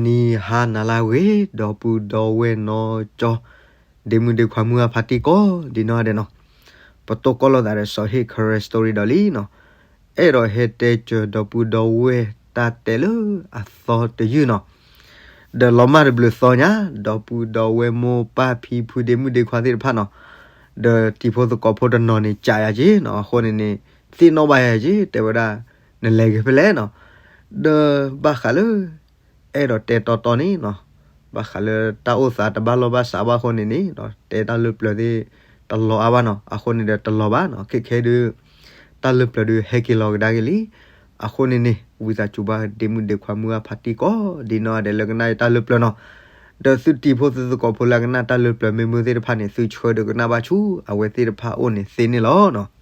နံၤဟါနၤလၢအဂ့ၤ ဒီပုၢ်ဒီဝဲၢ်နီၢ်ကၠီ ဒ့မုၣ်ဒ့ခွါမုၢ်အဖးတံၢ်ကိးဒံးနီၢ်ဒဲးနီၤ, ပတိၢ်ကီၢ်လိာ်သးဒီးစီၤဟ့ၣ် Karen Story ဒီးလံနီၤ, အဲၣ်ဒိးဟဲတဲစၢၤဒီပုၢ်ဒီဝဲၢ်တၢ်တဲလၢအသီတယုၢ်နီၤ, ဒီးလီၤမၢ်တဘျုးသီညါ ဒီပုၢ်ဒီဝဲၢ်မိၢ်ပၢ်ဖံဖုဒ့မုၣ်ဒ့ခွါသ့ၣ်တဖၣ်နီၤ, ဒီးတံၤဖိသကိးဖိတနီၤန့ၣ် ကးယၤက့နီၤ, အဃိန့ၣ်န့ၣ် သ့ၣ်နီၣ်ဘၣ်ယၤက့ တဲဝဲဒၣ် နလဲၤက့ၤဖဲလဲၣ်နီၤ, ဒီးဘၣ်ဃးလၢ အဲၣ်ဒိးတဲတီတီန့ၣ်နီၤ, ဘၣ်ဃးလၢတၢ်အိၣ်သးတဘၣ်လီၢ်ဘၣ်စးဘၣ်အဃိန့ၣ်န့ၣ် တဲတၢ်လၢပျၢၤသ့ၣ်တလီၤအါဘၣ်နီၤ, အဃိန့ၣ်ဒီးတလီၤဘၣ်နီၤ, ခဲခဲဒုး တၢ်လၢပျၢၤဒုးဟဲက့ၤလီၤကဒါက့ၤလံ, အဃိန့ၣ်န့ၣ် ဝံသးစူၤဘၣ်ဒ့မုၣ်ဒ့ခွါမုၢ်အဖးတံၢ်ကိးဒံးနီၢ်ဒဲးလၢကနၣ်တၢ်လၢပျၢၤနီၤ, ဒီးသုတံၤဖိသုသကိးဖိလၢကနၣ်တၢ်လၢပျၢၤမ့ၢ်မုာ်သ့ၣ်တဖၣ်န့ၣ် သုဆှၢဒီးကနၣ်ဘၣ်ဆူအဝဲသ့ၣ်တဖၣ်အိၣ်န့ၣ်သ့န့ၣ်လီၤနီၤ.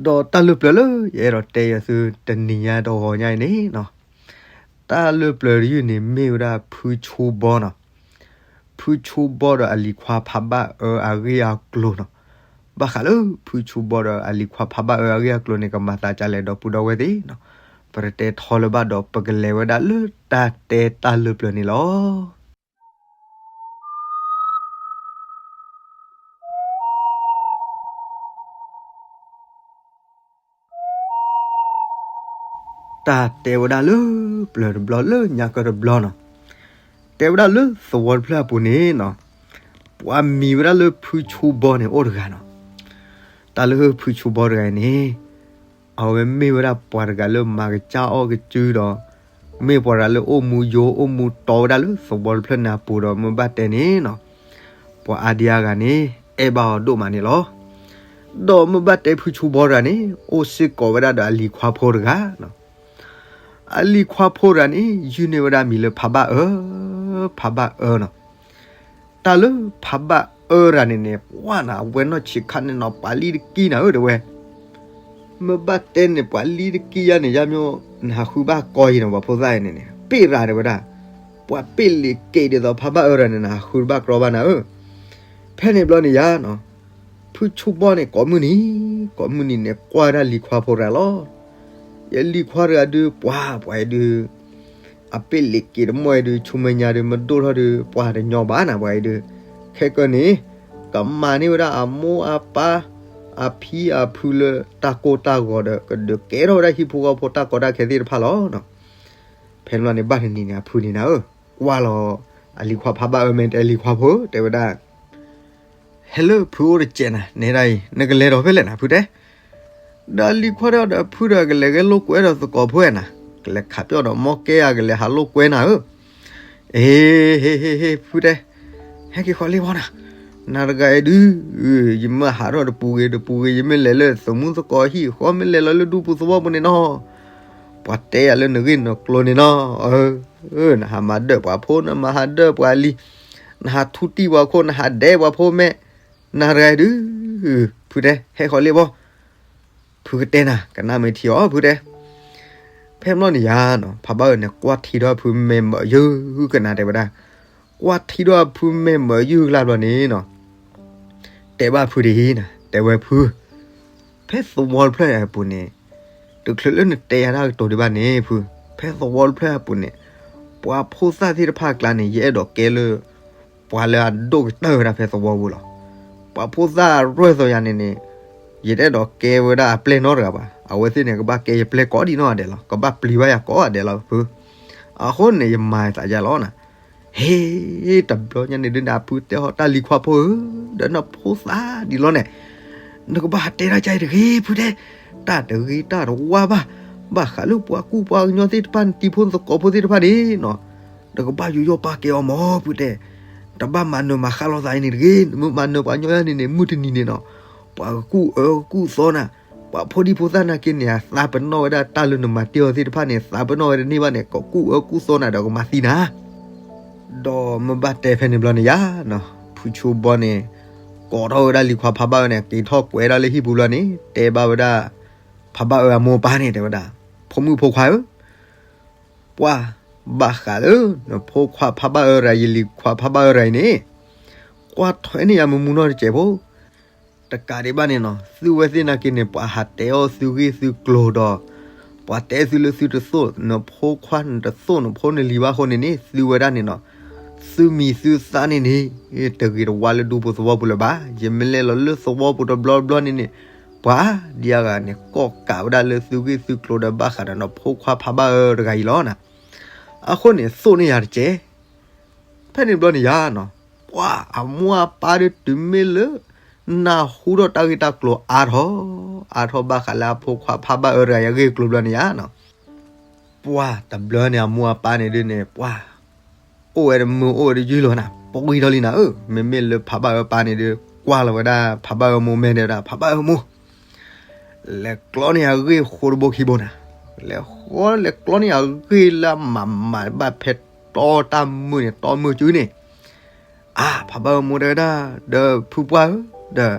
ဒီးတၢ်လၢပျၢၤလၢယအဲၣ်ဒိးတဲယၤသုတနံၤညါတဂီၤညါအံၤန့ၣ်နီၤ, တၢ်လၢပျၢၤတယုၢ်န့ၣ်မ့ၢ်ဝဲဒၣ်ဖုဆူဘီနီၤ, ဖုဆူဘီဒီးအလံၤခွါဖးဘၣ်အၢအဂ့ၢ်အကျိၤနီၤ, ဘၣ်ဃးလၢဖုဆူဘီဒီးအလံၤခွါဖးဘၣ်အၢအဂ့ၢ်အကျိၤန့ၣ် ကမၤသးဒ်လဲၣ်ဒီပုၢ်ဒီဝဲၢ်သ့ၣ်နီၤ, ပတတဲထီလၢၤဘၣ်ဒီးပကလဲၤဝဲဒၣ်လၢတၢ်တဲတၢ်လၢပျၢၤန့ၣ်လီၤ. တၢ်တဲဝဲဒၣ်လၢပျၢၤတဘျီလၢညါကၢတဘျီနီၤ, တဲဝဲဒၣ်လၢသဝီတဖျၢၣ်အပူၤန့ၣ်နီၤ, ပှၤမံၤဝဲဒၣ်လၢဖုဆူဘီန့ၣ်အိၣ်တဂၤနီၤ, တၢ်လၢဖုဆူဘီတဂၤအံၤန့ၣ် အဝဲမ့ၢ်ဝဲဒၣ်ပှၤတဂၤလၢမၤကစၢ်အီၣ်ကစုဒီး မ့ၢ်ပှၤတဂၤလၢအိၣ်မူယိာ်အိၣ်မူတီဝဲဒၣ်လၢသဝီတဖျၢၣ်န့ၣ်အပူၤဒီး မ့ၢ်ဘၣ်တဲန့ၣ်နီၤ, ပှၤအါဒံအါဂၤန့ၣ် အဲၣ်ဘၣ်အီၤဒိၣ်မးန့ၣ်လီၤ. ဒီးမ့ၢ်ဘၣ်တဲဖုဆူဘီတဂၤန့ၣ် အိၣ်စ့ၢ်ကီးဝဲဒၣ်ဒီးအလံၤခွါဖိတဂၤနီၤ, အလံၤခွါဖိတဂၤန့ၣ် ယုၢ်န့ၢ်ဝဲဒၣ်မံၤလၢဖးဘၣ်အၢ, ဖးဘၣ်အၢနီၤ. တၢ်လၢဖးဘၣ်အၢတဂၤန့ၣ်န့ၣ် ပှၤနီၤ အဝဲနီၢ်ဆံးခါန့ၣ်နီၤ ပှၤလံတကံနၤဧၢ တဲဝဲ မ့ၢ်ဘၣ်တဲန့ၣ် ပှၤလံတကံယါန့ၣ် ယါမျိၣ် နဟးဃုဘၣ်ကီယံၤနီၤ ပှၤဖိသၣ်အံၤန့ၣ်န့ၣ် ပ့ၢ်ရၤတဲဝဲဒၣ်, ပှၤပ့ၢ်လံၤက့ၤဒ်သိးဖးဘၣ်အၢတဂၤန့ၣ် နဟးဃုတဘၣ်ကြီဘၣ်နၤဧၢ, ဖဲန့ၣ်ဘျီန့ၣ်ယါနီၤ, ဖုဆူဘီန့ၣ် ကိးမုၢ်နံၤ, ကိးမုၢ်နံၤန့ၣ် ကွၢ်ဝဲဒၣ်လံၤခွါဖိတဂၤလီၤ. ယလံၤခွါတဂၤဒုး ပှၤ ပှၤအံၤဒုး အပ့ၢ်လံၤက့ၤတမီၢ်အံၤဒုး ဆူမဲာ်ညါဒုး မဒိၣ်ထီၣ်ဒုး ပှၤတညီဘၣ်နၤ ပှၤအံၤဒုး, ခဲကၢန့ၣ် ကမၤန့ၢ်ဝဲဒၣ်အမိၢ်အပၢ် အဖံအဖုလၢတၢ်ကိၢ်တၢ်ဂီၤဒီး ကဒုးကဲထီၣ်ဝဲဒၣ်ဟံၣ်ဖိဃီဖိတၢ်ကီတၢ်ခဲသ့ၣ်တဖၣ်လီၤ. ဖဲန့ၣ်ဘျီန့ၣ် ဘၣ်တနံၤန့ၣ် အဖုန့ၣ်နၤဧၢ, ကွၢ်လီၤ အလံၤခွါဖးဘၣ်အၢ မ့ၢ်တဲလံၤခွါဖိ တဲဝဲဒၣ် ဟဲလၢဖုအိၣ်တစဲးနၤ နဲဒၣ်အံၤ နကလဲၤဒီးဖဲလဲၣ်နၤ ဖုတဲ, ဒီးလံၤခွါဒီးဖုဒီးကလဲၤဂဲၤလိာ်ကွဲဒီးသကိးဖိနၤ, ကလဲၤခးပၠီၣ်ဒီးမီၢ်ကဲဧါ ကလဲၤဟးလိာ်ကွဲနၤဧၢ, အ့ ဟ့ ဟ့ ဟ့ ဖုတဲ, ဟဲက့ၤဃီလံဘီနၤ, နၤတဂၤအံၤဒုး ယမ့ၢ်ဟးထီၣ်တပူၤဂ့ၤတပူၤဂ့ၤ ယမ့ၢ်လဲၤလၢသမူသကိးဟံၣ်ဃီ မ့ၢ်လဲၤလီၤလၢဒူပူၤသဝီပူၤန့ၣ်နီၤ, ပှၤတဲယၤလၢနဂ့ၢ်နကျိၤန့ၣ်နီၤ, နဟးမၤဒၢၣ်ပှၤဖိ နမၤဟးဒၢၣ်ပှၤလံၤ, နဟးထူတံၢ်ပှၤခိၣ် နဟးဒဲးပှၤဖိမဲာ်, နၤတဂၤအံၤဒုး ဖုတဲ ဟဲဃီလံဘီ, ဖုကတဲနၤ ကနၣ်မ့ၢ်ထံအီၤ ဖုတဲ, ဖဲန့ၣ်ဘျီန့ၣ်ယါနီၤ ဖးဘၣ်အၢန့ၣ် ကွၢ်ထံဒီးဖုမဲာ်မၢယုၢ်ကနၤ တဲဝဲဒၣ်, ကွၢ်ထံဒီးဖုမဲာ်မၢယုၢ်ကလါဘျီန့ၣ်နီၤ, တဲဘၣ်ဖုဒ်အံၤနၤ တဲဝဲဖု, ဖဲသဝီတဖျၢၣ်အပူၤန့ၣ် တချုးလၢနတဲယၤတၢ်ကတိၤဒံးဘၣ်န့ၣ်ဖု, ဖဲသဝီတဖျၢၣ်အပူၤန့ၣ် ပှၤဖိသၣ်သ့ၣ်တဖၣ်အကျါန့ၣ် ယအဲၣ်ဒိးကဲလၢ ပှၤလၢအဒိၣ်ကတၢၢ်ဝဲဒၣ်ဖဲသဝီပူၤလီၤ. ပှၤဖိသၣ်အရဲၣ်သိးယၤန့ၣ်န့ၣ် ယတအဲၣ်ဒိးကဲဝဲဒၣ်အပျဲၢ်နီတဂၤဘၣ်. အဝဲသ့ၣ်န့ၣ် ကဘၣ်ကဲယပျဲၢ်ကိးဒံးနီၢ်ဂၤဒဲးလီၤ. ကဘၣ်ပျံၤဘၣ်ယၤကိးဂၤဒဲးလီၤဖု. အဃိန့ၣ် ယမၤသးယၤလီၤနၤ. ဟ့ တဘျီညါန့ၣ်ဒုး နဖုတဲဟီၣ်တၢ်လံၤခွါဖိဧၢ, ဒီးနဖိသၣ်ဒံးလီၤန့ၣ် နကဘၣ်ဟးတဲတၢ်ကါအံၤတဂ့ၤ ဖုတဲ, တၢ်တဂ့ၤတၢ်တဝါဘၣ်, ဘၣ်ဃးလၢပှၤကူပှၤကညီသ့ၣ်တဖၣ် နတံၤဖိသကိးဖိသ့ၣ်တဖၣ်န့ၣ်နီၤ, နကဘၣ်ယူးယီၣ်ပာ်ကဲအီၤမး ဖုတဲ, တဘၣ်မၤနၢၤမၤဃၣ်လိာ်သးအံၤန့ၣ်တဂ့ၤ, နမ့ၢ်မၤနၢၤပှၤကညီယါန့ၣ်န့ၣ် မုၢ်တနံၤန့ၣ်နီၤ, ပှၤကကူၣ်အၢကူၣ်သီနၤ, ပှၤဖိဒံဖိသၣ်နာ်က့န့ၣ် အသးပနီၣ်ဝဲဒၣ်တၢ်လၢနမၤတ့ၢ်အီၤသ့ၣ်တဖၣ်န့ၣ် သးပနီၣ်ဝဲတန့ၢ်ဘၣ်န့ၣ် ကကူၣ်အၢကူၣ်သီနၤဒီးကမၤသံနၤ ဒီးမ့ၢ်ဘၣ်တဲဖဲန့ၣ်ဘျီန့ၣ်ယါနီၤ, ဖုဆိဘီန့ၣ် ကိးထီၣ်ဝဲဒၣ်လံၤခွါဖးဘၣ်အၢန့ၣ် က့ၤထီၣ်ကွဲးဒၣ်လၢဟံၣ်ပူၤဘျီန့ၣ် တဲဘၣ်ဝဲဒၣ် ဖးဘၣ်အၢအမိၢ်အပၢ်န့ၣ် တဲဝဲဒၣ်, ဖိမုၣ်ဖိခွါဧၢ, ပှၤဘၣ်ဃးလၢ နဖိခွါဖးဘၣ်အၢရၤ ယလံၤခွါဖးဘၣ်အၢရၤအံၤန့ၣ် ကွၢ်ထွဲန့ၢ်ယၤမုာ်မုာ်နီၢ်တစဲးဖိ တကးဒံးဘၣ်န့ၣ်နီၤ, သုဝဲသ့ၣ်နာ်က့န့ၣ် ပှၤဟးတဲအီၣ်သုဂ့ၢ်သုကျိၤဒီး ပှၤတဲသုလၢသုတသိၣ်နဖိခွါ နတသိၣ်နဖိနလံၤဘၣ်အဃိန့ၣ်န့ၣ် သုဝဲဒၣ်န့ၣ်နီၤ, သုမံၤသုသးန့ၣ်န့ၣ် တဂ့ၤတဝါလၢဒူပူၤသဝီပူၤလၢၤဘၣ်. ယမ့ၢ်လဲၤလီၤလၢသဝီပူၤတဘျီဘျီန့ၣ်န့ၣ် ပှၤဒ်အဂၤန့ၣ် ကိးကးဝဲဒၣ်လၢသုဂ့ၢ်သုကျိၤဒီးဘၣ်ဃးဒီးနဖိခွါဖးဘၣ်အၢတဂၤအံၤလီၤနၤ. အဃိန့ၣ် သိၣ်န့ၢ်ယၤတကဲ ဖဲန့ၣ်ဘျီန့ၣ်ယါနီၤ, ပှၤအမိၢ်အပၢ်ဒီးတုၤမ့ၢ်လၢ နၢ်ဟူထီၣ်တၢ်ဂ့ၢ်တၢ်ကျိၤအါထီၣ်, အါထီၣ်ဘၣ်ဃးလၢအဖိခွါဖးဘၣ်အၢတဂၤအံၤအဂ့ၢ်အကျိၤဘျီန့ၣ်ယါနီၤ, ပှၤတဘျီန့ၣ်အမိၢ်အပၢ်န့ၣ်ဒုးန့ၣ် ပှၤ အိၣ်ဝဲတမုာ်အိၣ်ဝဲတယုၢ်လီၤနၤ, ပှံထီၣ်လံနၤဧၢ, မ့မ့ၢ်လၢဖးဘၣ်အၢပၢ်န့ၣ်ဒုး ကွၢ်လီၤဝဲဒၣ်ဖးဘၣ်အၢမိၢ်မဲာ်ဒီးဝဲဒၣ် ဖးဘၣ်အၢမိၢ် လဲၤကျီန့ၢ်အဂ့ၢ်ဃိတဘိခံဘိနၤ, လဲၤဃီလဲၤကျီန့ၢ်အဂ့ၢ်လၢအမးမးဘၣ် ဖဲတီတၢ်မုၢ်န့ၣ် တီမုၢ်စုန့ၣ်, အါ ဖးဘၣ်အၢမိၢ်တဲဝဲဒၣ် ဒီးဖုပှၢ်ဧၢ, ဒီး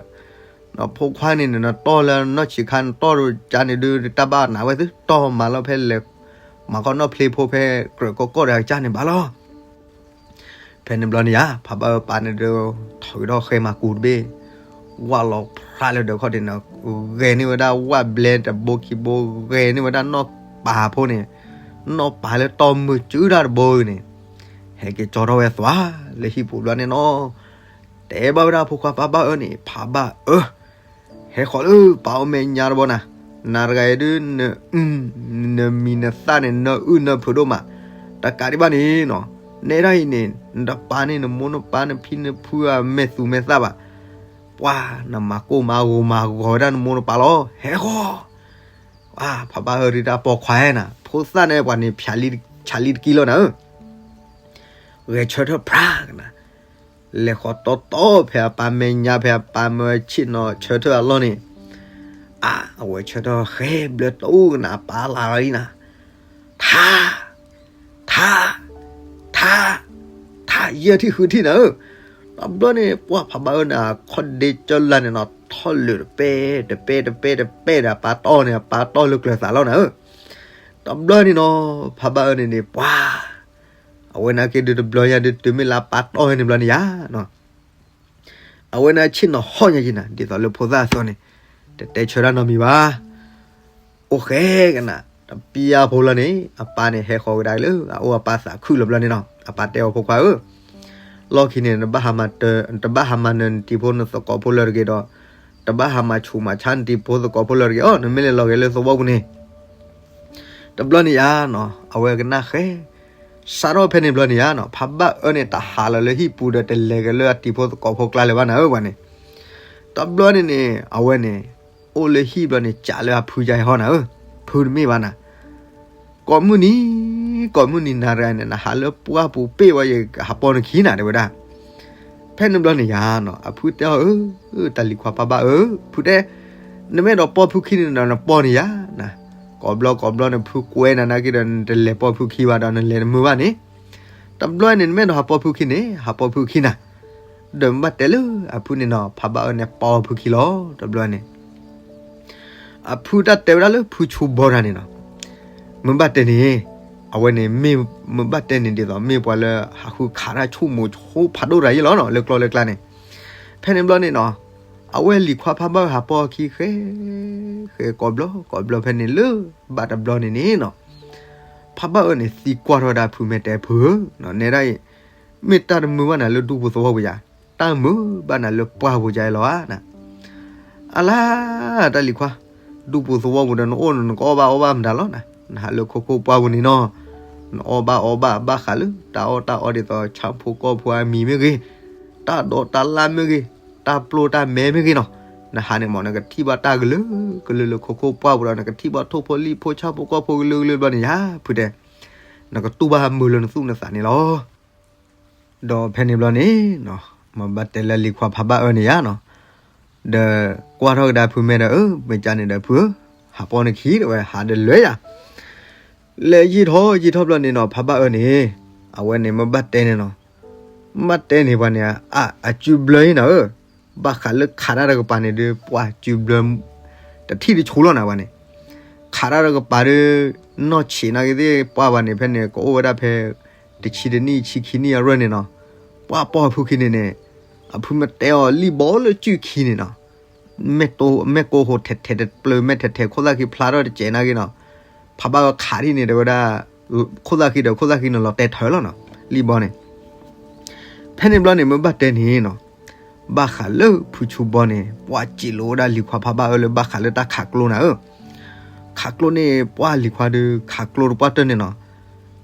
နဖိခွါန့ၣ် နတီၢ်လၢနီၢ်ဆံးခါ နတီၢ်ကါန့ၣ်ဒုး တၢ်ဘၣ်နးဝဲသု တီၢ်မၤလီၤဖဲလဲၣ်, မၤကီၢ်နီၣ်ဖျ့ဖိဖဲကြၢးကီၢ်ကီၢ်ဒီးအကစၢ်န့ၣ်ဘၣ်လီၤ. ဖဲန့ၣ်ဘျီန့ၣ်ယါ ဖးဘၣ်အၢပၢ်န့ၣ်ဒီး ထီၣ်ဂ့ၤထီၣ်ဃဲမၤကူတဘ့ၣ်, ဝၣ်လီၤဖျါလၢဒၢးခီၣ်ထံးန့ၣ်, ဂဲၤန့ၢ်ဝဲဒၣ်ဝၣ်ဘျဲတဘိခံဘိ, ဂဲၤန့ၢ်ဝဲဒၣ်နီၢ်ပၤဖိန့ၣ်, နီၢ်ပၤလၢတီၢ်မုၢ်စုဒၣ်တဘိန့ၣ်, ဟဲက့ၤကၠီထီၣ်ဝဲသွါလၢဟံၣ်ပူၤဘျီန့ၣ်နီၤ, တဲဘၣ်ဝဲဒၣ်ဖိခွါဖးဘၣ်အၢန့ၣ် ဖးဘၣ်အၢ ဟဲဃီၤလၢပၢ်အမဲာ်ညါတဘိနၤ, နၤတဂၤအံၤဒုး နမံၤနသၣ်န့ၣ် နအုၣ်နဖုးဒိၣ်မး, တကးဒံးဘၣ်န့ၣ်နီၤ, နဲဒၣ်အံၤန့ၣ် နတပာ်န့ၢ်နမိၢ်နပၢ်နဖံနဖုအမဲာ်သူမဲာ်သၣ်ဘၣ်, ပှၤနမၤကိၢ်မၤဂီၤမၤဂီၤဝဲဒၣ်နမိၢ်နပၢ်လီၤ, ဟဲဃီၤ, ဖးဘၣ်အၢဒုးတၢ်ပိာ်ခွါနၤ, ဖိသၣ်န့ၣ်ပှၤန့ၣ် ဖၠးလံတကံလီၤနၤဧၢ, ဂဲၤဆၢထၢၣ်ဖြါကနၤ လဲၤဃီၤတီတီဖဲအပၢ်မဲာ်ညါ ဖဲအပၢ်မၢဆ့ၣ်နီၤဆၢထၢၣ်အလီၢ်န့ၣ်, အါ အဝဲဆၢထၢၣ်ဃဲဘျၢတအိၣ်ကနၤ အပၢ်လၢလံနၤ, ထါ, ထါ, ထါ, ထါ ယဲၢ်ထံၣ်ဃုထံၣ်နၤဧၢ, တဘျီန့ၣ် ပှၤဖးဘၣ်အၢန့ၣ် အခီၣ်ဒ့ကၠီလၢ်န့ၣ်နီၤ ထီၣ်လၢာ်တပဲတပဲတပဲတပဲဒီးအပၢ်တီၢ်န့ၣ် အပၢ်တီၢ်လၢကျၢၤသးလီၤနၤဧၢ, တဘျီန့ၣ်နီၤ ဖးဘၣ်အၢန့ၣ်န့ၣ် ပှၤ အဝဲနာ်က့ဒုးတဘျီညါဒုးတုၤမ့ၢ်လၢအပၢ်တီၢ်ဝဲန့ၣ်ဘျီန့ၣ်ယါနီၤ, အဝဲန့ၣ်ဆ့ၣ်နီၤဟီၣ်ညါက့နၤ ဒ်သိးလၢဖိသၣ်အသိးန့ၣ်, တတဲဆၢတၢ်နီတမံၤဘၣ်, အိၣ်ဃဲကနၤ တပျၢ်ဖိလီၤန့ၣ် အပၢ်န့ၣ်ဟဲဃီၤကဒါလၢ အအိၣ်အပၢ်သးခုလီၤဘျီန့ၣ်နီၤ အပၢ်တဲအီၤဖိခွါဧၢ လီၢ်ခံန့ၣ် တဘၣ်ဟးမၤနတံၤဖိနသကိးဖိလၢတဂ့ၤဒီး, တဘၣ်ဟးမၤဆူးမၤဆါနတံၤဖိသကိးဖိလၢတဂ့ၤအီၤ နမ့ၢ်လဲၤလီၤဂဲၤလၢသဝီပူၤန့ၣ် တဘျီန့ၣ်ယါနီၤ အဝဲကနၣ်ဃဲ, စးထီၣ်ဖဲန့ၣ်ဘျီန့ၣ်ယါနီၤ ဖးဘၣ်အၢန့ၣ် တဟးလီၤလၢဟံၣ်ပူၤဒီးတလဲၤက့ၤလၢအတံၤဖိသကိးဖိကျါလၢၤဘၣ်နၤဧၢ ပှၤန့ၣ်, တဘျီန့ၣ်န့ၣ် အဝဲန့ၣ် အိၣ်လၢဟံၣ်ဘျီန့ၣ် ကးလၢအဖုယါဟီၣ်နၤဧၢ, ဖုတမ့ၢ်ဘၣ်နၤ ကိးမုၢ်နံၤ, ကိးမုၢ်နံၤနၤတဂၤန့ၣ် နဟးလၢပှၢ်ပူၤပ့ၢ်ဝဲ ယကဟးပိာ်နခံနၤ တဲဝဲဒၣ်. ဖဲန့ၣ်ဘျီန့ၣ်ယါနီၤ အဖုတဲအီၤ အၢ တၢ်လံၤခွါဖးဘၣ်ဧၢ, ဖုတဲ, နမ့ၢ်အဲၣ်ဒိးပိာ်ဖုခံန့ၣ်ဒီး နပိာ်န့ၢ်ယၤနၤ, ကိးဘျီကိးဘျီန့ၣ် ဖုကွဲနၤနာ်က့ဒီး နတလဲၤပိာ်ဖုခံဘၣ်ဒီး နလဲၤတမုာ်ဘၣ်န့ၣ်, တဘျီန့ၣ် နမ့ၢ်အဲၣ်ဒိးဟးပိာ်ဖုခံန့ၣ် ဟးပိာ်ဖုခံနၤ, ဒီးမ့ၢ်ဘၣ်တဲလၢအဖုန့ၣ်နီၤ ဖးဘၣ်အၢန့ၣ် ပိာ်ဖုခံလီၤ တဘျီန့ၣ် အဖုတၢ်တဲဝဲဒၣ်လၢဖုဆိဘီတၢ်န့ၣ်နီၤ, မ့ၢ်ဘၣ်တဲန့ၣ်, အဝဲန့ၣ်မ့ၢ်, မ့ၢ်ဘၣ်တဲန့ၣ်ဒ်သိး မ့ၢ်ပှၤလၢဟးဃုခးတၢ်ဆိကမိၣ်ဆိဖးဒိၣ်တၢ်ယဲၢ်လီၤနီၤ လၢကျီလၢကျါန့ၣ်. ဖဲန့ၣ်ဘျီန့ၣ်နီၤ, အဝဲလံၤခွါဖးဘၣ်အၢဟးပိာ်အခံဃဲ, ဃဲကိးဘျီကိးဘျီဖဲန့ၣ်လၢ ဘၣ်တဘျီန့ၣ်န့ၣ်နီၤ, ဖးဘၣ်အၢန့ၣ်သံကွၢ်ထီၣ်ဝဲဒၣ်ဖုမဲာ်တဲဖုဧၢ, နဲဒၣ်အံၤ, မ့ၢ်တၢ်တမုာ်ဘၣ်နၤလၢဒူပူၤသဝီပူၤယၤ, တၢ်မုာ်ဘၣ်နၤလၢပှၢ်ပူၤယၤအံၤလီၤဧါနၤ. အလါ, တၢ်လံၤခွါ, ဒူပူၤသဝီပူၤဒီးနအိၣ်န့ၣ် နကအီၣ်ဘၣ်အီဘၣ်မတၤလီၤနၤ, နဟးလၢခိခိၣ်ပှၢ်ပူၤန့ၣ်နီၤ, နအီၣ်ဘၣ်အီဘၣ်ဘၣ်ဃးလၢ တၢ်အီၣ်တၢ်အီဒ်သိး ဆၣ်ဖိကီၢ်ဖိအမံၤမ့ၢ်ဂ့ၤ, တၢ်ဒိးတၢ်လၣ်မ့ၢ်ဂ့ၤ, တၢ်ပျိတၢ်မဲမ့ၢ်ဂ့ၤနီၤ, နဟးန့ၣ်မး နကထံၣ်ဘၣ်တၢ်ကလုာ်ကလုာ်လၢခိခိၣ်ပှၢ်ပူၤဒီး နကထံၣ်ဘၣ်ထိၣ်ဖိလံၣ်ဖိဆၣ်ဖိကီၢ်ဖိကလုာ်ကလုာ်ဘျီန့ၣ်ယါ, ဖုတဲ, နကတူၢ်ဘၣ်မုာ်လၢနသူၣ်နသးန့ၣ်လီၤ. ဒီးဖဲန့ၣ်ဘျီန့ၣ်, မ့ၢ်ဘၣ်တဲလၢလံၤခွါဖးဘၣ်အၢန့ၣ်ယါနီၤ, ဒီးကွၢ်ထီၣ်ကဒါဖုမဲာ်ဒီး အၢ မ့ၢ်ကါန့ၣ်ဒီးဖုဧၢ, ဟးပိာ်နခံ တဲဝဲ ဟးဒီးလဲၤယၤ, လဲၤယံာ်ထီၣ်ယံာ်ထီၣ်ဘျီန့ၣ်နီၤ ဖးဘၣ်အၢန့ၣ်, အဝဲန့ၣ်မ့ၢ်ဘၣ်တဲန့ၣ်နီၤ, မ့ၢ်ဘၣ်တဲန့ၣ်ပှၤန့ၣ် အစုဘျၢအံၤနၤဧၢ, ဘၣ်ဃးလၢခးတၢ်တကပၤန့ၣ်ဒီး ပှၤစုဘျၢ တထံၣ်တဆိလီၤနၤပှၤန့ၣ်, ခးတၢ်တကပၤဒီး နီၢ်ဆံးနာ်က့သ့ၣ်ပှၢ်ပှၤန့ၣ် ဖဲန့ၣ် ကအိၣ်ဝဲဒၣ်ဖဲ တဆံတနံၣ်ဆံခံနံၣ်အရၢၢ်န့ၣ်နီၤ, ပှၤပိာ်အဖုခံန့ၣ်န့ၣ်, အဖုမ့ၢ်တဲအီၤလံၣ်ဘီလၢစုခံန့ၣ်နီၤ, မဲာ်ကိၢ်ဟိထဲးထဲးတပျၢၤ မဲာ်ထဲးထဲးခိၣ်သၣ်ခံဖျါထီၣ်တစဲးနာ်က့နီၤ, ဖးဘၣ်အၢခးဒ်န့ၣ် တဲဝဲဒၣ် ခိၣ်သၣ်ဃံဒီး ခိၣ်သၣ်ဃံန့ၣ်လီၤတဲာ်ထၢၣ်လီၤနီၤ လံၣ်ဘီန့ၣ်. ဖဲန့ၣ်ဘျီန့ၣ် မ့ၢ်ဘၣ်တဲန့ၣ်နီၤ, ဘၣ်ဃးလၢဖုဆိဘီန့ၣ် ပှၢ်စံးလိာ်ဝဲဒၣ်လံၤခွါဖးဘၣ်အၢလၢဘၣ်ဃးလၢတၢ်ခးကျိနၤဧၢ. ခးကျိန့ၣ် ပှၢ်လံၤခွါဒီး ခးကျိတပှၢ်တၢၢ်န့ၣ်နီၤ,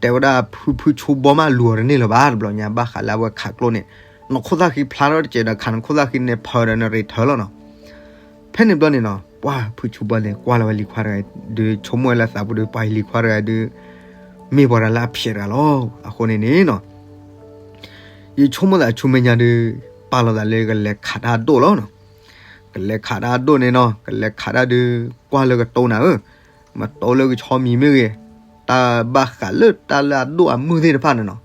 တဲဝဲဒၣ်ဖုဖုဆိဘီမးလူၤအီၤတန့ၢ်လၢၤဘၣ်တဘျီညါ ဘၣ်ဃးလၢအဝဲခးကျိန့ၣ်, နခိၣ်သၣ်ဃံဖျါထီၣ်တစဲးဒီး ခးနခိၣ်သၣ်ဃံန့ၣ် ဖၢဒီးနရ့ထၢၣ်လီၤနီၤ. ဖဲန့ၣ်ဘျီန့ၣ်နီၤ ပှၢ်ဖုဆိဘီန့ၣ် ကွၢ်လီၤဝဲလံၤခွါတဂၤဒီး ဆိကမိၣ်ဝဲလၢသးပူၤဒီး ပှၤလံၤခွါတဂၤဒီး မ့ၢ်ပှၤတဂၤလၢအဖျဲးတဂၤလီၤ. အဃိန့ၣ်န့ၣ်နီၤ ယဆိကမိၣ်သးဆူမဲာ်ညါဒီး ပာ်လီၤသးလၢကလဲၤခးတၢ်အဒိၣ်လီၤနီၤ. ကလဲၤခးတၢ်အဒိၣ်န့ၣ်နီၤ ကလဲၤခးတၢ်ဒီး ကွၢ်လၢကတိၤနၤဧၢ, မ့ၢ်တိၤလၢကဆီမံၤမ့ၢ်ဂ့ၤ, တၢ်ဘၣ်ဃးလၢတၢ်လၢအဒိၣ်အမုၢ်သ့ၣ်တဖၣ်န့ၣ်နီၤ,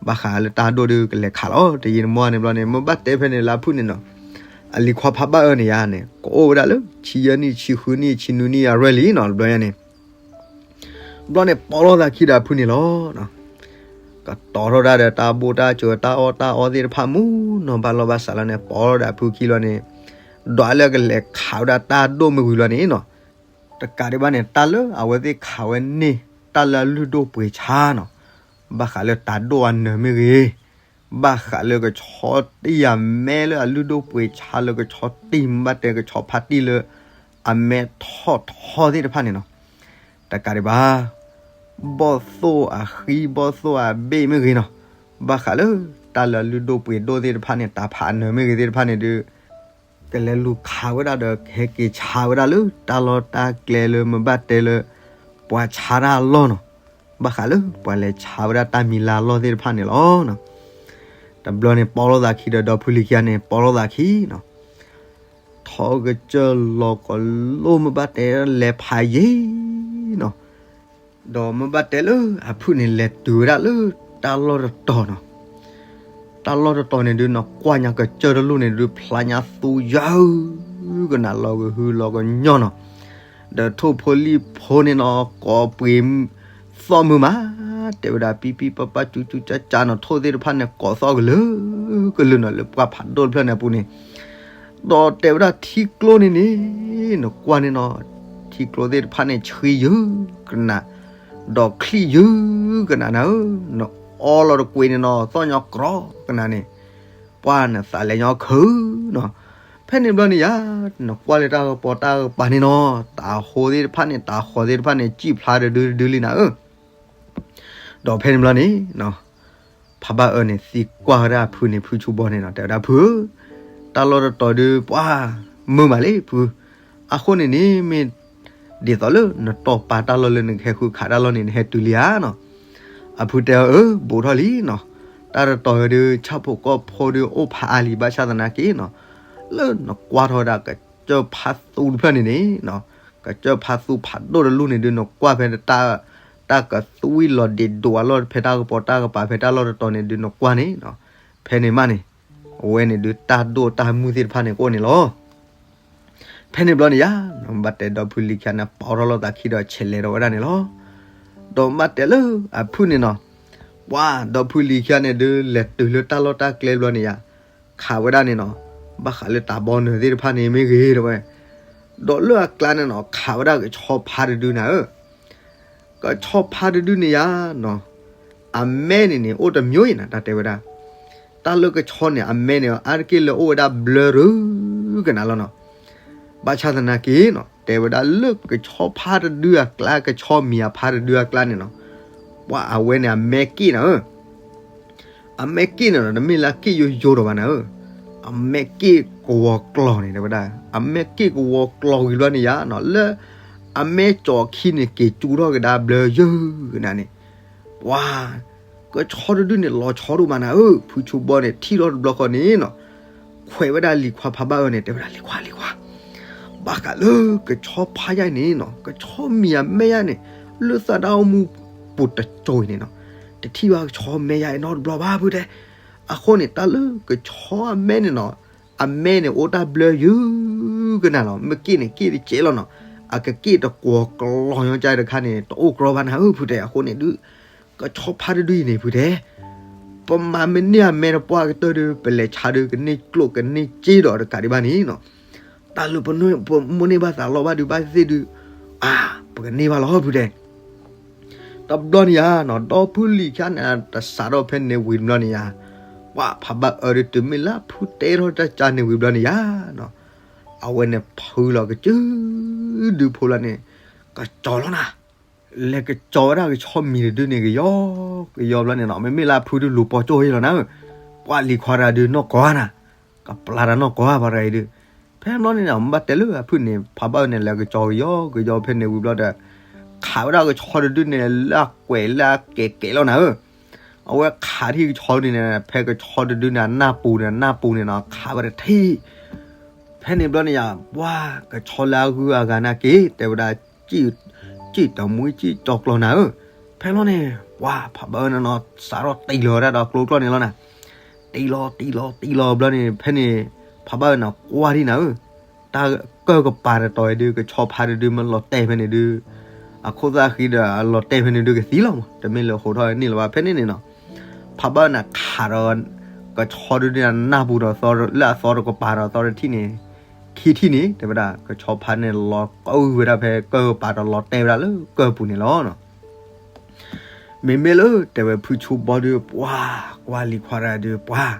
ဘၣ်ဃးလၢတၢ်အဒိၣ်ဒီးကလဲၤခးလီၤ. တယံာ်တမီၢ်န့ၣ်ဘျီန့ၣ် မ့ၢ်ဘၣ်တဲဖဲန့ၣ်လၢအဖုၣ်န့ၣ်နီၤ, အလံၤခွါဖးဘၣ်အၢန့ၣ်ယါန့ၣ် ကအိၣ်ဝဲဒၣ်လၢ ဆံယဲၢ်နံၣ် ဆံဃုနံၣ် ဆံနွံနံၣ်အရွဲၣ်လံနီၤ တဘျီညါန့ၣ် ဘျီန့ၣ် ပိာ်လီၤသးခံဒီးအဖုၣ်န့ၣ်လီၤ. ကတီၤထီၣ်ဒၣ်ဒီးတၢ်ဘိၣ်တၢ်စၢၤ တၢ်အီၣ်တၢ်အီသ့ၣ်တဖၣ်မူနီၤ ဘၣ်လီၢ်ဘၣ်စးလီၤန့ၣ် ပိာ်လီၤဒီးအဖုၣ်ခံလီၤန့ၣ်, ဒွးလၢကလဲၤခးဝဲဒၣ်တၢ်ဒိၣ်မ့ၢ်ဝံၤလီၤန့ၣ်နီၤ, တကးဒံးဘၣ်န့ၣ် တၢ်လၢအဝဲသ့ၣ်ခးဝဲန့ၣ် တၢ်လၢအလုၢ်ဒိၣ်ပှ့ၤဆါနီၤ, ဘၣ်ဃးလၢတၢ်ဒိၣ်အနၢၤမ့ၢ်ဂ့ၤ, ဘၣ်ဃးလၢကဆီတံၢ်အမဲလၢအလုၢ်ဒိၣ်ပှ့ၤဆါလၢကဆီတံၢ် မ့ၢ်ဘၣ်တဲကဆီဖါတံၢ်လၢ အမဲထီၣ်ထီသ့ၣ်တဖၣ်န့ၣ်နီၤ, တကးဒံးဘၣ် ဘီၣ်သိၣ်အဃံ ဘီၣ်သိၣ်အဘ့ၣ်မ့ၢ်ဂ့ၤနီၤ, ဘၣ်ဃးလၢတၢ်လၢအလုၢ်ဒိၣ်ပှ့ၤဒိၣ်သ့ၣ်တဖၣ်န့ၣ် တၢ်ဖးအနၢၤမ့ၢ်ဂ့ၤသ့ၣ်တဖၣ်န့ၣ်ဒီး ကလဲၤလူၤခးဝဲဒၣ်ဒီး ကဟဲက့ၤဆါဝဲဒၣ်လၢတၢ်လီၢ်တၢ်ကျဲလၢ မ့ၢ်ဘၣ်တဲလၢ ပှၤဆါတၢ်အလီၢ်နီၤ, ဘၣ်ဃးလၢပှၤလဲၤဆါဝဲဒၣ်တၢ်မံၤလၢအလီၢ်သ့ၣ်တဖၣ်န့ၣ်လီၤ. တဘျီန့ၣ် ပိာ်လီၤသးခံဒီး ဒီဖုလံၤခံဂၤန့ၣ် ပိာ်လီၤသးခံနီၤ, ထီကစၢၢ်လီၤကလိ မ့ၢ်ဘၣ်တဲလဲၤဖးယံၤနီၤ, ဒီးမ့ၢ်ဘၣ်တဲလၢအဖုၣ်န့ၣ် လဲၤတုၤဝဲဒၣ်လၢတၢ်လီၢ်တတီၤနီၤ, တၢ်လီၢ်တတီၤန့ၣ်ဒုး နကွၢ်ညါကစၢၢ်တလိၣ်န့ၣ်ဒုး ဖျါညါသူယၤဧၢ, ကနၣ်လီၤကဟုလီၤကညီနီၤ, ဒီးထိၣ်ဖိလံၣ်ဖိန့ၣ်နီၤ ကိးပှ့ၤသီၣ်မုာ်မး, တဲဝဲဒၣ်ပံပံပပၢ်ကၠူကၠူကၠါကၠါနီၤ, ထိၣ်သ့ၣ်တဖၣ်န့ၣ် ကိးသီၣ်ကလုာ်ကလုာ်နီၤ လၢပှၢ်ဖးဒိၣ်တဖျၢၣ်န့ၣ်အပူၤန့ၣ်, ဒီးတဲဝဲဒၣ်ထံကျိန့ၣ်န့ၣ် နကွၢ်န့ၣ်နီၤ, ထံကျိသ့ၣ်တဖၣ်န့ၣ် ဆှံယုၢ်ကနၣ်, ဒီးချံၣ်ယုၢ်ကနၣ်နၤဧၢ, နအီလီၤတကွံာ်န့ၣ်နီၤ သီၣ်ညီကြီကနၣ်န့ၣ်, ပှၢ်နသးလဲၤညီခုနီၤ, ဖဲန့ၣ်ဘျီန့ၣ်ယါ, နကွၢ်လၢတၢ်ကပီၤတၢ်ကပၤန့ၣ်နီၤ, တၤဟိသ့ၣ်တဖၣ်န့ၣ် တၤဃီၤသ့ၣ်တဖၣ်န့ၣ် စံၣ်ဖျါတဒုတဒုလံနၤဧၢ, ဒီးဖဲန့ၣ်ဘျီန့ၣ် ဖးဘၣ်အၢန့ၣ် သံကွၢ်ဝဲဒၣ်အဖုန့ၣ် ဖုဆိဘီန့ၣ်နီၤ, တဲဝဲဒၣ်ဖုဧၢ, တၢ်လီၢ်တတီၤဒုး ပှၢ်မုာ်မးလံဖု, အဃိန့ၣ်န့ၣ် မ့ၢ်ဒ်သိးလၢနတီၢ်ပာ်တၢ်လီၢ်လၢနကဟဲဃုခးတၢ်လီၢ်န့ၣ် နဟဲတုၤလံဧါနီၤ, အဖုတဲအီၤ အၢ ဘူးထီၣ်လံနီၤ, တၢ်တတီၤဒုး ဆၣ်ဖိကီၢ်ဖိဒုး အိၣ်ဖးအါလံ ဘၣ်ဆၣ်သနာ်က့နီၤ, လၢနကွၢ်ထီၣ်ဝဲဒၣ်ကစၢၢ်ဖးသူတဖျၢၣ်န့ၣ်န့ၣ်နီၤ, ကစၢၢ်ဖးသူဖးဒိၣ်တလူၢ်န့ၣ်ဒုး နကွၢ်ဖဲတၢ် တၢ်ကသွံလီၤဒံးဒိးအလီၢ် ဖဲတၢ်ကပီၤတၢ်ကပၤဖဲတၢ်လီၢ်တတီၤန့ၣ်ဒုး နကွၢ်န့ၣ်နီၤ, ဖဲန့ၣ်မးန့ၣ် အဝဲန့ၣ်ဒုး တၢ်ဒိၣ်တၢ်မုၢ်သ့ၣ်တဖၣ်န့ၣ် ကအိၣ်န့ၣ်လီၤ. ဖဲန့ၣ်ဘျီန့ၣ်ယါ, ဘၣ်တဲဒီဖုလံၤခံဂၤန့ၣ် ပိာ်ထီၣ်လိာ်သးခံဒီး ဆဲးလဲၤထီၣ်ဝဲဒၣ်န့ၣ်လီၤ. ဒီးဘၣ်တဲလၢအဖုၣ်န့ၣ်နီၤ, ပှၤဒီဖုလံၤခံဂၤန့ၣ်ဒုး လဲၤတုၤလၢတၢ်လီၢ်တၢ်ကျဲဘျီန့ၣ်ယါ, ခးဝဲဒၣ်န့ၣ်နီၤ, ဘၣ်ဃးလၢတၢ်ဘီနၢၤသ့ၣ်တဖၣ်န့ၣ်မ့ၢ်ဂ့ၤ တဲဝဲ, ဒီးလၢအကျါန့ၣ်နီၤ ခးဝဲဒၣ်ကဆီဖါတဒုနၤဧၢ ကဆီဖါတဒုန့ၣ်ယါနီၤ, အမဲန့ၣ်န့ၣ် အိၣ်တမျိုးအံၤနၤ တၢ်တဲဝဲဒၣ်, တၢ်လၢကဆီန့ၣ် အမဲန့ၣ် အါတက့ၢ်လၢအိၣ်ဝဲဒၣ်ဘျၢရူကနၤလီၤနီၤ. ဘၣ်ဆၣ်သနာ်က့နီၤ တဲဝဲဒၣ်လၢကဆီဖါတဒုအကျါ ကဆီမံၤအဖါတဒုအကျါန့ၣ်နီၤ, ပှၤအဝဲန့ၣ် အမဲက့ၣ်နၤဧၢ အမဲက့ၣ်န့ၣ်နီၤ တမ့ၢ်လၢအက့ၣ်ယိယိဒီးဘၣ်နၤဧၢ, အမဲက့ၣ်ကဝီၤကျီၤန့ၣ် တဲဝဲဒၣ်, အမဲက့ၣ်ကဝီၤကျီၤဝံၤဘျီန့ၣ်ယါနီၤ လၢအမဲကၠီၤခံန့ၣ် က့ၤကၠူထီၣ်ကဒါဘျၢယၢကနၤန့ၣ်, ပှၤ ကဆီတဒုန့ၣ် လီၤဆီဒိၣ်မးနၤဧၢ, ဖုဆိဘီန့ၣ် ထံၣ်ထီၣ်တဘျီဃီန့ၣ်နီၤ ခွဲးဝဲဒၣ်လံၤခွါဖးဘၣ်အၢန့ၣ် တဲဝဲဒၣ် လံၤခွါ လံၤခွါ, ဘၣ်ဃးလၢကဆီဖါယါအံၤန့ၣ်နီၤ ကဆီမံၤအမဲယါန့ၣ် လၢသးတၢ်အိၣ်မူပူၤတစိၤအံၤန့ၣ်နီၤ တထံၣ်ဘၣ်ကဆီမဲယါအံၤနီတဘျီဘၣ်ဖုတဲ. အဃိန့ၣ် တၢ်လၢကဆီအမဲန့ၣ်နီၤ အမဲန့ၣ် အိၣ်တၢ်ဘျၢယုကနၤလီၤ. မ့ၢ်က့ၣ်န့ၣ် က့ၣ်တကဲးလီၤနီၤ. အကက့ၣ်တကွီၤကျီၤညီကါတခါန့ၣ် တအိၣ်ကြီဘၣ်နၤဧၢ ဖုတဲ. အဃိန့ၣ်ဒုး ကဆီဖါတဒုအံၤန့ၣ် ဖုတဲ ပမၤမ့ၢ်န့ၢ်အမဲတပှၢ်ကတၢၢ်ဒုး ပလဲၤဆါဒုး ကန့ၢ်ကျိၣ်ကန့ၢ်စ့ဒီးတကးဒံးဘၣ်န့ၣ်နီၤ တၢ်လၢပမိၣ်န့ၢ်ဘၣ်သးလီၢ်ဘၣ်ဒုးဘၣ်သ့ၣ်ဒုး အါ ပကန့ၢ်ဘၣ်လီၤ ဖုတဲ. တဘျီန့ၣ်ယါနီၤ ဒီဖုလံၤခံဂၤန့ၣ် တစးထီၣ်ဖဲန့ၣ်ဝံၤတဘျီန့ၣ်ယါ, ပှၤဖးဘၣ်အၢဒုးတုၤမ့ၢ်လၢဖုတဲထီၣ်တၢ်ကါန့ၣ်ဝံၤတဘျီန့ၣ်ယါနီၤ, အဝဲန့ၣ်ဖုလီၤကစုဒုဖိလီၤန့ၣ်, ကစီၤလီၤနၤ, လဲၤကစီၤဝဲဒၣ်ကဆီမံၤတဒုန့ၣ်ကယီကယီဘျီန့ၣ်နီၤ, မ့မ့ၢ်လၢအဖုဒုးလူၤပိာ်ကၠိၣ်ဟ့ၣ်လီၤနၤဧၢ, ပှၤလံၤခွါတဂၤဒုးနီၢ်ကီၢ်ဧါနၤ, ကပျၢ်တၢ်နီၢ်ကီၢ်ဧါပှၤတဂၤအံၤဒုး, ဖဲဘျီန့ၣ်နီၤ မ့ၢ်ဘၣ်တဲလၢအဖုန့ၣ် ဖးဘၣ်အၢန့ၣ် လဲၤကစီၤကယီကယီဖဲန့ၣ်ဝံၤဘျီဒီး ခးဝဲဒၣ်ကဆီတဒုန့ၣ် လၢအကွဲးလၢအကဲးကဲးလီၤနၤဧၢ, အဝဲခးထံၣ်ကဆီန့ၣ် ဖဲကဆီတဒုန့ၣ် အနၢ်ပူၤန့ၣ် အနၢ်ပူၤန့ၣ်နီၤ ခးဝဲတထံၣ် ဖဲန့ၣ်ဘျီန့ၣ်ယါ ပှၤကဆီလၢအဂုၤအဂၤနာ်က့ၤ တဲဝဲဒၣ် စံၣ်တမှံစံၣ်ကၠီကျီနၤဧၢ, ဖဲလီၤန့ၣ် ပှၤဖးဘၣ်အၢန့ၣ်နီၤ စးထီၣ်တံၢ်လီၤဝဲဒၣ်ဒီးကျိကျီန့ၣ်လီၤနၤ, တံၢ်လီၤတံၢ်လီၤတံၢ်လီၤဘျီန့ၣ် ဖဲန့ၣ် ဖးဘၣ်အၢန့ၣ်ကွၢ်ဒံးနၤဧၢ, တၢ်ကၢၢ်ကပၤတတီၤအံၤဒုး ကဆီဖါတဒုမ့ၢ်လီၤတဲာ်ဖဲန့ၣ်ဒုး အခိၣ်သၣ်ဃံဒီး အလီၤတဲာ်ဖဲန့ၣ်ဒုးကသံလီၤမး တမ့ၢ်လၢဟိးထီၣ်န့ၢ်လၢၤဘၣ် ဖဲန့ၣ်န့ၣ်နီၤ, ဖးဘၣ်အၢန့ၣ်ခးဒီး ကဆီတဒုန့ၣ် နၢ်ပူၤဒီးသီလၢအသီတကပၤဒီးသီတထံၣ်န့ၣ်, ခံထံၣ်န့ၣ် တဲဝဲဒၣ် ကဆီဖါန့ၣ်လီၤကၢၢ်ဝဲဒၣ်ဖဲကၢၢ်ကပၤဒီးလီၤတဲာ်ဝဲဒၣ်လၢကၢၢ်ပူၤန့ၣ်လီၤနီၤ မ့မ့ၢ်လၢတဲဝဲဖုဆိဘီဒုး ပှၤကွၢ်လံၤခွါတဂၤဒုး ပှၤ,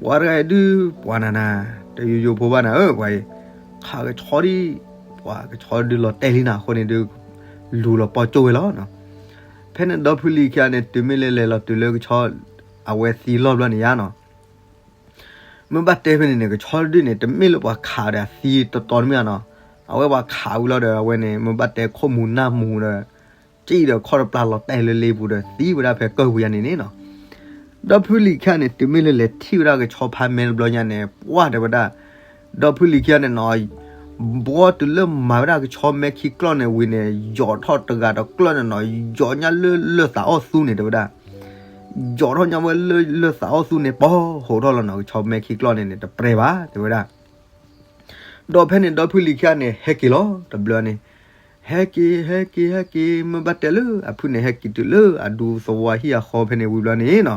ပှၤတဂၤဒုး ပှၤနၤနၤ, တယိယိဖိဘၣ်နၤဧၢ ပှၤအံၤ, ခးကဆီဒံး, ပှၤကဆီဒုးလီၤတဲာ်လံနၤ အဃိန့ၣ်ဒုး လူၤလီၤပိာ်ကၠိၣ်ဝဲလီၤ. ဖဲန့ၣ်ဒီဖုလံၤခံဂၤန့ၣ် တုၤမ့ၢ်လၢလဲၤလီၤတုၤလၢကဆီ အဝဲသံလီၢ်ဘျီန့ၣ်ယါနီၤ မ့ၢ်ဘၣ်တဲဖဲန့ၣ်န့ၣ် ကဆီတဒုန့ၣ် တမ့ၢ်လၢပှၤခးဒီးအသံတတီၤတမ့ၢ်ဧါနီၤ, အဝဲပှၤခးဝံၤလီၤဒီး အဝဲန့ၣ် မ့ၢ်ဘၣ်တဲခိၣ်မူၤနၢ်မူၤဒီး စံၣ်ဒီးခီၣ်တပျၢ်လီၤတဲာ်လၢလ့ပူၤဒီး သံဝဲဒၣ်ဖဲကၢၢ်ပူၤယါန့ၣ်န့ၣ်နီၤ. ဒီဖုလံၤခံဂၤန့ၣ် တုၤမ့ၢ်လၢလဲၤထံၣ်ဝဲဒၣ်ကဆီဖါမဲတဘျီညါန့ၣ် ပှၢ်တဲဝဲဒၣ် ဒီဖုလံၤခံဂၤန့ၣ်နီၤ ဘှီတုၤလၢမၤဝဲဒၣ်ကဆီမဲခံကျီၢ်န့ၣ်ဝံၤန့ၣ် ယိးထီၣ်တဂၤတကျီၢ်န့ၣ်နီၤ ယိးညါလၢလၢၢ်သးအီၣ်သူန့ၣ် တဲဝဲဒၣ်, ယိးထီၣ်ညါဝဲလၢလၢၢ်သးအီၣ်သူန့ၣ် ပီဟိးထီၣ်လီၤနီၤ ကဆီမဲခံကျီၢ်န့ၣ်န့ၣ် တပြဲဘၣ် တဲဝဲဒၣ်. ဒီးဖဲန့ၣ်ဒီဖုလံၤခံဂၤန့ၣ် ဟဲက့ၤလီၤ တဘျီန့ၣ်, ဟဲက့ၤ ဟဲက့ၤ ဟဲက့ၤ မ့ၢ်ဘၣ်တဲလၢအဖုန့ၣ် ဟဲက့ၤတုၤလၢအဒူသဝီဟံၣ်အဃီဖဲန့ၣ်ဝံၤဘျီန့ၣ်နီၤ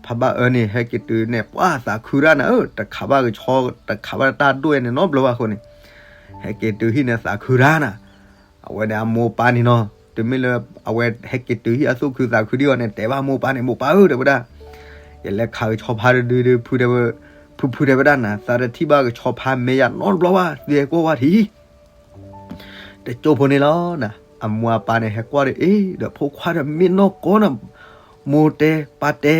ဖးဘၣ်အၢန့ၣ် ဟဲက့ၤတုၤန့ၣ် ပှၢ်သးခုတၢ်နၤဧၢ, တခးဘၣ်ကဆီ တခးဘၣ်တၢ်ဒိၣ်န့ၣ်နီတဘျီဘၣ်အဃိန့ၣ်, ဟဲက့ၤတုၤဟံၣ်န့ၣ်သးခုတၢ်နၤ, အဝဲန့ၣ်အမိၢ်ပၢ်န့ၣ်နီၤ တုၤမ့ၢ်လၢအဝဲဟဲက့ၤတုၤဟံၣ်အသူၣ်ခုသးခုဒံးအီၤန့ၣ် တဲဘၣ်မိၢ်ပၢ်န့ၣ် မိၢ်ပၢ်ဧၢ တဲဝဲဒၣ်, ယလဲၤခးကဆီဖါတဒုဒုး ဖုတဲဝဲ, ဖုဖုတဲဝဲဒၣ်နၤ သးတထံၣ်ဘၣ်ကဆီဖါမဲယၤနီတဘျီဘၣ် သုဟဲကွၢ်ဝဲထံၣ် တကၠိဖိန့ၣ်လီၤနၤ, အမိၢ်အပၢ်န့ၣ် ဟဲကွၢ်ဒီး အ့ ဒီးဖိခွါဒီးမ့ၢ်နီၢ်ကီၢ်နၤ, မိၢ်တဲပၢ်တဲ,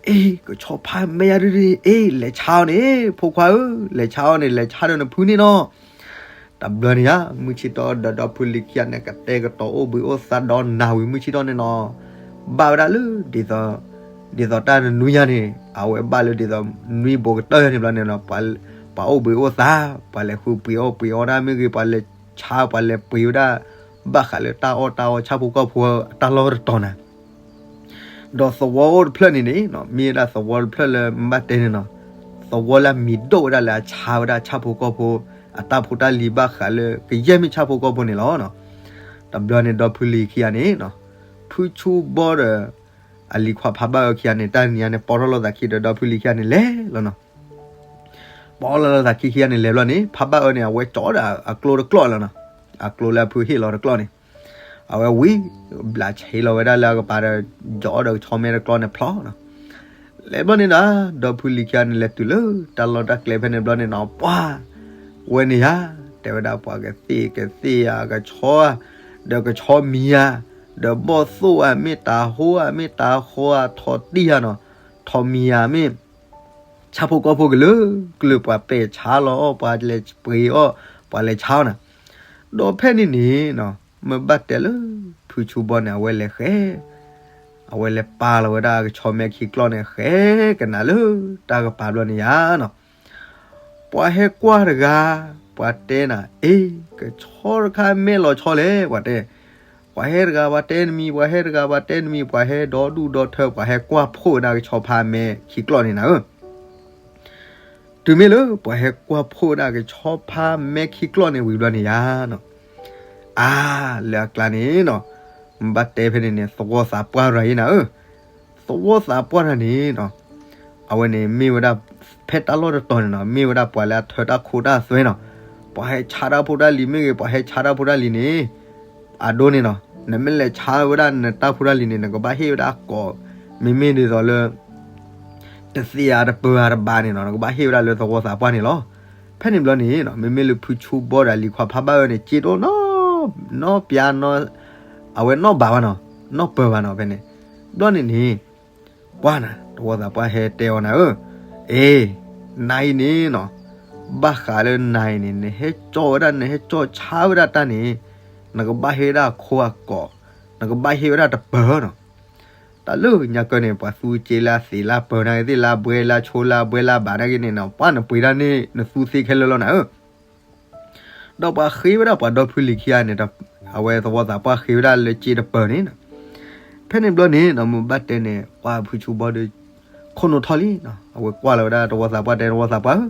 အ့ ကဆီဖါမဲယၤဒုဒု အ့ လဲၤဆါအီၤန့ၣ် ဖိခွါဧၢ, လဲၤဆါအီၤန့ၣ် လဲၤဆါဒီးနဖုန့ၣ်နီၤ. တဘျီန့ၣ်ဧါ မုၢ်ဆ့ၣ်ထီၣ်ဒီးဒီဖုလံၤခံဂၤန့ၣ် ကတဲာ်ကတီၤအိၣ်ဘှံးအိၣ်သါဒီးနၤဝံၤ မုၢ်ဆ့ၣ်ထီၣ်န့ၣ်နီၤ, ဘၣ်ဝဲဒၣ်လၢ ဒ်သိးတၢ်နနွံညါန့ၣ် အဝဲဘၣ်လၢဒ်သိးနွံဘိးကတၢၢ်ယါန့ၣ်ဘျီန့ၣ်နီၤ, ပှၤအိၣ်ဘှံးအိၣ်သါ, ပှၤလဲၤဃုပှ့ၤအီၣ်ပှ့ၤအီတၢ်မ့ၢ်ဂ့ၤ, ပှၤလဲၤဆါ ပှၤလဲၤပှ့ၤဝဲဒၣ် ဘၣ်ဃးလၢတၢ်အီၣ်တၢ်အီဆၣ်ဖိကီၢ်ဖိအတၢ်လီၢ်တတီၤနၤ ဒီးသဝီအိၣ်တဖျၢၣ်န့ၣ်န့ၣ် မ့ၢ်ဝဲဒၣ်သဝီတဖျၢၣ်လၢမ့ၢ်ဘၣ်တဲန့ၣ်နီၤ, သဝီလၢအမံၤဒိၣ်ဝဲဒၣ်လၢအဆါဝဲဒၣ်ဆၣ်ဖိကီၢ်ဖိ အတၢ်ဖိတၢ်လံၤဘၣ်ဃးလၢကယဲၢ်မ့ၢ်ဆၣ်ဖိကီၢ်ဖိန့ၣ်လီၤ. တဘျီန့ၣ်ဒီဖုလံၤခံဂၤန့ၣ် ဖုဆူဘီဒီး အလံၤခွါဖးဘၣ်အၢခံဂၤန့ၣ် တၢ်နံၤညါန့ၣ် ပိာ်ထီၣ်လိာ်သးခံဒီးဒီဖုလံၤခံဂၤန့ၣ်လဲၤလီၤနီၤ ပိာ်လီၤလိာ်သးခံခံဂၤန့ၣ်လဲၤဘျီန့ၣ် ဖးဘၣ်အၢန့ၣ် အဝဲကၠီဒီးအကျိတကျီၢ်လီၤနီၤ, အကျိလၢအဖုဟ့ၣ်လီၤတကျီၢ်န့ၣ်, အဝဲဝံၤ ဘျးဆံးလီၤဝဲဒၣ်လၢအကပၤဒီး ကၠီဒီးကဆီမဲတကျီၢ်န့ၣ်ဖျီနီၤ, လဲၤဘျီန့ၣ်ဒီး ဒီဖုလံၤခံဂၤန့ၣ် လဲၤတုၤလၢတၢ်လီၢ်တၢ်ကျဲဖဲန့ၣ်ဘျီန့ၣ်နီၤ ပှၤ ဝဲန့ၣ်ယါ တဲဝဲဒၣ်ပှၤကသ့ၣ်ကသ့ၣ်ယါကဆီဧါ, ဒီးကဆီမံၤဧါ, ဒီးဘီၣ်သိၣ်ဧါ မ့ၢ်တၤဟိဧါ မ့ၢ်တၤဟီဧါ ထိးတံၢ်ဧါနီၤ, ထိးမံၤဧါ မ့ၢ် ဆၣ်ဖိကီၢ်ဖိကလုာ်ကလုာ် ပှၤပဲာ်ဆါလီၤအီၣ် ပှၤလဲၤပှ့ၤအီၣ် ပှၤလဲၤဆါအီၣ်နၤ, ဒီးဖဲန့ၣ်န့ၣ်နီၤ မ့ၢ်ဘၣ်တဲလၢ ဖုဆူဘီန့ၣ် အဝဲလဲၤဃဲ အဝဲလဲၤပာ်လီၤဝဲဒၣ်ကဆီမဲခံကျီၢ်န့ၣ် ဃဲကနၤလၢတၢ်ကပၤဘျီန့ၣ်ယါနီၤ ပှၤဟဲကွၢ်တဂၤ ပှၤတဲနၤ အ့ ကဆီတခါမဲာ်လီၤဆီလဲၣ် ပှၤတဲ, ပှၤဟဲတဂၤ ပှၤတဲနမံၤ ပှၤဟဲတဂၤ ပှၤတဲနမံၤ ပှၤဟဲဒီဒူၣ်ဒီထၢ ပှၤဟဲကွၢ်ဖှိၣ်ဝဲဒၣ်ကဆီဖါမဲာ်ခံကျီၢ်န့ၣ်နၤဧၢ တုၤမ့ၢ်လၢ ပှၤဟဲကွၢ်ဖှိၣ်ဝဲဒၣ်ကဆီဖါမဲာ်ခံကျီၢ်န့ၣ်ဝံၤဘျီန့ၣ်ယါနီၤ, အါ လၢအကျါန့ၣ်နီၤ, ဘၣ်တဲဖဲန့ၣ်န့ၣ် သဝီသးပှၢ်ရၤအံၤနၤဧၢ, သဝီသးပှၢ်ရၤန့ၣ်နီၤ, အဝဲန့ၣ်မ့ၢ်ဝဲဒၣ် ဖဲတၢ်လီၢ်တတီၤန့ၣ်နီၤ မ့ၢ်ဝဲဒၣ်ပှၤလၢအထၢတၢ်ခိတၢ်သွဲနီၤ, ပှၤဟဲဆါတၢ်ဖိတၢ်လံၤမ့ၢ်ဂ့ၤ ပှၤဟဲဆါတၢ်ဖိတၢ်လံၤန့ၣ် အဒိန့ၣ်နီၤ, နမ့ၢ်လဲၤဆါဝဲဒၣ်နတၢ်ဖိတၢ်လံၤန့ၣ် နကဘၣ်ဟ့ၣ်ဝဲဒၣ်အကိာ် မ့မ့ၢ်ဒ်သိးလၢ တသ့ဧါတပၢၤဧါတဘးန့ၣ်နီၤ နကဘၣ်ဟ့ၣ်ဝဲဒၣ်လၢသဝီသးပှၢ်န့ၣ်လီၤ. ဖဲန့ၣ်ဘျီန့ၣ်နီၤ မ့မ့ၢ်လၢဖုဆူဘီဒီးလံၤခွါဖးဘၣ်အၢန့ၣ် စ့တအိၣ်နီ နီပျါ အဝဲနီၣ်ဘးဘၣ်နီၤ နီၣ်ပၢၤဘၣ်နီၤ ဖဲန့ၣ် ဘျီန့ၣ်န့ၣ် ပှၢ်နၤ သဝီသးပှၢ်ဟဲတဲအီၤနၤဧၢ, အ့ နၤအံၤန့ၣ်နီၤ ဘၣ်ဃးလၢနၤအံၤန့ၣ် နဟဲကၠီဝဲဒၣ် နဟဲကၠီဆါဝဲဒၣ်တၢ်န့ၣ် နကဘၣ်ဟ့ၣ်ဝဲဒၣ်အခိၣ်အကိာ်, နကဘၣ်ဟ့ၣ်ဝဲဒၣ်တပၢၤနီၤ. တၢ်လၢညါကၢန့ၣ် ပှၤသူစ့လၢအသ့ၣ်လၢအပၢၤနာ်က့သ့ၣ် လၢအဘှဲလၢအဆိလၢအဘှဲလၢအဘၣ်နာ်က့န့ၣ်နီၤ ပှၢ်နပှ့ၤတၢ်န့ၣ် နသူသ့ခဲလၢာ်လီၤနၤဧၢ. ဒီးပှၤဃ့ဝဲဒၣ်ပှၤဒီဖုလံၤခံဂၤန့ၣ် အဝဲသဝီသးပှၢ်ဃ့ဝဲဒၣ်လၢစ့တပၢၤန့ၣ်နီၤ. ဖဲန့ၣ်ဘျီန့ၣ်နီၤ မ့ၢ်ဘၣ်တဲန့ၣ် ပှၢ်ဖုဆူဘီဒီး ခိၣ်နူာ်ထီၣ်လံနီၤ အဝဲကွၢ်လီၤဝဲဒၣ်သဝီသးပှၢ် တဲသဝီသးပှၢ်ဧ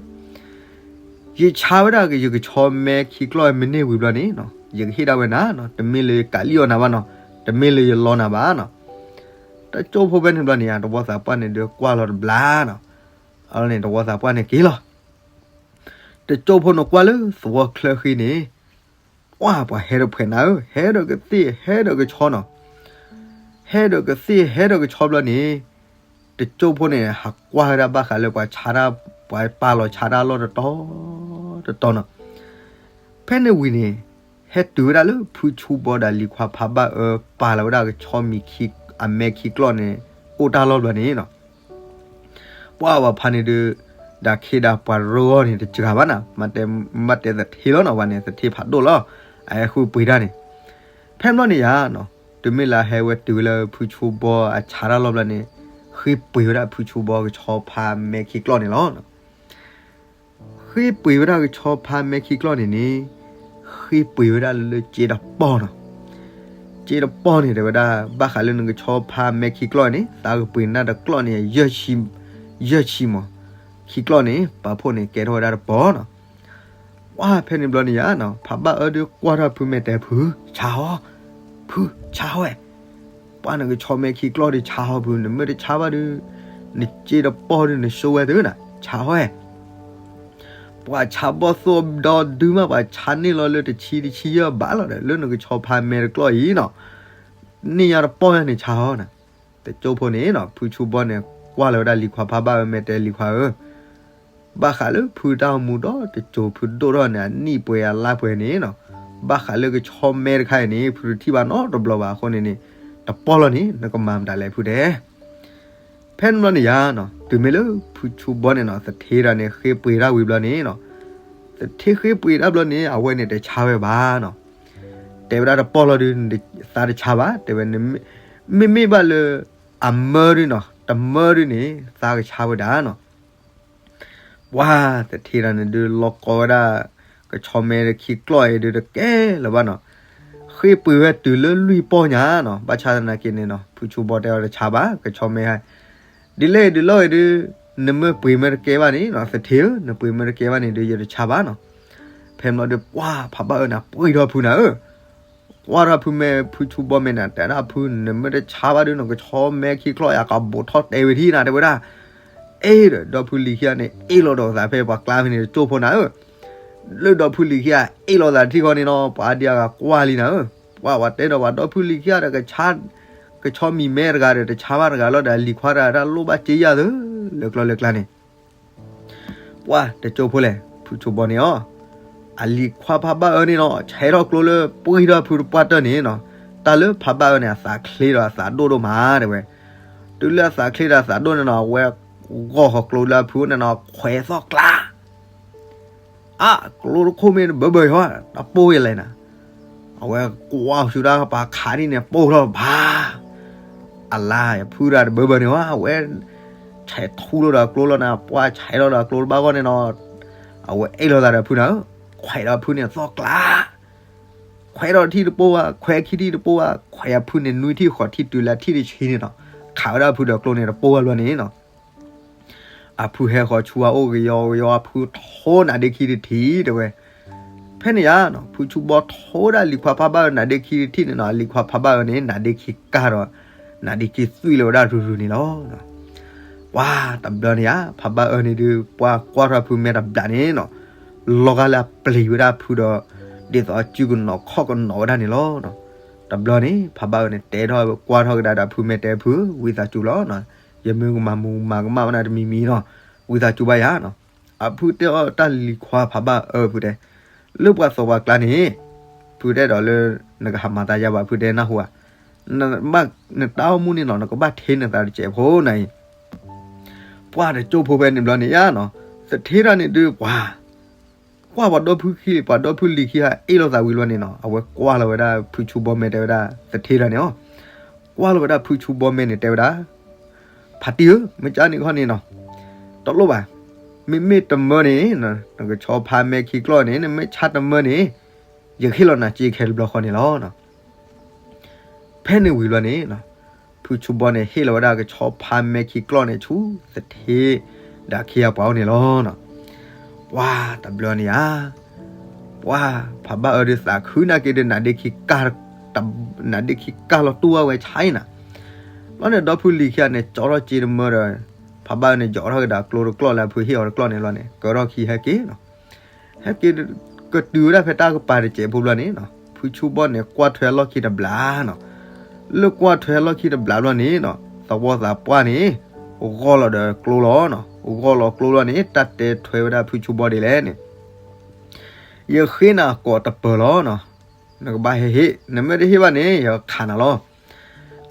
ၢ, ယဆါဝဲဒၣ်ယကဆီမဲခံကျီၢ်မ့ၢ်န့ၢ်ဝံၤဘျီန့ၣ်နီၤ ယကဟ့ၣ်ဒၣ်ဝဲနၤနီၤ တမ့ၢ်လၢယကးလံၣ်အီၤနၤဘၣ်နီၤ တမ့ၢ်လၢယလီနၤဘၣ်နီၤ. တကၠိဖိဖဲန့ၣ်ဘျီန့ၣ် သဝီသးပှၢ်န့ၣ်ဒုးကွၢ်လီၤတဘျီနီၤ အန့ၣ် သဝီသးပှၢ်န့ၣ်က့ၤလီၤ. တကၠိဖိန့ၣ်ကွၢ်လၢသဝီချၢဃံန့ၣ် ပှၢ်ပှၤဟဲဒီးဖှဲးနၤဧၢ ဟဲဒီးကသ့ၣ်ဟဲဒီးကဆီနီၤ. ဟဲဒီးကသ့ၣ်ဟဲဒီးကဆီဘျီန့ၣ် တကၠိဖိန့ၣ် ဟးကွၢ်ဝဲဒၣ်ဘၣ်ဃးလၢပှၤဆါတၢ် ပှၤပာ်လီၤဆါတၢ်အလီၢ်တတီၤတတီၤနီၤ. ဖဲန့ၣ်ဝံၤန့ၣ် ဟဲတုၤဝဲဒၣ်လၢဖုဆူဘီဒီးလံၤခွါဖးဘၣ်အၢ ပာ်လီၤဝဲဒၣ်ကဆီမံၤခံ အမဲခံကျီၢ်န့ၣ် အိၣ်တၢ်လီၢ်ဘျီန့ၣ်နီၤ ပှၢ်ပှၤဖးန့ၣ်ဒုး ဒီးခ့ဒီးပှၤရၢဂီၢ်န့ၣ် တစှၤဘၣ်နၤ မ့ၢ်တဲသထ့လီၤနီၤ ပှၤန့ၣ် သထ့ဖးဒိၣ်လီၤ အဟဲဃုပှ့ၤတၢ်န့ၣ်. ဖဲဘျီန့ၣ်ယါနီၤ တုၤမ့ၢ်လၢဟဲဝဲတုၤလၢဖုဆူဘီအဆါတၢ်လီၢ်ဘျီန့ၣ် ဃ့ပှ့ၤဝဲဒၣ်ဖုဆူဘီကဆီဖးမဲခံကျီၢ်န့ၣ်လီၤ. ဃ့ပှ့ၤဝဲဒၣ်ကဆီဖးမဲခံကျီၢ်န့ၣ်န့ၣ် ဃ့ပှ့ၤဝဲဒၣ်လၢစ့တပီၢ်နီၤ. စ့တပီၢ်န့ၣ် တဲဝဲဒၣ် ဘၣ်ဃးလၢနကဆီဖးမဲခံကျီၢ်န့ၣ် သးကပှ့ၤနၢ်တကျီၢ်န့ၣ် ယဲၢ်ဆံမး, ခံကျီၢ်န့ၣ် ပာ်ဖှိၣ်န့ၣ် ကဲထီၣ်ဝဲဒၣ်တပီၢ်နီၤ. ပှၢ်ဖဲန့ၣ်ဘျီန့ၣ်ယါနီၤ ဖးဘၣ်အၢဒုးကွၢ်ထီၣ်ဖုမဲာ်တဲဖု ဆါဟီ, ဖု ဆါဟီဝဲ ပှၢ်နကဆီမဲခံကျီၢ်ဒုးဆါဟီဖု နမ့ၢ်တဆါဘၣ်ဒုး နစ့တပီၢ်ဒုးနဆိဝဲသုနီၤ ဆါဟီဝဲ ပှၤဆါဘီၣ်သိၣ်ဒီဒုမး ပှၤဆါန့ၢ်လီၤလၢတဆံတဆံယဲၢ်ဘးလီၤဒီး လၢနကဆီဖးမဲတကျီၢ်အံၤနီၤ န့ၢ်ယါတပီၢ်ယါန့ၣ်ဆါဟီနီၤ. တကၠိဖိန့ၣ်နီၤ ဖုဆူဘီန့ၣ် ကွၢ်လီၤဝဲဒၣ်လံၤခွါဖးဘၣ်အၢ မဲာ်တဲလံၤခွါဧၢ ဘၣ်ဃးလၢဖုတၢ်အိၣ်မူဒီတစိၤဖုဒိၣ်ထီၣ်န့ၣ် အနံၣ်ပှဲၤအလါပှဲၤန့ၣ်နီၤ ဘၣ်ဃးလၢကဆီမဲတခါအံၤန့ၣ် ဖုတထံၣ်ဘၣ်နီတဘျီဘၣ်အဃိန့ၣ်န့ၣ် တပီၢ်လီၤန့ၣ် နကမၤမတၤလဲၣ်ဖုတဲ ဖဲန့ၣ်ဘျီန့ၣ်ယါနီၤ တုၤမ့ၢ်လၢဖုဆူဘီန့ၣ်နီၤ သထ့ဒီးန့ၣ် ဃ့ပှ့ၤတၢ်ဝံၤဘျီန့ၣ်နီၤ သထ့ဃ့ပှ့ၤတၢ်ဘျီန့ၣ် အဝဲန့ၣ်တဆါဝဲဘၣ်နီၤ တဲဝဲဒၣ်တပီၢ်လီၤဒုး သးတဆါဘၣ် တဲဝဲ မ့မ့ၢ်ဘၣ်လၢ အမၢဒုးနီၤ တမၢဒုးန့ၣ် သးကဆါဝဲဒၣ်နီၤ ပှၢ်သထ့ဒီးန့ၣ်ဒုး လီၤကီဝဲဒၣ် ကဆီမဲတခံကျီၢ်အံၤဒုးတကဲလၢၤဘၣ်နီၤ ဃ့ပှ့ၤဝဲတုၤလၢလွံၢ်ပီၢ်ညါနီၤ ဘၣ်ဆၣ်သနာ်က့န့ၣ်နီၤ ဖုဆူဘီတဲအီၤတဆါဘၣ် ကဆီမဲ ဒ်လဲၣ်ဒ်လဲၣ်ဂ့ၤဒုး နမ့ၢ်ပှ့ၤမ့ၢ်တကဲဘၣ်န့ၣ်နီၤ သထ့ဧၢ နပှ့ၤမ့ၢ်တကဲဘၣ်န့ၣ်ဒုး ယတဆါဘၣ်နီၤ ဖဲန့ၣ်ဘျီဒုး ပှၢ်ဖးဘၣ်အၢန့ၣ် ပှ့ၤထီၣ်ဖုနၤဧၢ ကွၢ်ထီၣ်ဖုမဲာ် ဖုဆူဘီမဲာ်န့ၣ် တဲဒၣ်ဖု နမ့ၢ်တဆါဘၣ်ဒုးနီၤ ကဆီမဲခံကျီၢ်ယၤကဘိးထီၣ်တဲဝဲထံၣ်နၤ တဲဝဲဒၣ် အ့ဒီး ဒီဖုလံၤခံဂၤန့ၣ် အ့ၣ်လိာ်ဒီးသးဖဲပှၤကျါဖဲန့ၣ် တကၠိဖိနၤဧၢ လၢဒီဖုလံၤခံဂၤ အ့ၣ်လိာ်သးထံၣ်ဃီန့ၣ်နီၤ ပှၤဒံအဂၤကွၢ်လံနၤဧၢ ပှၤဝဲတဲဒီးပှၤဒီဖုလံၤခံဂၤဒီး ကဆီမံၤမဲတဂၤဒီး တဆါဘၣ်တဂၤလီၤဒီး လံၤခွါတဂၤတၢ်လိၣ်ဘၣ်စ့ယၤသၢ လၢကျီလၢကျါန့ၣ် ပှၢ်တကၠိဖိလဲၣ် ဖုဆူဘီန့ၣ်အီၤ အလံၤခွါဖးဘၣ်အၢန့ၣ်နီၤ ဆဲးထီၣ်ကျိလၢပှ့ၤထီၣ်ဖုတပှၢ်တၢၢ်န့ၣ်နီၤ တၢ်လၢဖးဘၣ်အၢန့ၣ် အသးချ့ဒီးအသးဒိၣ်ဒိၣ်မးတဲဝဲ တုၤလၢအသးချ့ဒီးအသးဒိၣ်န့ၣ်နီၤ အဝဲဂီၢ်ဃီၤကျိလၢအဖုန့ၣ်နီၤ ခွဲးသီၣ်ကျါ အကျိတခိၣ်မ့ၢ်တဘၢဘၢအံၤဟီ တပိၢ်ယလဲၣ်နၤ အဝဲကွၢ်ဆူဒၣ်ပှၤခးဒ်န့ၣ် ပိၢ်ထီၣ်ဘၣ် အလါဖုဒၣ်တဘၢဘၢန့ၣ်ဟီ အဝဲ ဆဲးထူလီၤဒီးအကျိလီၤနၤ ပှၢ်ဆဲးထီၣ်ဒီးအကျိတဘၣ်ဂီၢ်န့ၣ်နီၤ အဝဲအ့ၣ်လိာ်သးဒီးဖုနၤဧၢ ခွဲးဒီးဖုန့ၣ်သီၣ်ကျါ ခွဲးဒီးထံၣ်တပိၢ်ဘၣ် ခွဲးခံထံၣ်တပိၢ်ဘၣ် ခွဲးအဖုန့ၣ်နွံထံၣ်ဃိးထံၣ်တုၤလၢအထံၣ်တဆံန့ၣ်နီၤ ခးဝဲဒၣ်ဖုဒီးကျိန့ၣ်တပိၢ်ဘၣ်ဘျီန့ၣ်နီၤ အဖုဟဲဃီၤဆူအအိၣ်ကယီကယီ အဖုထီနးဒ့ခံတထံၣ်တဲဝဲ ဖဲန့ၣ်ယါနီၤ ဖုဆူဘီထီဝဲဒၣ်လံၤခွါဖးဘၣ်အၢနးဒ့ခံတထံၣ်န့ၣ်နီၤ လံၤခွါဖးဘၣ်အၢန့ၣ် နးဒ့ခံကၢ်ဒီး နးဒ့ခံသွံၣ်လၢၤဝဲဒၣ်ရုၢ်ရုၢ်န့ၣ်လီၤ. ပှၤတဘျီန့ၣ်ယါ ဖးဘၣ်အၢန့ၣ်ဒုး ပှၤကွၢ်ထီၣ်ဖုမဲာ်တဘျီန့ၣ်နီၤ လီၤဂာ်လၢအပျံၤဝဲဒၣ်ဖုဒီး ဒ်သိးအစုကနိးခီၣ်ကနိးဝဲဒၣ်န့ၣ်လီၤ. တဘျီန့ၣ် ဖးဘၣ်အၢန့ၣ် တဲထီၣ်ကွၢ်ထီၣ်ကဒါဒီးဖု မ့ၢ်တဲဖု ဝံသးစူၤလီၤနီၤ, ယမ့ၢ်ကမၤမူမၤကမၣ်ဝဲဒၣ်တမံၤမံၤနီၤ, ဝံသးစူၤဘၣ်ယၤနီၤ. အဖုတဲအီၤတၢ်လံၤခွါ ဖးဘၣ်အၢ ဖုတဲ, လၢပှၤသီပှၤကျါန့ၣ် ဖုတဲဒီးလၢ နကဟးမၤသးယါဘၣ် ဖုတဲနၢ်ဟူဧါ, နတၢ်အိၣ်မူန့ၣ်နီၤ နကဘၣ်ထဲနသးတစဲးဖိနၤအံၤ ပှၤတကၠိဖိဖဲန့ၣ်ဘျီန့ၣ်ယါနီၤ, သထ့တၢ်န့ၣ်ဒုးပှၤ ကွၢ်ပှၤဒီဖုခံလံ ပှၤဒီဖုလံၤခံဟးအ့ၣ်လိာ်သးဝံၤဘျီန့ၣ်နီၤ အဝဲကွၢ်လီၤဝဲဒၣ်ဖုဆူဘီမဲ တဲဝဲဒၣ် သထ့တၢ်န့ၣ်အီၤ, ကွၢ်လီၤဝဲဒၣ်ဖုဆူဘီမဲန့ၣ် တဲဝဲဒၣ် ဖါတံၢ်ဧၢ, မ့ၢ်ကန့ၣ်ခီန့ၣ်နီၤ, တလိၣ်ဘၣ်, မ့မ့ၢ်တမၢန့ၣ် နကဆီဖါမဲခံကျီၢ်န့ၣ် နမ့ၢ်ဆါတမၢန့ၣ် ယကဟ့ၣ်လီၤနၤစ့ခဲတဘျီဃီန့ၣ်လီၤ. ဖဲန့ၣ်ဝံၤဘျီန့ၣ် ဖုဆူဘီန့ၣ် ဟ့ၣ်လီၤဝဲဒၣ်ကဆီဖါမဲခံကျီၢ်န့ၣ် ဆူသထ့ဒီးခံဂၤပှၤအိၣ်န့ၣ်လီၤ. ပှၤတဘျီန့ၣ်ဧါ, ပှၤဖးဘၣ်အၢဒုးသးခုနာ်က့ဒုး နးဒ့ခံကၢ် နးဒ့ခံကၢ်လီၤတူၢ်ဝဲဆါအံၤနၤ, ဘျီန့ၣ်ဒီဖုလံၤခံဂၤန့ၣ် ကၠီထီၣ်စ့တမၢဒီး ဖးဘၣ်အၢန့ၣ် ယီၤထီၣ်ကဒါကျိတကျီၢ်လၢအဖုဟ့ၣ်အီၤတကျီၢ်န့ၣ်လီၤန့ၣ် ကၢထီၣ်ခံဟဲက့ၤနီၤ ဟဲက့ၤ ကတုၤဝဲဒၣ်ဖဲတၢ်ကပၤတစဲးဖိဘျီန့ၣ်နီၤ ဖုဆူဘီန့ၣ် ကွၢ်ထွဲအလီၢ်ခံတဘျီနီၤ, လၢကွၢ်ထွဲအလီၢ်ခံတဘျီဘျီန့ၣ်နီၤ သဝီသးပှၢ်န့ၣ် ဂီၢ်လီၤဒီးကျိလီၤနီၤ, ဂီၢ်လီၤကျိလီၤန့ၣ် တၢ်တဲထွဲဝဲဒၣ်ဖုဆူဘီဒ်လဲၣ်န့ၣ် ယဃ့နၤအကိာ်တပၢၤလီၤနီၤ, နကဘၣ်ဟဲဟ့ၣ်, နမ့ၢ်တဟ့ၣ်ဘၣ်န့ၣ် ယကခးနၤလီၤ.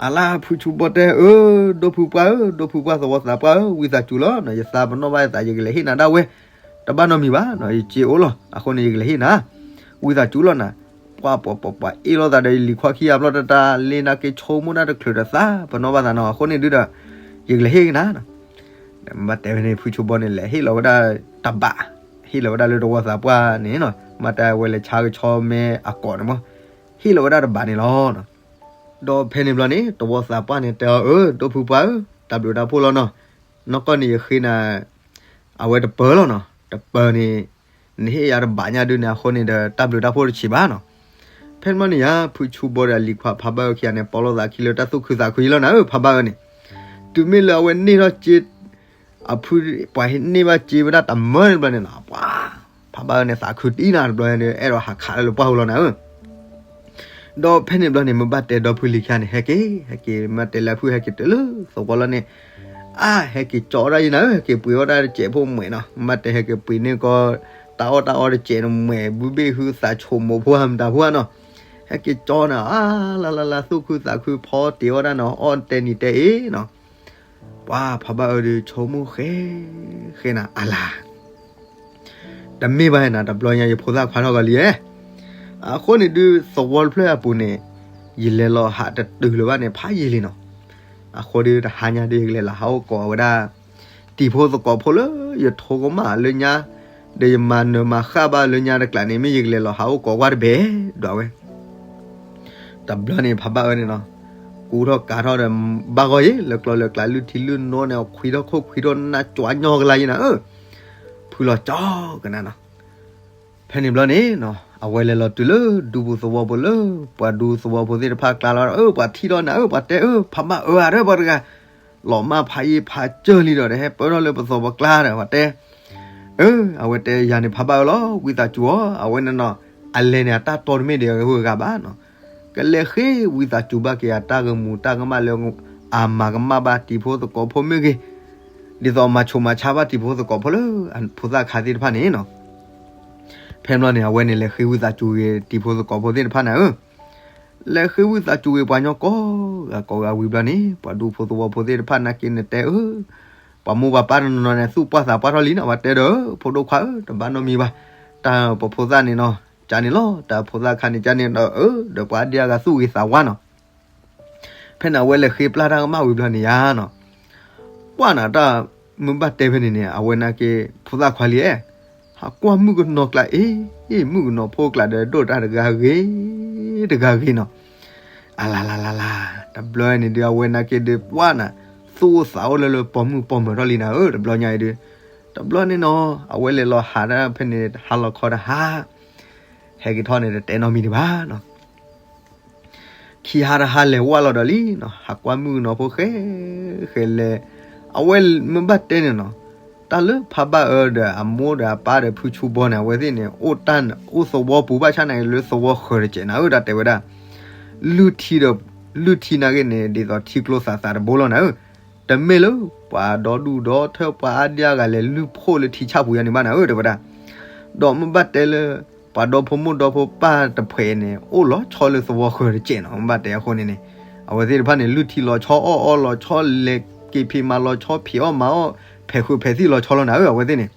အလါဖုဆူဘီတဲ အၢ, ဒိၣ်ဖုပှၢ်ဧၢ, ဒိၣ်ဖုပှၢ်သဝီသးပှၢ်ဧၢ, ဝံသးစူၤလီၤနီၤ, ယသးပနီၣ်ဘၣ်ယသး ယကလဲၤဟ့ၣ်နၤဒၣ်ဝဲ, တဘၣ်နီတမံၤဘၣ်နီၤ, ယစ့အိၣ်လီၤ, အဃိန့ၣ် ယကလဲၤဟ့ၣ်နၤ, ဝံသးစူၤလီၤနၤ, ပှၤပှၤပှၤပှၤအ့ၣ်လိာ်သးဒီးယလံၤခွါခံဂၤဘျီတၢ်တၢ် လ့နၤက့ၤဆိကမိၣ်တၢ်တချုးဒီးသးပနီၣ်ဘၣ်သးနီၤ, အဃိန့ၣ်ဒုဒီး ယကလဲၤဟ့ၣ်ကနၤနီၤ မ့ၢ်ဘၣ်တဲဝဲန့ၣ် ဖုဆူဘီန့ၣ် လဲၤဟ့ၣ်လီၤဝဲဒၣ်တဘး, ဟ့ၣ်လီၤဝဲဒၣ်လၢသဝီသးပှၢ်န့ၣ်နီၤ, မ့ၢ်တဲဝဲလဲၤဆါကဆီမဲအကိာ်န့ၣ်မး, ဟ့ၣ်လီၤဝဲဒၣ်တဘးန့ၣ်လီၤ. ဒီးဖဲန့ၣ်ဘျီန့ၣ် သဝီသးပှၢ်န့ၣ်တဲအီၤ အၢ ဒိၣ်ဖုပှၢ်ဧၢ, တၢ်ဘျုးတၢ်ဖှိၣ်လီၤနီၤ, နီၢ်ကီၢ်န့ၣ်ယဃ့နၤ အဝဲတပၢၤလီၤနီၤ, တပၢၤန့ၣ် နဟ့ၣ်ယၤတဘးညါဒုန့ၣ် အဃိန့ၣ်ဒီး တၢ်ဘျုးတၢ်ဖှိၣ်တဆံးဘၣ်နီၤ. ဖဲန့ၣ်ဘျီန့ၣ်ယါ ဖုဆူဘီဒီးအလံၤခွါဖးဘၣ်အၢခံဂၤန့ၣ် ပိာ်လိာ်သးခံလၢတၢ်သူၣ်ခုသးခုအံၤလီၤနၤဧၢ ဖးဘၣ်အၢန့ၣ်, တုၤမ့ၢ်လၢအဝဲန့ၢ်ထီၣ်စ့ အဖု ပှၤဟ့ၣ်န့ၢ်ဘၣ်စ့ဝဲဒၣ်တမၢန့ၣ်ဘျီန့ၣ်နီၤ, ပှၤ ဖးဘၣ်အၢန့ၣ်သးခုတံၢ်နၤတဘျီန့ၣ် အဲၣ်ဒိးဟးခးလၢပှၢ်ဟူလီၤနၤဧၢ ဒီးဖဲန့ၣ်ဘျီန့ၣ် မ့ၢ်ဘၣ်တဲဒီဖုလံၤခံဂၤန့ၣ် ဟဲက့ၤ ဟဲက့ၤ မ့ၢ်တဲလၢဖုဟဲက့ၤတုၤလၢသဝီလီၤန့ၣ်, အါ ဟဲက့ၤကၠီအီၣ်ဒၣ်ယနၤဧၢ, ဟဲက့ၤပှ့ၤအီၣ်ဒၣ်တစဲးဖိမှဲးနီၤ, မ့ၢ်တဲဟဲက့ၤပှ့ၤန့ၢ်ကီ တၢ်အီၣ်တၢ်အီတစဲးန့ၣ် မှဲးဘုဘ့ၣ်ဟုသးဆိမိးဖိဟါမတၤဖိဧါနီၤ, ဟဲက့ၤကၠီနၤ အါ လါလါလါ သူၣ်ခုသးခုဖီတ့ၢ်အီၣ်ဒၣ်နီၤ, အီၣ်တဲနံၤတဲအ့နီၤ ပှၤဖးဘၣ်အၢဒုး ဆိကမိၣ်ဃဲ ဃဲနၤအလါ, တမ့ၢ်ဘၣ်နၤ တဘျီညါ ယဖိသၣ်ခွါထီၣ်ကီးလံဧါ, အဃိန့ၣ်ဒုး သဝီတဖျၢၣ်အပူၤန့ၣ် ယလဲၤလီၤဟးတတုၤလၢၤဘၣ်န့ၣ် ဖးယံာ်လံနီၤ, အဃိဒုး တဟါညါဒုး ယကလဲၤလီၤဟးအိၣ်ကိးဝဲဒၣ် တံၤဖိသကိးဖိလၢ ယထိကမၣ်လၢညါ ဒီးယမၤနၢၤမၤဃၣ်ဘၣ်လၢညါတကျးန့ၣ် မ့ၢ်ယကလဲၤလီၤဟးအိၣ်ကိးကွၢ်တဘဲ ဒွးဝဲ တဘျီန့ၣ် ဖးဘၣ်အၢန့ၣ်နီၤ, ကူထီၣ်ကၤထီၣ်ဒီး ဘၣ်ဂီၢ်ယဲ လၢကျီလၢကျး လုၢ်ထံလုၢ်နိန့ၣ် ခွံထီၣ်ခိၣ်ခွံထီၣ်နၢ် ကွၢ်ညီကလါယဲနၤဧၢ, ဖုလီၤကၠီကနၤနီၤ, ဖဲန့ၣ်ဘျီန့ၣ်နီၤ အဝဲလဲၤလီၤတုၤလၢဒူပူၤသဝီပူၤလၢ ပှၤဒူသဝီဖိသ့ၣ်တဖၣ်ကျါလီၤ, အၢ ပှၤထံၣ်ထီၣ်နၤဧၢ, ပှၤတဲအၢ ဖးဘၣ်အၢဧါဒီး ပှၤတဂၤ လီၤမၢ်ဖးယံာ်ဖးစၢၢ်လံဒီး ဟဲပၢထီၣ်လၢပသဝီပူၤကျါဒီး ပှၤတဲ အၢ အဝဲတဲယၤန့ၣ် ဖးဘၣ်အၢလီၤ ဝံသးစူၤအီၤ အဝဲန့ၣ်နီၤ, အလဲၤန့ၣ် အတၢ်တီတမ့ၢ်ဒံးအဂၤဘၣ်နီၤ, ကလဲၤဃ့ဝံသးစူၤဘၣ်က့ၤ အတၢ်ဂီၤမူတၢ်ကမၣ်လၢ အမၤကမၣ်ဘၣ်တံၤဖိသကိးဖိမ့ၢ်ဂ့ၤ, ဒ်သိးမၤဆိမၤဆါဘၣ်တံၤဖိသကိးဖိလၢ အဖိသၣ်ခါသ့ၣ်တဖၣ်န့ၣ်နီၤ, ဖဲန့ၣ်ဘျီန့ၣ် အဝဲန့ၣ်လဲၤဃ့ဝံသးစူၤက့ၤ တံၤဖိသကိးဖိသ့ၣ်တဖၣ်န့ၣ်ဧၢ လဲၤဃ့ဝံသးစူၤက့ၤပှၤညီကိးဂၤကိးဂၤဝံၤဘျီန့ၣ် ပှၤဒူဖိသဝီဖိသ့ၣ်တဖၣ်နာ်က့န့ၣ်တဲအၢ, ပှၤမိၢ်ပှၤပၢ်တနီၤနီၤန့ၣ် သူၣ်ပှၢ်သးပှၢ်ထီၣ်လံနီၤ, ပှၤတဲဒီး ဖိဒိၣ်ခွါဧၢ တဘၣ်နီတမံၤဘၣ်, တၢ်ပဖိသၣ်န့ၣ်နီၤ ကန့ၣ်လီၤ, တၢ်ဖိသၣ်ခါန့ၣ်ကန့ၣ်ဒီး အၢ ဒီးပှၤဒံအဂၤသူၣ်ဂ့ၤသးဝါနီၤ ဖဲန့ၣ် အဝဲလဲၤဃ့ပျၢ်တၢ်ကမၣ်ဝံၤဘျီန့ၣ်ယါနီၤ, ကွၢ်နၤတၢ်မုၢ်ဘၣ်တဲဖဲန့ၣ်န့ၣ် အဝဲနာ်က့ ဖိသၣ်ခွါလံဧၢ, ဟးကွၢ်မုၣ်ကနီၤကျါအ့, မုၣ်ကနီၤဖိကျါဒီး ဒိၣ်တၢ်တဂၤဂ့ၤ တဂၤဂ့ၤနီၤ, အလါလါလါလါ, တဘျီန့ၣ်ဒုး အဝဲနာ်က့ဒုး ပှၢ်နၤ သူၣ်အိၣ်သးအိၣ်လၢလၢပိာ်မုၣ်ပိာ်မၢၤထီၣ်လံနၤဧၢ, တဘျီညါအံၤဒုး, တဘျီန့ၣ်နီၤ အဝဲလဲၤလီၤဟးဒၣ်ဖဲန့ၣ် ဟါလီၤခီတဟါ ဟဲက့ၤထီၣ်န့ၣ် တတဲနီတမံၤဒံးဘၣ်နီၤ ခံဟါတဟါလဲၤဝဲလီၤဒီးလံနီၤ, ဟးကွၢ်မုၣ်ကနီၤဖိဃဲ ဃဲလဲၤ, အဝဲမ့ၢ်ဘၣ်တဲန့ၣ်နီၤ, တၢ်လၢဖးဘၣ်အၢဒီးအမိၢ်ဒီးအပၢ်ဒီးဖုဆူဘီန့ၣ် အဝဲသ့ၣ်န့ၣ် အိၣ်တၢ်အိၣ်သဝီပူၤဘၣ်ဆၣ်န့ၣ် လၢသဝီဃၢၤတစဲးနၤဧၢ တၢ်တဲဝဲဒၣ်, လုၢ်ထံဒီး လုၢ်ထံနာ်က့န့ၣ် ဒ်သိးထံကျိသၣ်သၣ်တဘိလီၤနၤဧၢ, တမ့ၢ်လၢ ပှၤဒီဒူၣ်ဒီထၢ ပှၤအါဒံအါဂၤလဲၤလုၢ်ဖှိၣ်လၢထံဆၣ်ပူၤယါန့ၣ်ဘၣ်နၤဧၢ တဲဝဲဒၣ်. ဒီးမ့ၢ်ဘၣ်တဲလၢ ပှၤဒီဖိမိၢ်ဒီဖိပၢ်တဖှဲးန့ၣ် အိၣ်လီၤဆီလၢသဝီဃၢၤတကဲးနီၤ မ့ၢ်ဘၣ်တဲအဃိန့ၣ်န့ၣ် အဝဲသ့ၣ်တဖၣ်န့ၣ် လုၢ်ထံလီၤဆီ အီၣ်အီလီၤဆီ လဲၤက့ၤဖံးမၤလီၤဆီ ဖံးအီၣ်မၤအီၣ် ဖဲးဃုာ်ဖဲးသံၣ်လီၤဆီလီၤနၤဧၢ အဝဲသ့ၣ်န့ၣ်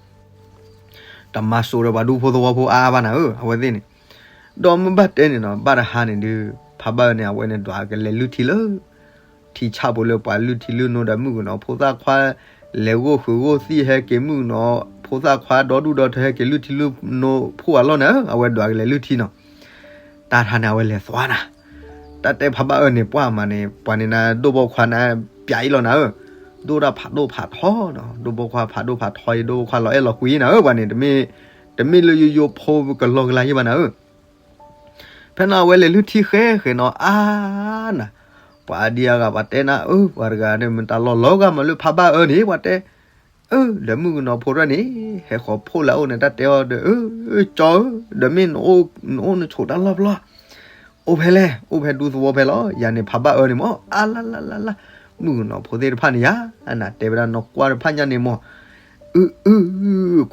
တမၤစိးဒီးပှၤဒူဖိသဝီဖိအါအါဘၣ်နၤဧၢ အဝဲသ့ၣ်န့ၣ်. ဒီးမ့ၢ်ဘၣ်တဲန့ၣ်နီၤ ဘၣ်တဟါန့ၣ်ဒုး ဖးဘၣ်အၢန့ၣ် အဝဲန့ၣ်ဒွးကလဲၤလုၢ်ထံလၢ ထံဆၣ်ပူၤလၢပှၤလုၢ်ထံလုၢ်နိဒီးမုၣ်ကနီၤဖိသၣ်ခွါ လဲၤဂိၢ်ဃုာ်ဂိၢ်သံၣ်ဟဲက့ၤ မုၣ်ကနီၤဖိသၣ်ခွါဒီဒူၣ်ဒီထၢဟဲက့ၤလုၢ်ထံလုၢ်နိဖှိၣ်အလီၢ်နၤဧၢ အဝဲဒွးကလဲၤလုၢ်ထံနီၤ. တၢ်တဟါန့ၣ် အဝဲလဲၤသွါနၤ တၢ်တဲဖးဘၣ်အၢန့ၣ် ပှၢ်မးန့ၣ် ပှၤန့ၣ်နၤ ဒိၣ်ပိာ်ခွါနၤ ပၠးအံၤလီၤနၤဧၢ, ဒိၣ်တၢ်ဖးဒိၣ်ဖးထီနီၤ, ဒိၣ်ပိာ်ခွါဖးဒိၣ်ဖးထီအံၤ ဒိၣ်ပိာ်ခွါလီၤအဲၣ်လီၤကွံနၤဧၢ, ပှၤန့ၣ် တမ့ၢ်လၢယိယိဖိကလီကလီယဲၢ်ဘၣ်နၤဧၢ. ဖဲန့ၣ်အဝဲလဲၤလုၢ်ထံဃဲဃဲနီၤ အါနၤ, ပှၤအါဒံအါဂၤပှၤတဲနၤဧၢ, ပှၤတဂၤန့ၣ် မတၤလီၤလီၤဂာ်မးလၢဖးဘၣ်အၢန့ၣ် ပှၤတဲ အၢ ဒီးမုၣ်ကနီၤဖိတဖၣ်န့ၣ် ဟဲဃီၤဖှိၣ်လၢအအိၣ်န့ၣ် တၢ်တဲအီၤဒီး အၢ ကၠီဧၢ, ဒီးမ့ၢ်နအိၣ်နဆိးတၢ်လီၢ်ပျီ အိၣ်ဖဲလဲၣ်, အိၣ်ဖဲဒူသဝီဖဲလီၤ, ယၤန့ၣ်ဖးဘၣ်အၢန့ၣ်မး, အါလါလါလါလါ, မုၣ်ကနီၤဖိသ့ၣ်တဖၣ်န့ၣ်ယၤ, နတဲဝဲဒၣ်နီၢ်ကွၢ်တဖၣ်ညါန့ၣ်မး, အု အု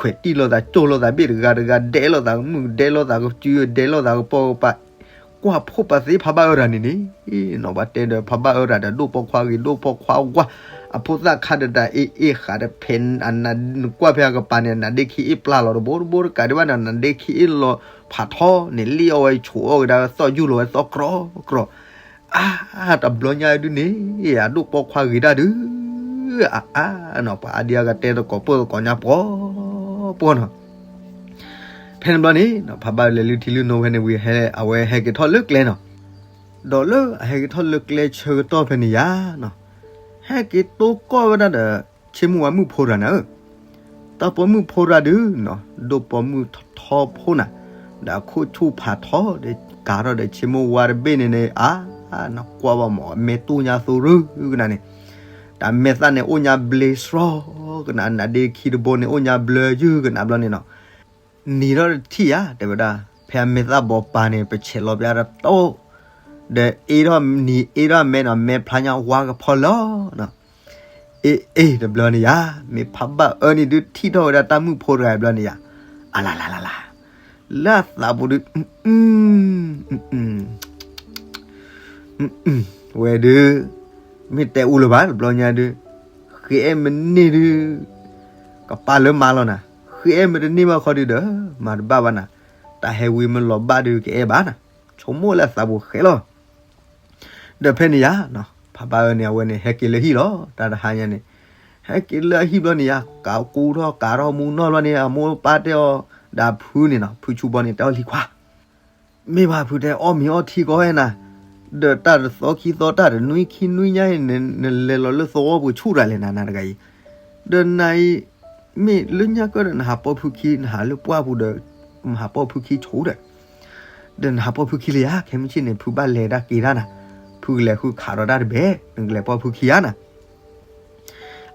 ခွဲးတံၢ်လိာ်သး ကၠိၢ်လိာ်သးဘ့ၣ်တဂၤတဂၤ ဒဲးလိာ်သးကမုၣ် ဒဲးလိာ်သးကစု ဒဲးလိာ်သးကပိာ်ကပၤ, ကွၢ်ဖှိၣ်ပာ်သ့ဖးဘၣ်အၢတၢ်န့ၣ်န့ၣ်, နီၤ ပှၤတဲဒီးဖးဘၣ်အၢတၢ်ဒီး ဒိၣ်ပိာ်ခွါဂ့ၤ ဒိၣ်ပိာ်ခွါဝါ, အဖိသၣ်ခါဒီးတၢ်အ့ၣ်အ့ၣ်ဃးဒီးဖဲ နကွၢ်ဖဲအကပၤန့ၣ် နဒ့ခံအ့ၣ်ပျၢ်လီၤတဘိတဘိတကးဒံးဘၣ်နၤ နဒ့ခံအ့ၣ်လီၤဖးထီန့ၣ် လံၣ်အီၣ်ဝဲဆိးအီၣ်ကဒါသီၣ်ယူၢ်လီၤဝဲသီၣ်ကြီကြီ, အါ တဘျီညါဒုးန့ၣ် အဒိၣ်ပိာ်ခွါဂ့ၤတၢ်ဒုး, အါ အါနီၤ ပှၤအါဒံအါဂၤတဲသကိးပၢၢ်သကိးညါပှီၤပှီၤနီၤ. ဖဲန့ၣ်ဘျီန့ၣ် ဖးဘၣ်လဲၤလုၢ်ထံလုၢ်နိဖဲန့ၣ်ဝံၤ အဝဲဟဲက့ၤထီၣ်လၢကျဲနီၤ, ဒီးလၢအဟဲက့ၤထီၣ်လၢကျဲဆၢကတီၢ်ဖဲန့ၣ်ယၤနီၤ, ဟဲက့ၤတိၢ်ကီၢ်ဝဲဒၣ်ဒီး ဆ့မုၢ်ဝါမုၣ်ဖိတဂၤနၤဧၢ, တၢ်ပိာ်မုၣ်ဖိတဂၤဒုးနီၤ ဒိၣ်ပိာ်မုၣ်ထီဖိနၤ, ဒီးအခိၣ်ဆူၣ်ဖးထီဒီး ကၤထီၣ်ဒီးဆ့မုၢ်ဝါတဘ့ၣ်န့ၣ်န့ၣ် အါ နကွၢ်ဘၣ်မး အမဲာ်တူၢ်ညါသိရူကနၤန့ၣ်, တၢ်မဲာ်သၣ်န့ၣ်အိၣ်ညါဘျ့စှီကနၤ, နဒ့ခံတဘိန့ၣ် အိၣ်ညါဘျ့ယုၢ်ကနၤဘျီန့ၣ်နီၤ နံၤထီၣ်တထံၣ်ယၤ တဲဝဲဒၣ်, ဖဲအမဲာ်သၣ်ဘီပၤန့ၣ် ပဆဲးလီၤပျါတတိၢ်, ဒီးအ့ထီၣ်နံၤအ့ထီၣ်မဲနီၤ မဲဖျါညါဝါကဖီလီၤနီၤ. အ့ အ့ တဘျီန့ၣ်ယၤ မ့ၢ်ဖးဘၣ်အၢန့ၣ်ဒုးထံၣ်ထီၣ်ဝဲဒၣ်တၢ်မုၣ်ဖိတဂၤတဘျီန့ၣ်ယၤ, အလါလါလါလါ, လၢအသးပူၤဒုး ဝဲဒုး မ့ၢ်တဲအူလၢၤဘၣ် တဘျီညါဒုး ဃ့အဲၣ်မ့ၢ်န့ၢ်ဒုး ကပာ်လၢမါလီၤနၤ, ဃ့အဲၣ်မ့ၢ်တန့ၢ်ဘၣ်ခီဒုးဒီး မၤတဘၣ်ဘၣ်နၤ, တၢ်ဟဲဝံၤမ့ၢ်လီၤဘၣ်ဒုးကအဲၣ်ဘၣ်နၤ, ဆိကမိၣ်လၢအသးပူၤဃဲလီၤ. ဒီးဖဲန့ၣ်ယၤ ဖးဘၣ်အၢန့ၣ် အဝဲန့ၣ် ဟဲက့ၤလၢဟံၣ်လီၤ တၢ်တဟါညါန့ၣ်, ဟဲက့ၤလၢအဟံၣ်ဘျီန့ၣ်ယၤ ကးကူထီၣ်ကးထီၣ်မူနီၢ်ဘျီန့ၣ် အမိၢ်ပၢ်တဲအီၤ ဒီးဖုန့ၣ်နီၤ ဖုဆူဘီန့ၣ် တဲအီၤလံၤခွါ မ့ၢ်ဘၣ်ဖုတဲအီၣ်မ့ၤအီထံကီးဝဲနၤ, ဒီးတၢ်တသီခံသီတၢ်တနွံခံနွံညါအံၤ နလဲၤလီၤလၢသဝီပူၤဆူၣ်တၢ်လဲၣ်နၤ နၤတဂၤအံၤ, ဒီးနၤအံၤ မ့ၢ်လၢညါကၢဒီးနဟးပိာ်ဖုခံ နဟးလၢပှၢ်ပူၤဒီး နဟးပိာ်ဖုခံဆိဒီး, ဒီးနဟးပိာ်ဖုခံလၢယၤ ခဲမုၢ်ဆ့ၣ်န့ၣ် ဖုဘၣ်လဲၤတၢ်က့ၤတၢ်နၤ, ဖုကလဲၤဃုခးဒီးတၢ်တဘ့ၣ် နကလဲၤပိာ်ဖုခံဧါနၤ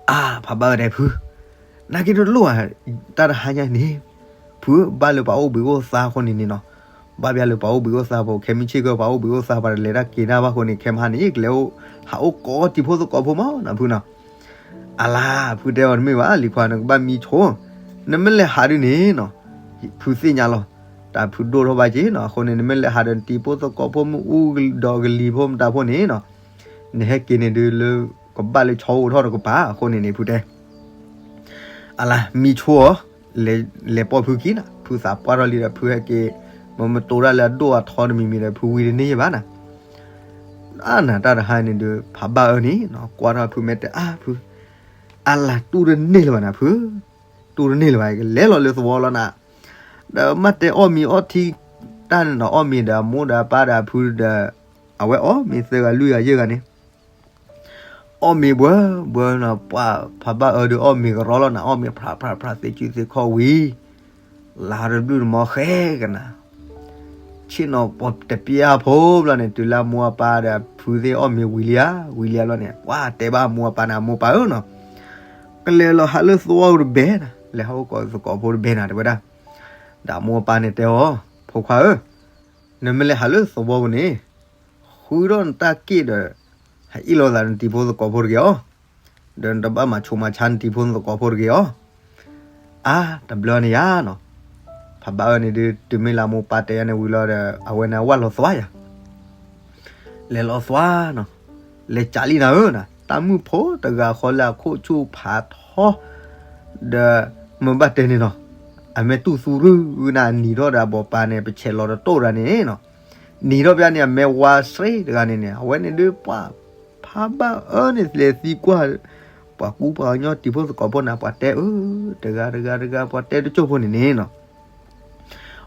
အါ ဖးဘၣ်အၢတဲဖု, နာ်က့တလိၣ်ဧါ, တၢ်တဟါညါန့ၣ် ဖုဘၣ်လၢပှၤအိၣ်ဘှံးအိၣ်သါအဃိန့ၣ်န့ၣ်နီၤ, ဘၣ်ဘၣ်လၢပှၤအိၣ်ဘှံးအိၣ်သါဖိ ခဲမုၢ်ဆ့ၣ်ကၢပှၤအိၣ်ဘှံးအိၣ်သါပှၤတလဲၤတၢ်က့ၤတၢ်ဘၣ်အဃိန့ၣ် ခဲမုၢ်ဟါန့ၣ် ကလဲၤအိၣ် ဟးအိၣ်ကိးတံၤဖိသကိးဖိမးနီၤဖုနီၤ. အလါ ဖုတဲအီၤတမ့ၢ်ဘၣ် လံၤခွါ နကဘၣ်မံဆိ, နမ့ၢ်လဲၤဟးဒုးန့ၣ်နီၤ, ဖုသ့ၣ်ညါလီၤ, တၢ်ဖုဒိၣ်ထီၣ်ဘၣ်က့ၤနီၤ အဃိန့ၣ် နမ့ၢ်လဲၤဟးဒီးတံၤဖိသကိးဖိမ့ၢ်အူဒီးကလံၤဖိမတၤဖိန့ၣ်နီၤ, နဟဲက့ၤန့ၣ်ဒုးလၢ ကဘၣ်လၢဆီအိၣ်ထီၣ်တကပၤ အဃိန့ၣ်န့ၣ် ဖုတဲ အလါ မံဆိအီၤ, လဲၤပိာ်ဖုခံနၤ ဖုသးပှၢ်ထီၣ်လံဒီးဖုဟဲက့ၤ, မ့ၢ်မတိၤတၢ်လၢအဒိၣ်အထီတမံၤမံၤဒီး ဖုဝံၤတန့ၢ်ယဲၢ်ဘၣ်နၤ. အါနၤ တၢ်တဟါန့ၣ်ဒုး ဖးဘၣ်အၢန့ၣ်နီၤ ကွၢ်ထီၣ်ဖုမဲာ်တဲအါဖု, အလါ တူၢ်တန့ၢ်လၢၤဘၣ်နၤဖု, တူၢ်တန့ၢ်လၢၤဘၣ် ကလဲၤလီၤလၢသဝီလီၤနၤ, ဒီးမ့ၢ်တဲအီၣ်မ့ၤအီထံတၢ်န့ၣ်နီၤ အီၣ်မ့ၤဒီးအမိၢ်ဒီးအပၢ်ဒီးအဖုဒီး အဝဲအီၣ်မ့ၤသၢဂၤလွံၢ်ဂၤယဲၢ်ဂၤန့ၣ် အီၣ်မ့ၤဘှၢဘှၢနီၤ ပှၤဖးဘၣ်အၢဒုးအီၣ်မ့ၤကရီလီၤနၤ အီၣ်မ့ၤဖြးဖြးဖြး သ့စုသ့ခီၣ်ဝံၤ လါတဘျုးတမီၤဃဲကနၤ, ဆ့ၣ်နီၤပီၤတပျၢ်ဖိဘျီန့ၣ် တုၤလၢအမိၢ်အပၢ်ဒီးအဖုသ့ၣ်အီၣ်မ့ၤဝံၤလံဧါ ဝံၤလံဧါဘျီန့ၣ် ပှၤတဲဘၣ်အမိၢ်အပၢ်န့ၣ် အမိၢ်ပၢ်ဧၢနီၤ, ကလဲၤလီၤဟးလၢသဝီပူၤတဘဲနၤ လဲၤဟးအိၣ်ကိးသကိးဖိတဘဲနၤ တဲဝဲဒၣ်, ဒီးအမိၢ်အပၢ်န့ၣ်တဲအီၤ ဖိခွါဧၢ, နမ့ၢ်လဲၤဟးလၢသဝီပူၤန့ၣ် ဃုထီၣ်နတၢ်က့ၣ်ဒီး ဟဲအ့ၣ်လိာ်သးနတံၤဖိသကိးဖိတဂ့ၤအီၤ, ဒီးနတဘၣ်မၤဆူးမၤဆါနတံၤဖိသကိးဖိတဂ့ၤအီၤ. အါ တဘျီန့ၣ်ယါနီၤ, ဖးဘၣ်အၢန့ၣ်ဒုး တုၤမ့ၢ်လၢအမိၢ်ပၢ်တဲယါန့ၣ်ဝံၤလီၤဒီး အဝဲန့ၣ်ဝၢ်လီၤသွါယၤ လဲၤလီၤသွါနီၤ, လဲၤကးလံနၤဧၢနီၤ, တၢ်မုၣ်ဖိတဂၤဃီလၢအခိၣ်ဆူၣ်ဖးထီ ဒီးမ့ၢ်ဘၣ်တဲန့ၣ်နီၤ, အမဲာ်တူၢ်သူရူနၤ နံၤထီၣ်ဒီးအဘိးပၢ်န့ၣ် ပဆဲးလီၤတတိၢ်တဂၤန့ၣ်နီၤ, နံၤထီၣ်ဘၣ်န့ၣ် အမဲာ်ဝါစ့တဂၤန့ၣ်န့ၣ် အဝဲန့ၣ်ဒုးပှၤ ဖးဘၣ်အၢန့ၣ် လဲၤသံကွၢ် ပှၤကူပှၤကညီတံၤဖိသကိးဖိန့ၣ် ပှၤတဲအၢ တဂၤတဂၤတဂၤ ပှၤတဲတကၠိၢ်ဖိန့ၣ်န့ၣ်နီၤ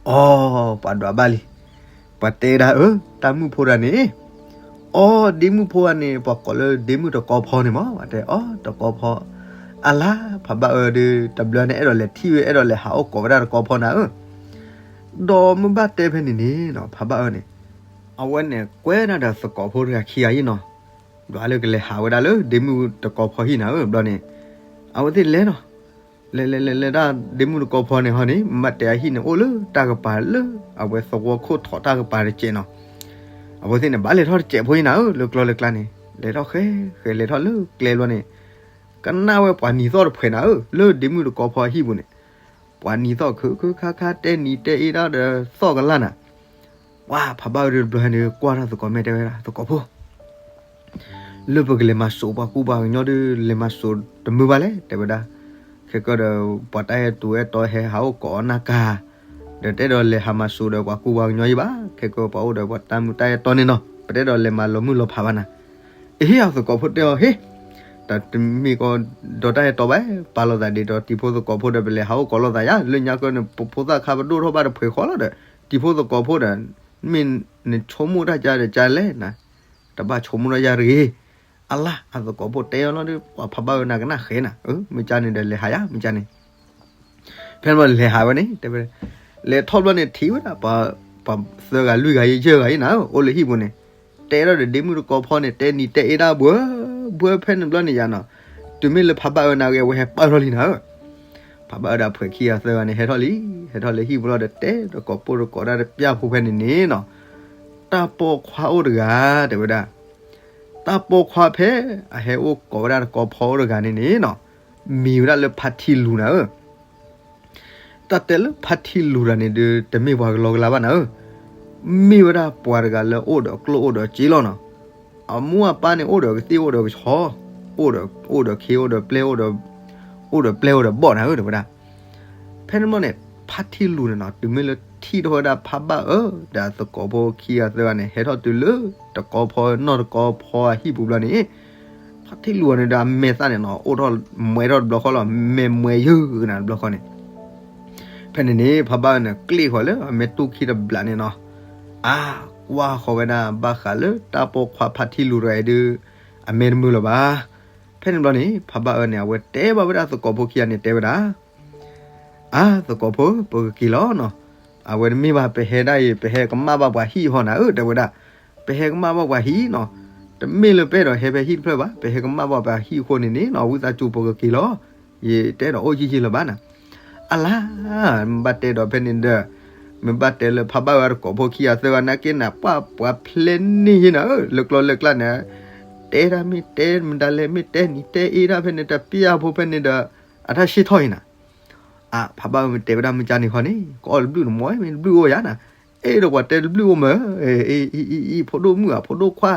အီ ပှၤဒွးဘၣ်လံ, ပှၤတဲဒၣ်အၢ တၢ်မုၣ်ဖိတဂၤန့ၣ်, အီ ဒ့မုၣ်ဖိတဂၤန့ၣ် ပှၤကိးလၢဒ့မုၣ်တကီဖီန့ၣ်မး ပှၤတဲအီ တကီဖီ, အလါ ဖးဘၣ်အၢဒုး တဘျီန့ၣ် အဲၣ်ဒိးလဲၤထံၣ်ဝဲ အဲၣ်ဒိးလဲၤဟးအိၣ်ကိးဝဲဒၣ်တကီဖီနၤဧၢ, ဒီးမ့ၢ်ဘၣ်တဲဖဲန့ၣ်န့ၣ်နီၤ ဖးဘၣ်အၢန့ၣ် အဝဲန့ၣ်ကွဲဒၣ်ဒီးသကိးဖိတဂၤခံဂၤအံၤနီၤ, ဒွးလၢကလဲၤဟးဝဲဒၣ်လၢဒ့မုၣ်တကီဖီဟံၣ်နၤဧၢ ဘျီန့ၣ်, အဝဲသ့ၣ်လဲၤနီၤ လဲၤလဲၤလဲၤလဲၤဒၣ်ဒ့မုၣ်တကီဖီန့ၣ်ဟီန့ၣ် မ့ၢ်ဘၣ်တဲအဟံၣ်န့ၣ် အိၣ်လၢတၢ်ကပၤလၢ အဝဲသဝီခိၣ်ထီးတၢ်ကပၤတစဲးနီၤ, အဝဲသ့ၣ်န့ၣ် ဘၣ်လဲၤထီၣ်တစဲးဖိအံၤနၤဧၢ လၢကျီလၢကျါန့ၣ် လဲၤထီၣ်ဃဲဃဲလဲၤထီၣ်လၢကျဲဘျီန့ၣ်, ကနၣ်ဝဲပှၤနံၤသီၣ်တဖှဲးနၤဧၢ လၢဒ့မုၣ်တကီဖီအဟံၣ်ပူၤန့ၣ်, ပှၤနံၤသီၣ်ခုခါခါတဲနံၤတဲအ့ၣ်ဒၣ်ဒီးသီၣ်ကလၢ်နၤ ပှၤဖးဘၣ်အၢဒုးတဘျီန့ၣ် ကွၢ်ထီၣ်သကိးမဲာ်တဲဝဲဒၣ် သကိးဖိ လၢပကလဲၤမၤစိးပှၤကူပှၤကညီဒုး လဲၤမၤစိးတမုာ်ဘၣ်လဲၣ် တဲဝဲဒၣ်, ခဲကၢဒီး ပှၤတၢ်အဲၣ်တူၢ်အဲၣ်တီဟဲဟးအိၣ်ကိးအီၣ်နၢ်ကါ, ဒီးတအဲၣ်ဒိးလဲၤဟးမၤစိးဒီးပှၤကူပှၤကညီအံၤဘၣ်, ခဲကၢပှၤအိၣ်ဒီးပှၤတၢ်မုာ်တၢ်အဲၣ်တီန့ၣ်နီၤ ပတအဲၣ်ဒိးလဲၤမၤလီၤမုၢ်လီၤဖးဘၣ်နၤ, အဟ့ၣ်အသကိးဖိတဲအီၤဟ့ၣ်, တၢ်တမ့ၢ်ကီဒီးတၢ်အဲၣ်တီဘၣ်, ပာ်လီၤသးဒ်ဒီးတံၤဖိသကိးဖိဒီး ပလဲၤဟးအိၣ်ကိးလိာ်သးယါ လၢညါကၢန့ၣ် ပဖိသၣ်ခါပဒိၣ်ထီၣ်ဘၣ်တဖှဲးဃီလီၤဒီး တံၤဖိသကိးဖိဒီး မ့ၢ်နဆိကမိၣ်တၢ်ကါဒီးကါလဲၣ်နၤ, တဘၣ်ဆိကမိၣ်တၢ်ယါတဂ့ၤ, အလါ အသကိးဖိတဲအီၤလီၤဒီး ပှၤဖးဘၣ်အၢနၤကနၣ်ဃဲနၤ, မ့ၢ်ကါန့ၣ်ဒီးလဲၤဟးယါ မ့ၢ်ကါန့ၣ် ဖဲန့ၣ်ဘျီလဲၤဟးဝဲန့ၣ် တဲဝဲ, လဲၤထီၣ်ဘျီန့ၣ်ထံၣ်ဝဲဒၣ် ပှၤသၢဂၤလွံၢ်ဂၤယဲၢ်ဂၤအံၤနၤ အိၣ်လၢဟံၣ်ပူၤန့ၣ်, တဲထီၣ်ဒီးဒ့မုၣ်တကီဖီန့ၣ် တဲနံၤတဲအ့ၣ်ဒၣ်ဘှၢဘှၢဖဲန့ၣ်ဘျီန့ၣ်ယါနီၤ, တုၤမ့ၢ်လၢဖးဘၣ်အၢနၤဂ့ၤ အဝဲဟဲပာ်ထီၣ်လံနၤဧၢ, ဖးဘၣ်အၢဒီးအဖှဲးခံဂၤသၢဂၤန့ၣ် ဟဲထီၣ်လံ, ဟဲထီၣ်လၢဟံၣ်ပူၤလီၤဒီးတဲဒီးကိးပိၢ်ဒီးကိးဒၣ်တပျၢ်ဖိဖဲန့ၣ်န့ၣ်နီၤ, တၢ်ပိာ်ခွါအိၣ်တဂၤ တဲဝဲဒၣ်, တၢ်ပိာ်ခွါဖဲ အဟဲအိၣ်ကိးဝဲဒၣ်တကီဖီအိၣ်တဂၤန့ၣ်န့ၣ်နီၤ, မံၤဝဲဒၣ်လၢဖါထံလူၤနၤဧၢ, တၢ်တဲလၢဖါထံလူၤတဂၤန့ၣ်ဒုး တမ့ၢ်ပှၤကလီကလီဘၣ်နၤဧၢ, မ့ၢ်ဝဲဒၣ်ပှၤတဂၤလၢအိၣ်ဒီးကျိၣ်အိၣ်ဒီးစ့လီၤနီၤ, အမိၢ်အပၢ်န့ၣ်အိၣ်ဒီးကသ့ၣ်အိၣ်ဒီးကဆီ, အိၣ်ဒီး အိၣ်ဒီးခ့အိၣ်ဒီးပျဲၢ်အိၣ်ဒီး အိၣ်ဒီးပျဲၢ်အိၣ်ဒီးဘီၣ်နၤဧၢ တဲဝဲဒၣ်, ဖဲန့ၣ်ဘျီန့ၣ် ဖါထံလူၤန့ၣ်နီၤ တုၤမ့ၢ်လၢထံၣ်ထီၣ်ဝဲဒၣ်ဖးဘၣ်အၢ ဒီးအသကိးဖိခံဂၤသၢဂၤန့ၣ် ဟဲထီၣ်တုၤလၢ တကီဖီနီၢ်တကီဖီအဟံၣ်ပူၤဘျီန့ၣ်, ဖါထံလူၤန့ၣ်ဒီးအမဲာ်သၣ်န့ၣ်နီၤ အိၣ်ထီၣ်မွဲထီၣ်တဘျီဃီလီၤ, မဲာ်မွဲယုၢ်ကနၤတဘျီဃီန့ၣ်, ဖဲန့ၣ်န့ၣ် ဖးဘၣ်အၢန့ၣ် ကျ့ၣ်ဃီၤလၢအမဲာ်တူၢ်ခံတဘျီန့ၣ်နီၤ, အါ ကွၢ်ဃီၤဝဲဒၣ်ဘၣ်ဃးလၢတၢ်ပိာ်ခွါဖါထံလူၤတဂၤအံၤဒုး အမဲာ်တမုာ်လၢၤဘၣ်. ဖဲန့ၣ်ဘျီန့ၣ် ဖးဘၣ်အၢန့ၣ် အဝဲတဲဘၣ်ဝဲဒၣ်သကိးဖိခံဂၤန့ၣ် တဲဝဲဒၣ်, အါ သကိးဖိ ပကက့ၤလီၤနီၤ, အဝဲတမ့ၢ်ဘၣ် ပဟဲဒၣ်အံၤ ပဟဲကမၣ်ဘၣ်ပှၤဟံၣ်ဟီနၤဧၢ တဲဝဲဒၣ်, ပဟဲကမၣ်ဘၣ်ပှၤဟံၣ်နီၤ, တမ့ၢ်လၢပအဲၣ်ဒိးဟဲဖဲဟံၣ်တဖျၢၣ်ဘၣ်, ပဟဲကမၣ်ဘၣ်ပှၤဟံၣ်အဃိန့ၣ်န့ၣ်နီၤ ဝံသးစူၤ ပကက့ၤလီၤ, ယတအဲၣ်ဒိးအိၣ်ယံာ်ယံာ်လၢၤဘၣ်နၤ, အလါ မ့ၢ်ဘၣ်တဲဒီးဖဲန့ၣ်ဒီး မ့ၢ်ဘၣ်တဲလၢဖးဘၣ်ဝဲသကိးဖိခံဂၤသၢဂၤနာ်က့နၤ ပှၤပှၤဖျဲးန့ၢ်ယဲနၤဧၢ လၢကျိၤလၢကျါန့ၣ်, တဲဒၣ်မ့ၢ်တဲမတၤလဲၣ် မ့ၢ်တဲနံၤတဲအ့ဒၣ်ဖဲန့ၣ် တပျၢ်ဖိဖဲန့ၣ်ဒီး အတၢ်ဆ့ၣ်ထီၣ်အံၤနၤ, အါ ဖးဘၣ်ဝဲမ့ၢ်တဲဝဲဒၣ်မ့ၢ်ကါန့ၣ်ဃီန့ၣ် ကအီၣ်တဘျုးနမီၢ်မ့ၢ်တဘျုးအိၣ်ယါနၤ, အဲၣ်ဒိးပှၤတဲတဘျုးအိၣ်မး, အံၤ အံၤ အံၤ ဖိဒိၣ်မုၣ်ဧါ ဖိဒိၣ်ခွါ,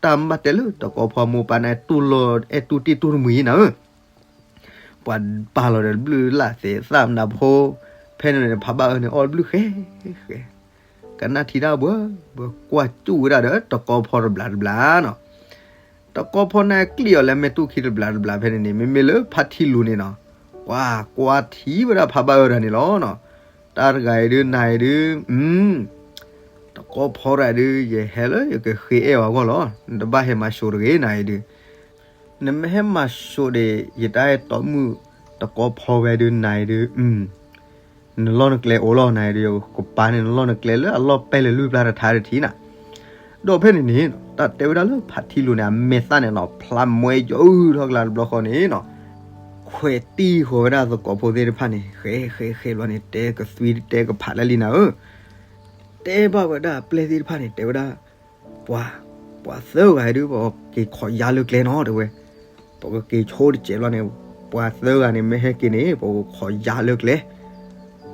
တၢ်မ့ၢ်ဘၣ်တဲလၢတကီဖီမိၢ်ပၢ်န့ၣ် တူၢ်လီၤအဲၣ်တူၢ်တ့ၢ်တူၢ်တမှံၤယဲနၤဧၢ ပှၤပာ်လီၤဒီးတဘျုးလၢ်သ့ၣ်သၣ်မနၤဖိ, ဖဲန့ၣ်န့ၣ် ဖးဘၣ်အၢန့ၣ် အီၣ်တဘျုးဃဲဃဲ, ကနၣ်ထံတၢ်ဘှၢဘှၢ ကွၢ်စူၣ်ဝဲဒၣ်ဒီးတကီဖီတဘျးတဘျးနီၤ, တကီဖီန့ၣ်ကျံၣ်အီၤလၢမဲာ်တူၢ်ခံတဘျးတဘျးဖဲန့ၣ်န့ၣ် မ့မ့ၢ်လၢဖါထံလူၤန့ၣ်နီၤ, ကွၢ်ကွၢ်ထံဝဲဒၣ်ဖးဘၣ်အၢတဂၤန့ၣ်လီၤနီၤ, တၢ်တဂၤအံၤဒုးနၤအံၤဒုး တကီဖီတဂၤဒုး ယဟဲလၢယကဃ့အဲၣ်အီၤအဂီၢ်လီၤ, နတဘၣ်ဟဲမၤစိးတဂ့ၤနၤအံၤဒုး, နမ့ၢ်ဟဲမၤစိးဒီး ယတၢ်အဲၣ်တီမုၣ်တကီဖီဝဲဒုးနၤအံၤဒုး, နလီၢ်နကျဲအိၣ်လီၤနၤအံၤဒုး ယကပာ်န့ၢ်နလီၢ်နကျဲလၢအလီၢ်ပဲလၢလွံၢ်ပျၢ်တထါတထံၣ်နၤ, ဒီးဖဲန့ၣ်န့ၣ် တၢ်တဲဝဲဒၣ်လၢဖါထံလူၤန့ၣ် အမဲာ်သၣ်န့ၣ်နီၤ ဖျါမွဲယိာ်ထီၣ်ကလါတဘျီဃီန့ၣ်နီၤ, ခွဲးတံၢ်ဃီၤဝဲဒၣ်သကိးဖိသ့ၣ်တဖၣ်န့ၣ် ဃဲဃဲဃဲဘျီန့ၣ် တဲကသွံတဲကဖးလၢလံနၤဧၢ တဲဘၣ်ဝဲဒၣ်အပျဲၢ်သ့ၣ်တဖၣ်န့ၣ် တဲဝဲဒၣ်, ပှၤ ပှၤသၢဂၤဒုး ပက့ၤခိးယါလၢကျဲနီၤ တဲဝဲ, ပကက့ၤဆိတစဲးဘျီန့ၣ်, ပှၤသၢဂၤန့ၣ် မ့ၢ်ဟဲက့ၤန့ၣ် ပကခိးယါလၢကျဲ,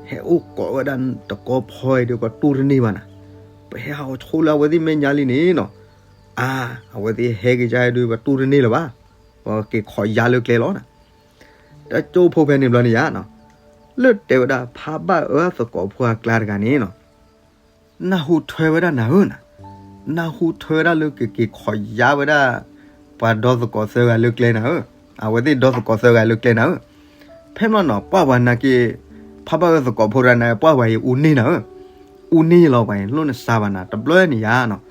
ဟဲအိၣ်ကိးဝဲဒၣ်တကီၢ်ဖီအံၤဒုး ပတူၢ်တန့ၢ်ဘၣ်နၤ, ပဟဲဟးဂီၤဆိလၢအဝဲသ့ၣ်မဲာ်ညါလံန့ၣ်နီၤ, အါ, အဝဲသ့ၣ်ဟဲက့ၤကါဒုး ပတူၢ်တန့ၢ်လၢၤဘၣ်, ပက့ၤခိးယါလၢကျဲလီၤနၤ, တကၠိဖိဖဲန့ၣ်ဘျီန့ၣ်ယါနီၤ, လၢတဲဝဲဒၣ် ဖးဘၣ်အၢသကိးဖိအကျါတဂၤန့ၣ်နီၤ နၢ်ဟူထွဲဝဲဒၣ်နၤဧၢနၤ, နၢ်ဟူထွဲဝဲဒၣ်လၢကက့ၤခိးယါဝဲဒၣ် ပှၤဒီသကိးသၢဂၤလၢကျဲနၤဧၢ, အဝဲသ့ၣ်ဒီသကိးသၢဂၤလၢကျဲနၤဧၢ, ဖဲမ့ၢ်နီၤ ပှၢ်ပှၤနာ်က့ၤ ဖးဘၣ်အၢသကိးဖိတဂၤန့ၣ် ပှၢ်ပှၤအံၤအူန့ၢ်နၤဧၢ, အူန့ၢ်လီၤပှၤအံၤ လိၣ်နစါဘၣ်နၤ တဘျီန့ၣ်ယါနီၤ,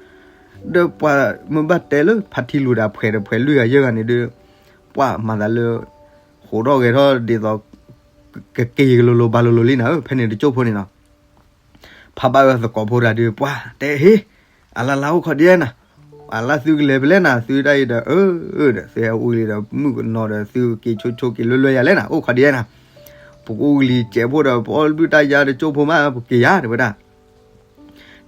ဒီးပှၤမ့ၢ်ဘၣ်တဲလၢဖါထံလူၤဒီးအဖှဲးတဖှဲးလွံၢ်ဂၤယဲၢ်ဂၤန့ၣ်ဒီး ပှၢ်မၤသးလၢ ဟိးထီၣ်ဂဲၤထီၣ်ဒ်သိး ကက့ၤကလိၤလိၤဘၣ်လိၤလိၤလံနၤဧၢ, ဖဲန့ၣ်တကၠိဖိန့ၣ်နီၤ ဖးဘၣ်အၢသကိးဖိတဂၤဒီး ပှၢ်တဲဟ့ၣ်, အလါလါအိၣ်ခိးဒ်နၤ, အလါသုကလဲၤဖဲလဲၣ်နၤ သုတၢ်အံၤဒီး အၢ ဒီးသုဟဲအိၣ်လံဒီး မုၣ်ကနီၤဒီးသုက့ၤဆိဆိက့ၤလွဲလွဲယၤလဲၣ်နၤ အိၣ်ခိးဒ်နၤ, ပကအိၣ်ကလံၤစဲးဖိဒီး ပအီၣ်ဘုၣ်တၢ်ယါတကၠိဖိမး ပက့ၤယါ တဲဝဲဒၣ်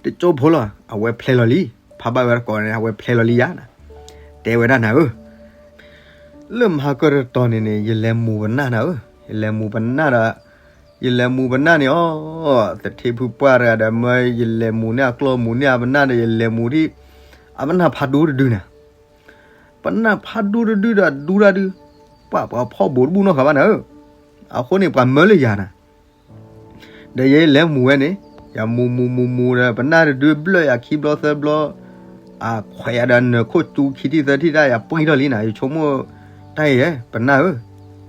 တကၠိဖိလီၤ အဝဲဖျဲလီၤလံ, ဖးဘၣ်ဝဲတကိးန့ၣ် အဝဲဖျဲလီၤလံယါနၤ, တဲဝဲဒၣ်နၤဧၢ, လၢမဟါကတတီၤန့ၣ်န့ၣ် ယလဲၤမူၤပနၢ်နၤဧၢ, ယလဲၤမူၤပနၢ်ဒီး, ယလဲၤမူၤပနၢ်န့ၣ်အီၤ, သထ့ဖုပှၢ်တဂၤဒီး မၢယလဲၤမူၤန့ၢ်အကျီၢ်မူၤန့ၢ်အပနၢ်ဒီး ယလဲၤမူၤဒံး, အပနၢ်ဖးဒိတဒုနၤ, ပနၢ်ဖးဒိတဒုဒီးဒူတၢ်ဒု, ပှၤပှၤဖီၣ်ဘူးတဘူၣ်နီတဂၤဘၣ်နၤဧၢ, အဃိန့ၣ်ပှၤမၢလၢယၤနၤ ဒီးယလဲၤမူၤဝဲန့ၣ်, ယမူၤမူၤမူၤမူၤဒီး ပနၢ်တဒုဘျၢၣ်ယၤခံဘျီသၢဘျီ, အခွဲးယၤဒီးနၢၤခိၣ်ကၠူခံထံၣ်သၢထံၣ်တၢ် ယပှံၢ်ထီၣ်လံနၤ, ယဆိကမိၣ်တၢ်အံၤ ပနၢ်ဧၢ,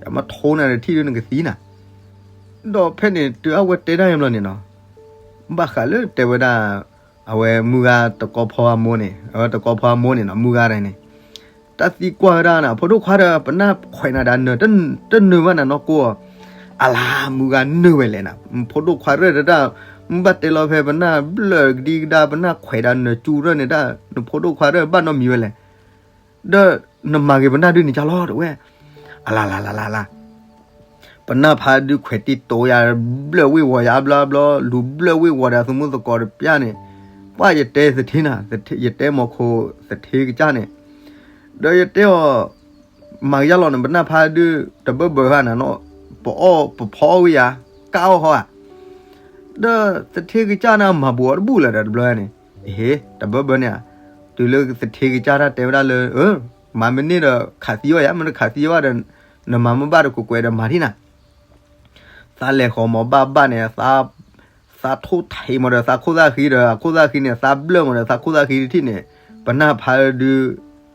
ယမ့ၢ်ထိနၤတထံၣ်ဒီးနကသံနၤ, ဒီးဖဲန့ၣ်တုၤအဝဲတဲတၢ်အံၤဘျီန့ၣ်နီၤ, ဘၣ်ဃးလၢတဲဝဲဒၣ် အဝဲမုၢ်ဂၤတကီဖီအမိၢ်န့ၣ်, အဝဲတကီဖီအမိၢ်န့ၣ်နီၤ မုၢ်ဂၤတဂၤန့ၣ် တၢ်သံကွၢ်ဝဲဒၣ်နၤ ဖိဒိၣ်ခွါဒီး ပနၢ်ခွဲးနၤဒီးနၢၤ တနၢၤဘၣ်နၤနီၢ်ကိၢ်, အလါမုၢ်ဂၤနၢၤဝဲလဲၣ်နၤ, ဖိဒိၣ်ခွါရၢၢ်တဒၣ်, မ့ၢ်ဘၣ်တဲလီၤဖဲပနၢ်ဘျၢၣ်ကဒံကဒါ ပနၢ်ခွဲးဒီးနၢၤကၠူရၢၢ်န့ၣ်တၢ် နဖိဒိၣ်ခွါရၢၢ်ဘၣ်နီတမံၤဝဲလဲၣ်, ဒီးနမၤဂ့ၤပနၢ်ဒုန့ၣ်ကၢ်လီၤ တဲဝဲ, အလါလါလါလါလါ ပနၢ်ဖးဒုးခွဲးတံၢ်တိယၤ ဘျၢၣ်ဝ့ၢ်ဝီၤယၤအဘျီဘျီ လူၤဘျၢၣ်ဝ့ၢ်ဝီၤဒီးအသမူသကိးတပျၢ်န့ၣ်, ပှၢ်ယတဲသထ့နၤ, ယတဲမီၤခိၣ်သထ့ကစၢ်န့ၣ်, ဒီးယတဲအီၤ, မၤကယၢ်လီၤန့ၣ် ပနၢ်ဖးဒုး တဘၢဘၢဃာ်နၤနီၤ, ပအီၣ်ပဖီအီၣ်ဝံယၤ, ကၢ်အီၣ်ဟီဧါ, ဒီးသထ့ကစၢ်န့ၣ်မၤဘူးအီၤတဘူၣ်လၢၤဒီးတဘျီန့ၣ်, ဟ့ၣ် တဘၢဘၢန့ၣ်ဧါ, တုၤလၢသထ့ကစၢ်တၢ်တဲဝဲဒၣ်လၢ မၤမ့ၢ်န့ၢ်ဒီးခးသံအီၣ်ယၤ, မ့ၢ်တခးသံအီၣ်ဘၣ်ဒီး နမၤမ့ၢ်ဘၣ်ဒီးကွဲးကွဲးဒီးမၤထံၣ်နၤ, သးလဲၤဃီၤမီၤဘၣ်ဘၣ်န့ၣ်, သးထိၣ်ထံးမီၤဒီးသးခိၣ်သၣ်ဃံဒီးအခိၣ်သၣ်ဃံန့ၣ် သးဘျၢၣ်မီၤဒီးသးခိၣ်သၣ်ဃံတထံၣ်န့ၣ်, ပနၢ်ဖးဒုး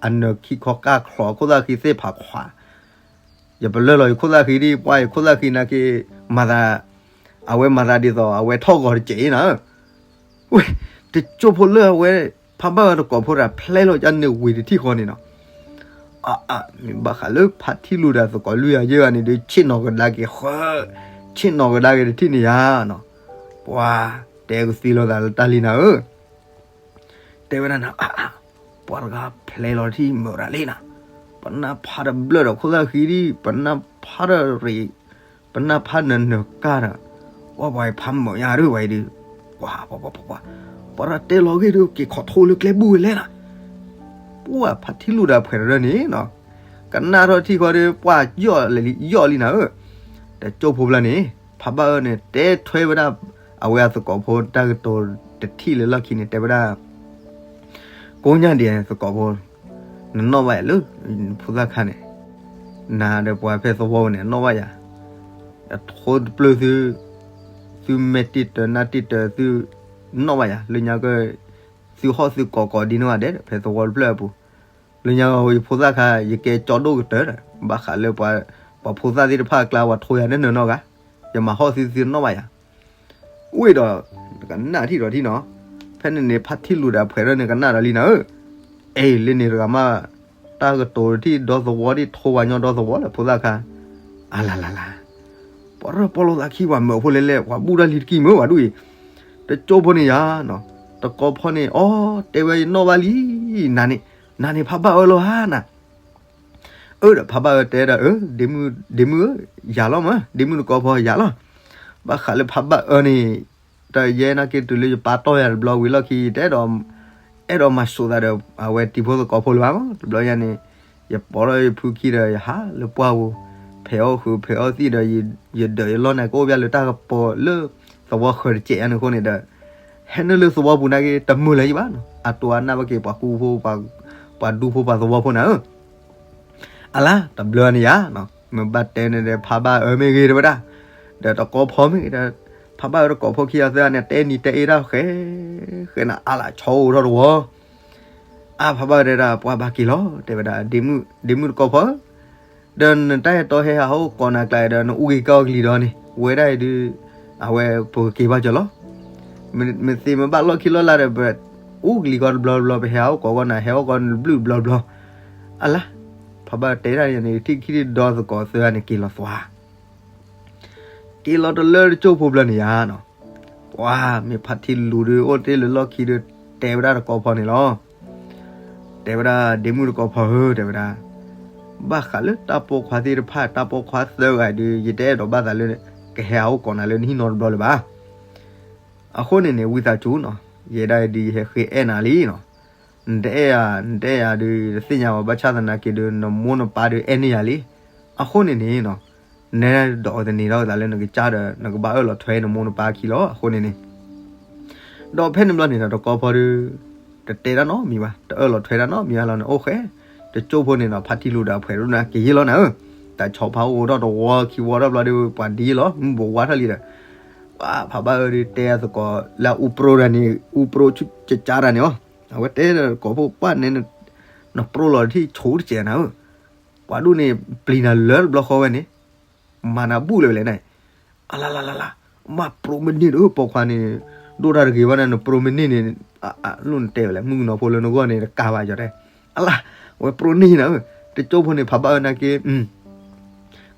အနၢၤခံခီကၢ်ချီၤအခိၣ်သၣ်ဃံသ့ၣ်ဖးခွါ, ယပလၢၢ်လီၤယခိၣ်သၣ်ဃံဒ်ပှၢ်ယခိၣ်သၣ်ဃံနာ်က့ၤ, မၤသး, အဝဲမၤသးဒ်သိး အဝဲထီၣ်ဂီၤတစဲးအံၤနၤ, ဝဲ, တကၠိဖိလၢအဝဲ, ဖးဘၣ်ဝဲတကိးဖိတဂၤဖျဲလီၤကၢ်န့ၣ်ဝံၤတထံၣ်ဃီန့ၣ်နီၤ, အါအါ မ့ၢ်ဘၣ်ဃးလၢဖးထံလူၤဒီးသကိးလွံၢ်ဂၤယဲၢ်ဂၤန့ၣ်ဒီး ဆ့ၣ်နီၤကဒါက့ၤဃၢ, ဆ့ၣ်နီၤကဒါက့ၤတထံၣ်န့ၣ်ယါနီၤ, ပှၤ, တဲကသံလိာ်သးလၢတၢ်လံနၤဧၢ, တဲဝဲဒၣ်နၤ အါအါ, ပှၤတဂၤဖျဲလီၤတထံၣ်မုာ်ရၤလံနၤ, ပနၢ်ဖးတဘျၢၣ်ဒီးခိၣ်သၣ်ဃံဒ် ပနၢ်ဖးတရံး ပနၢ်ဖးနၢၤနၢၤကၢ်ဒီး, ပှၤပှၤဖးမုာ်ညါဒုးဝဲဒုး, ပှၤ, ပှၤ, ပှၤ, ပှၤ, ပှၤတၢ်တဲလီၤဂ့ၢ်ဒုး က့ၤခိးထိလၢကျဲဘူၣ်ဝဲလဲၣ်နၤ, ပှၤဖးထံလူၤဒီးဖှဲးရၢၢ်န့ၣ်နီၤ, ကနၣ်ထီၣ်ထံၣ်ဃီဒီး ပှၤယီၣ်လံ, ယီၣ်လံနၤဧၢ, တကၠိဖိဖျၢၣ်န့ၣ်, ဖးဘၣ်အၢန့ၣ် တဲထွဲဝဲဒၣ်, အဝဲအသကိးဖိတၢ်ကတိၤတထံၣ်လၢလီၢ်ခံန့ၣ် တဲဝဲဒၣ် ကိညၢ်ဒံးသကိးဖိ, နနီၣ်ဘၣ်ယၤလၢ, ဖိသၣ်ခါန့ၣ်, နၤဒီးပှၤဖဲသဝီန့ၣ် နီၣ်ဘၣ်ယၤ, အထိတပျၢၢ်သု, သုမဲာ်တံၢ်တၢၤနၢ်တံၢ်တၢၤသု, နီၣ်ဘၣ်ယၤ လၢညါက, သုဟီၣ်သုကိးကိးဒ်န့ၣ်ဘၣ်ဒဲး ဖဲသဝီတဖျၢၣ်အပူၤ, လၢညါယဖိသၣ်ခါ ယကဲကၠီဒိၣ်ကတၢၢ်ဒီး ဘၣ်ဃးလၢပှၤ, ပှၤဖိသၣ်သ့ၣ်တဖၣ်အကျါ ပှၤထိယၤန့ၣ်နၢၤနီၢ်ဂၤ, ယမၤဟီၣ်သုသုနီၣ်ဘၣ်ယၤ ဝ့ၢ်ဒီး, ကနၣ်ထံၣ်ဒီးထံၣ်နီၤ, ဖဲန့ၣ်န့ၣ် ဖးထံလူၤဒီးဖှဲးရၢၢ်န့ၣ် ကနၣ်ဒီးလံနၤဧၢ, အဲ လၢန့ၣ်တဂၤမး, တၢ်ကတိၤတထံၣ်ဒီသဝီဒ်ထိဝဲညီဒီသဝီလၢဖိသၣ်ခါ, အလါလါလါ, ပှၤရၢၢ်ပီၣ်လိာ်သးခံပှၤမၢဖိလဲၣ်လဲၣ် ပှၤဘူၣ်တၢ်လံတကံၢ်မၢဝဲဒ်အံၤ, တကၠိဖိန့ၣ်ယါနီၤ, တကီဖီန့ၣ် အီ တဲဝဲယနီၣ်ဘၣ်လံ, နၤန့ၣ်, နၤန့ၣ်ဖးဘၣ်အၢလီၤဧါနၤ အၢဒီးဖးဘၣ်အၢတဲဒီး အၢ, ဒ့မုၣ်ဧၢ, ယၤလီၤမး, ဒ့မုၣ်တကီဖီယၤလီၤ, ဘၣ်ဃးလၢဖးဘၣ်အၢန့ၣ်, တယဲနာ်က့တုၤလၢယပာ်တီၢ်ယၤတဘျီဝံၤလီၢ်ခံ ယတဲဒီး, အဲၣ်ဒိးမၤစိာ်သးဒီး အဝဲတံၤဖိသကိးဖိလၢၤဘၣ်မး. တဘျီညါန့ၣ် ယပိာ်ထီၣ်ယဖုခံဒီး ယဟးလၢပှၢ်ပူၤ ဖဲးအီၣ်ဃုာ်ဖဲးအီၣ်သံၣ်ဒီး ယဒၢးယလီၢ်န့ၣ် ကအိၣ်ဘၣ်လၢတၢ်ကပီၤလၢသဝီဃၢၤတစဲးညါန့ၣ်အဃိန့ၣ်ဒီး ဟဲနုာ်လၢသဝီပူၤနာ်က့ တမုာ်လၢၤယဘၣ်နီၤ. အတိၤအနၢ်ဘၣ်က့ၤ ပှၤကူဖိ ပှၤဒူဖိ ပှၤသဝီဖိနၤဧၢ. အလါ တဘျီန့ၣ်ယါ, မ့ၢ်ဘၣ်တဲန့ၣ်ဒီး ဖးဘၣ်အၢမ့ၢ်ဂ့ၤတဲဝဲဒၣ်, ဒီးတကိးဖီမ့ၢ်ဂ့ၤဒီး, ဖးဘၣ်အၢတကိးဖီခံဂၤသၢဂၤန့ၣ် တဲနံၤတဲအ့တၢ်ဃဲ, ဃဲနၤအါလၢ ဆီအိၣ်ထီၣ်တဝီ, အါ ဖးဘၣ်အၢတဲဒၣ် ပှၤဘၣ်က့ၤလီၤ တဲဝဲဒၣ်, ဒ့မုၣ်တကိးဖီဧၢ, ဒီးနတၢ်ဟဲတီဟဲဟးအိၣ်ကိးနၤကျါဒီး နအူက့ၤကီၢ်ကလံၤဒီးန့ၣ် ဝဲဒၣ်အံၤဒုး, အဝဲပကက့ၤဘၣ်ကၠီၤလီၤ. မ့ၢ်သ့မ့ၢ်ဘၣ်လီၢ်ခံလီၢ်လါဒီး ပအူကလံၤကီတဘျီတဘျီ ပဟဲဟးအိၣ်ကိးကီးနၤ ဟဲအိၣ်ကီးနဘျုးဘျီတဘျီ, အလါ, ဖးဘၣ်တဲဒၣ်န့ၣ် ထံၣ်ခံထံၣ်ဒီသကိးသၢဂၤန့ၣ် က့ၤလီၤသွါ က့ၤလီၤတလၢတကၠိၢ်ဖိဘျီန့ၣ်ယါနီၤ, ပှၤမ့ၢ်ဖါထံလူၤဒီး အိၣ်တ့ၢ်လၢလီၢ်ခံဒီး တဲဝဲဒၣ်တကိးဖီန့ၣ်လီၤ. တဲဝဲဒၣ် ဒ့မုၣ်တကိးဖီဧၢ တဲဝဲဒၣ်, ဘၣ်ဃးလၢတၢ်ပိာ်ခွါသ့ၣ်တဖၣ် တၢ်ပိာ်ခွါသၢဂၤဒီး ယတအဲၣ်ဒိးဘၣ်သးလၢ ကဟဲဟးအိၣ်ကိးနၤလၢနဟံၣ်နီတဘျီလၢၤဘၣ်. အဃိန့ၣ်န့ၣ် ဝံသးစူၤနီၤ, ယဲဒၣ်အံၤဒုး ယဟဲဃ့အဲၣ်နၤလံနီၤ, နတအဲၣ်ယၤ နတအဲၣ်ယၤဒီး တသ့ၣ်ညါဘၣ် ဘၣ်ဆၣ်သနာ်က့ဒီး နမိၢ်နပၢ်ဒီးအဲၣ်န့ၢ်ယၤလံ. အဃိန့ၣ်န့ၣ်နီၤ, နဲဒိးသန့ၤထီၣ်သးလၢနကစၢ်ဒီး နကဘၣ်အၢၣ်လီၤထွဲနမိၢ်နပၢ်အခံလီၤ. အဃိန့ၣ်န့ၣ် ဒီးဖဲန့ၣ်ဘျီန့ၣ်ဒီး တကိးဖီဒီး တတဲတၢ်နီတမံၤဘၣ်, တအၢၣ်လီၤထွဲတၢ်နီတမံၤဘၣ်လီၤန့ၣ် အိၣ်ဃဲ, တကၠိၢ်ဖိန့ၣ်ဒီး ဖါထံလူၤဒီးအဖှဲးဒိၣ်န့ၣ် က့ၤယ့ၢ်လီၤနၤဧၢ, တၢ်ဆီဖါအိၣ်ထီၣ်တဝီခံဝီထီၣ်ဘျီဒီး ပှၤဒ်ယ့ၢ်လီၤ မုၢ်ဘိးဝါထီၣ်လံဒီး ပှၤဖးဘၣ်အၢဒီးတဲအသကိးလၢအအူပြိတၢ်န့ၣ် အူပြိဆူၣ်ကကါတၢ်န့ၣ်အီၤ, အဝဲတဲဒီးတကိးဖိ ပှၤန့ၣ် နပြိလီၤတထံၣ်ဆိတစဲးနၤဧၢ, ပှၤဒိၣ်န့ၣ် ပျံၤနၤလၢတဘျီဃီဝဲန့ၣ် မၤနၤဘူၣ်လၢၤဝဲလဲၣ်န့ၣ်, အလါလါလါလါ, မၤပြိမ့ၢ်န့ၢ်ဒီး ပိာ်ခွါန့ၣ် ဒိၣ်တၢ်တဂ့ၤဘၣ်န့ၣ် နပြိမ့ၢ်န့ၢ်န့ၣ်, အလိၣ်နတဲဝဲလဲၣ် မုၣ်ကနီၤဖိလၢနဂီၢ်န့ၣ် တကးဘၣ်ကၠီတဲ, အလါ, ဝဲပြိန့ၢ်နၤဧၢ, တကၠိၢ်ဖိန့ၣ် ဖးဘၣ်အၢနာ်က့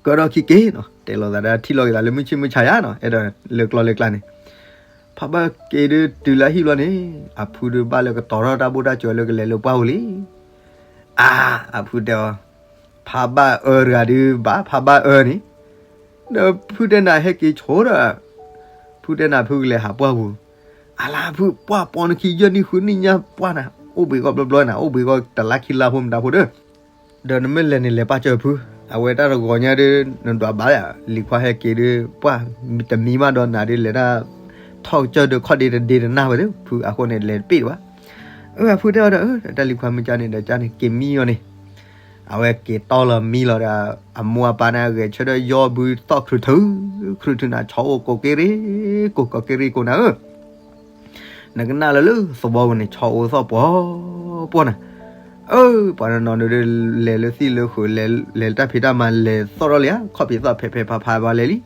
ကၢထီၣ်ခံက့ၤနီၤ, တဲလိာ်သးဒီးထံၣ်လိာ်က့ၤသးလၢမုၢ်ဆ့ၣ်မုၢ်ဆါယါနီၤ, အဲၣ်ဒိးလၢကျီလၢကျါန့ၣ်, ဖးဘၣ်က့ၤဒီးတုၤလၢဟံၣ်ဘျီန့ၣ်, အဖုဒီးဘၣ်လၢကတီၤထီၣ်တၢ်ဘူၣ်တၢ်စၢၤလၢကလဲၤလၢပှၢ်ပူၤလံ. အါ, အဖုတဲအီၤ, ဖးဘၣ်အၢတဂၤဒုးဘၣ် ဖးဘၣ်အၢန့ၣ်, ဒီးဖုတဲနၤဟဲက့ၤဆိဒီး, ဖုတဲနၤဖုကလဲၤဟးပှၢ်ပူၤ, အလါဖုပှၢ်ပိာ်နခံယဲၢ်နံၣ်ဃုနံၣ်ညါ ပှၢ်နၤ, အိၣ်ဘှံးကီးဘျီဘျီနၤ, အိၣ်ဘှံးကီးတလါခံလါဖိမတၤဖိဒီး ဒီးနမ့ၢ်လဲၤန့ၣ်လဲၤပၢ်စၢၤဖု, အဝဲတၢ်တဂီၤညါဒီး နဒွးဘၣ်လံ, လံၤခွါဟဲက့ၤဒီး ပှၢ်တမံၤမးဒီးနၤဒီး လဲၤတၢ်ထီၣ်ကစၢၢ်ဒီးခီၣ်ဒ့တဒ့တနၢ်ဝဲဒီး ဖုအဃိန့ၣ် လဲၤတပ့ၢ်တဘၣ်. အၢ အဖုတဲအီၤဒီး တၢ်လံၤခွါမ့ၢ်ကန့ၣ်ဒီး ကန့ၣ်က့ၤမံအီၤန့ၣ်, အဝဲက့ၤတီလီၤမံလီၤဒီး အမိၢ်အပၢ်န့ၣ် အဂဲၤဆၢထၢၣ်ယီၢ်ဘုသီၣ်ခရုးထုး, ခရုးထုးနၤ ဆီအိၣ်ကိးက့ရ့ၣ်ကိး ကိးက့ရ့ၣ်ကိးနၤဧၢ နကနၣ်လၢလၢသဝီပူၤန့ၣ် ဆီအိၣ်သီၣ်ပှီၤပှီၤနၤ. အၢ ပှၤတနီၤန့ၣ်ဒီး လဲၤလၢသံၣ်လၢဃုာ် လဲၤလၢတၢ်ဖံးတၢ်မၤ လဲၤသီၣ်ထီၣ်လံဧါ, ခီၣ်ဖံးသီၣ်ဖဲးဖဲးဖးဖးဘၣ်လဲၤလံ.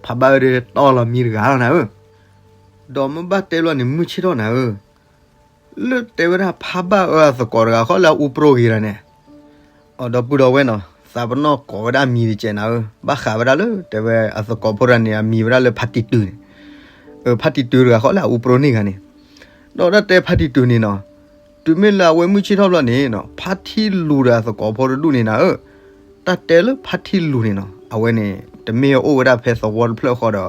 ဖးဘၣ်အၢဒီးတီလီၤမံတဂၤလီၤနၤဧၢ. ဒီးမ့ၢ်ဘၣ်တဲဘျီန့ၣ် မုၢ်ဆ့ၣ်ထီၣ်နၤဧၢ. လၢတဲဝဲဒၣ်ဖးဘၣ်အၢအသကိးတဂၤဃီလၢအအူပြိဂ့ၤတၢ်န့ၣ် အဒီပုၢ်ဒီဝဲၢ်နီၤ သးပနီၣ်ကိးဝဲဒၣ်အမံၤတကဲးနၤဧၢ, ဘၣ်ဃးဝဲဒၣ်လၢ တဲဝဲအသကိးဖိတဂၤန့ၣ် အမံၤဝဲဒၣ်လၢဖါတံၢ်တုၤန့ၣ်, အၢ ဖါတံၢ်တုၤတဂၤဃီလၢအအူပြိန့ၢ်ဂၤန့ၣ်, ဒီးတၢ်တဲဖါတံၢ်တုၤန့ၣ်နီၤ, တုၤမ့ၢ်လၢအဝဲမုၢ်ဆ့ၣ်ထီၣ်ဘျီန့ၣ်နီၤ ဖါထံလူၤဒီးအသကိးဖိတဒူၣ်န့ၣ်နၤဧၢ, တၢ်တဲလၢဖါထံလူၤန့ၣ်နီၤ အဝဲန့ၣ် တမ့ၢ်အိၣ်ဝဲဒၣ်ဖဲသဝီတဖျၢၣ်ဃီဒီး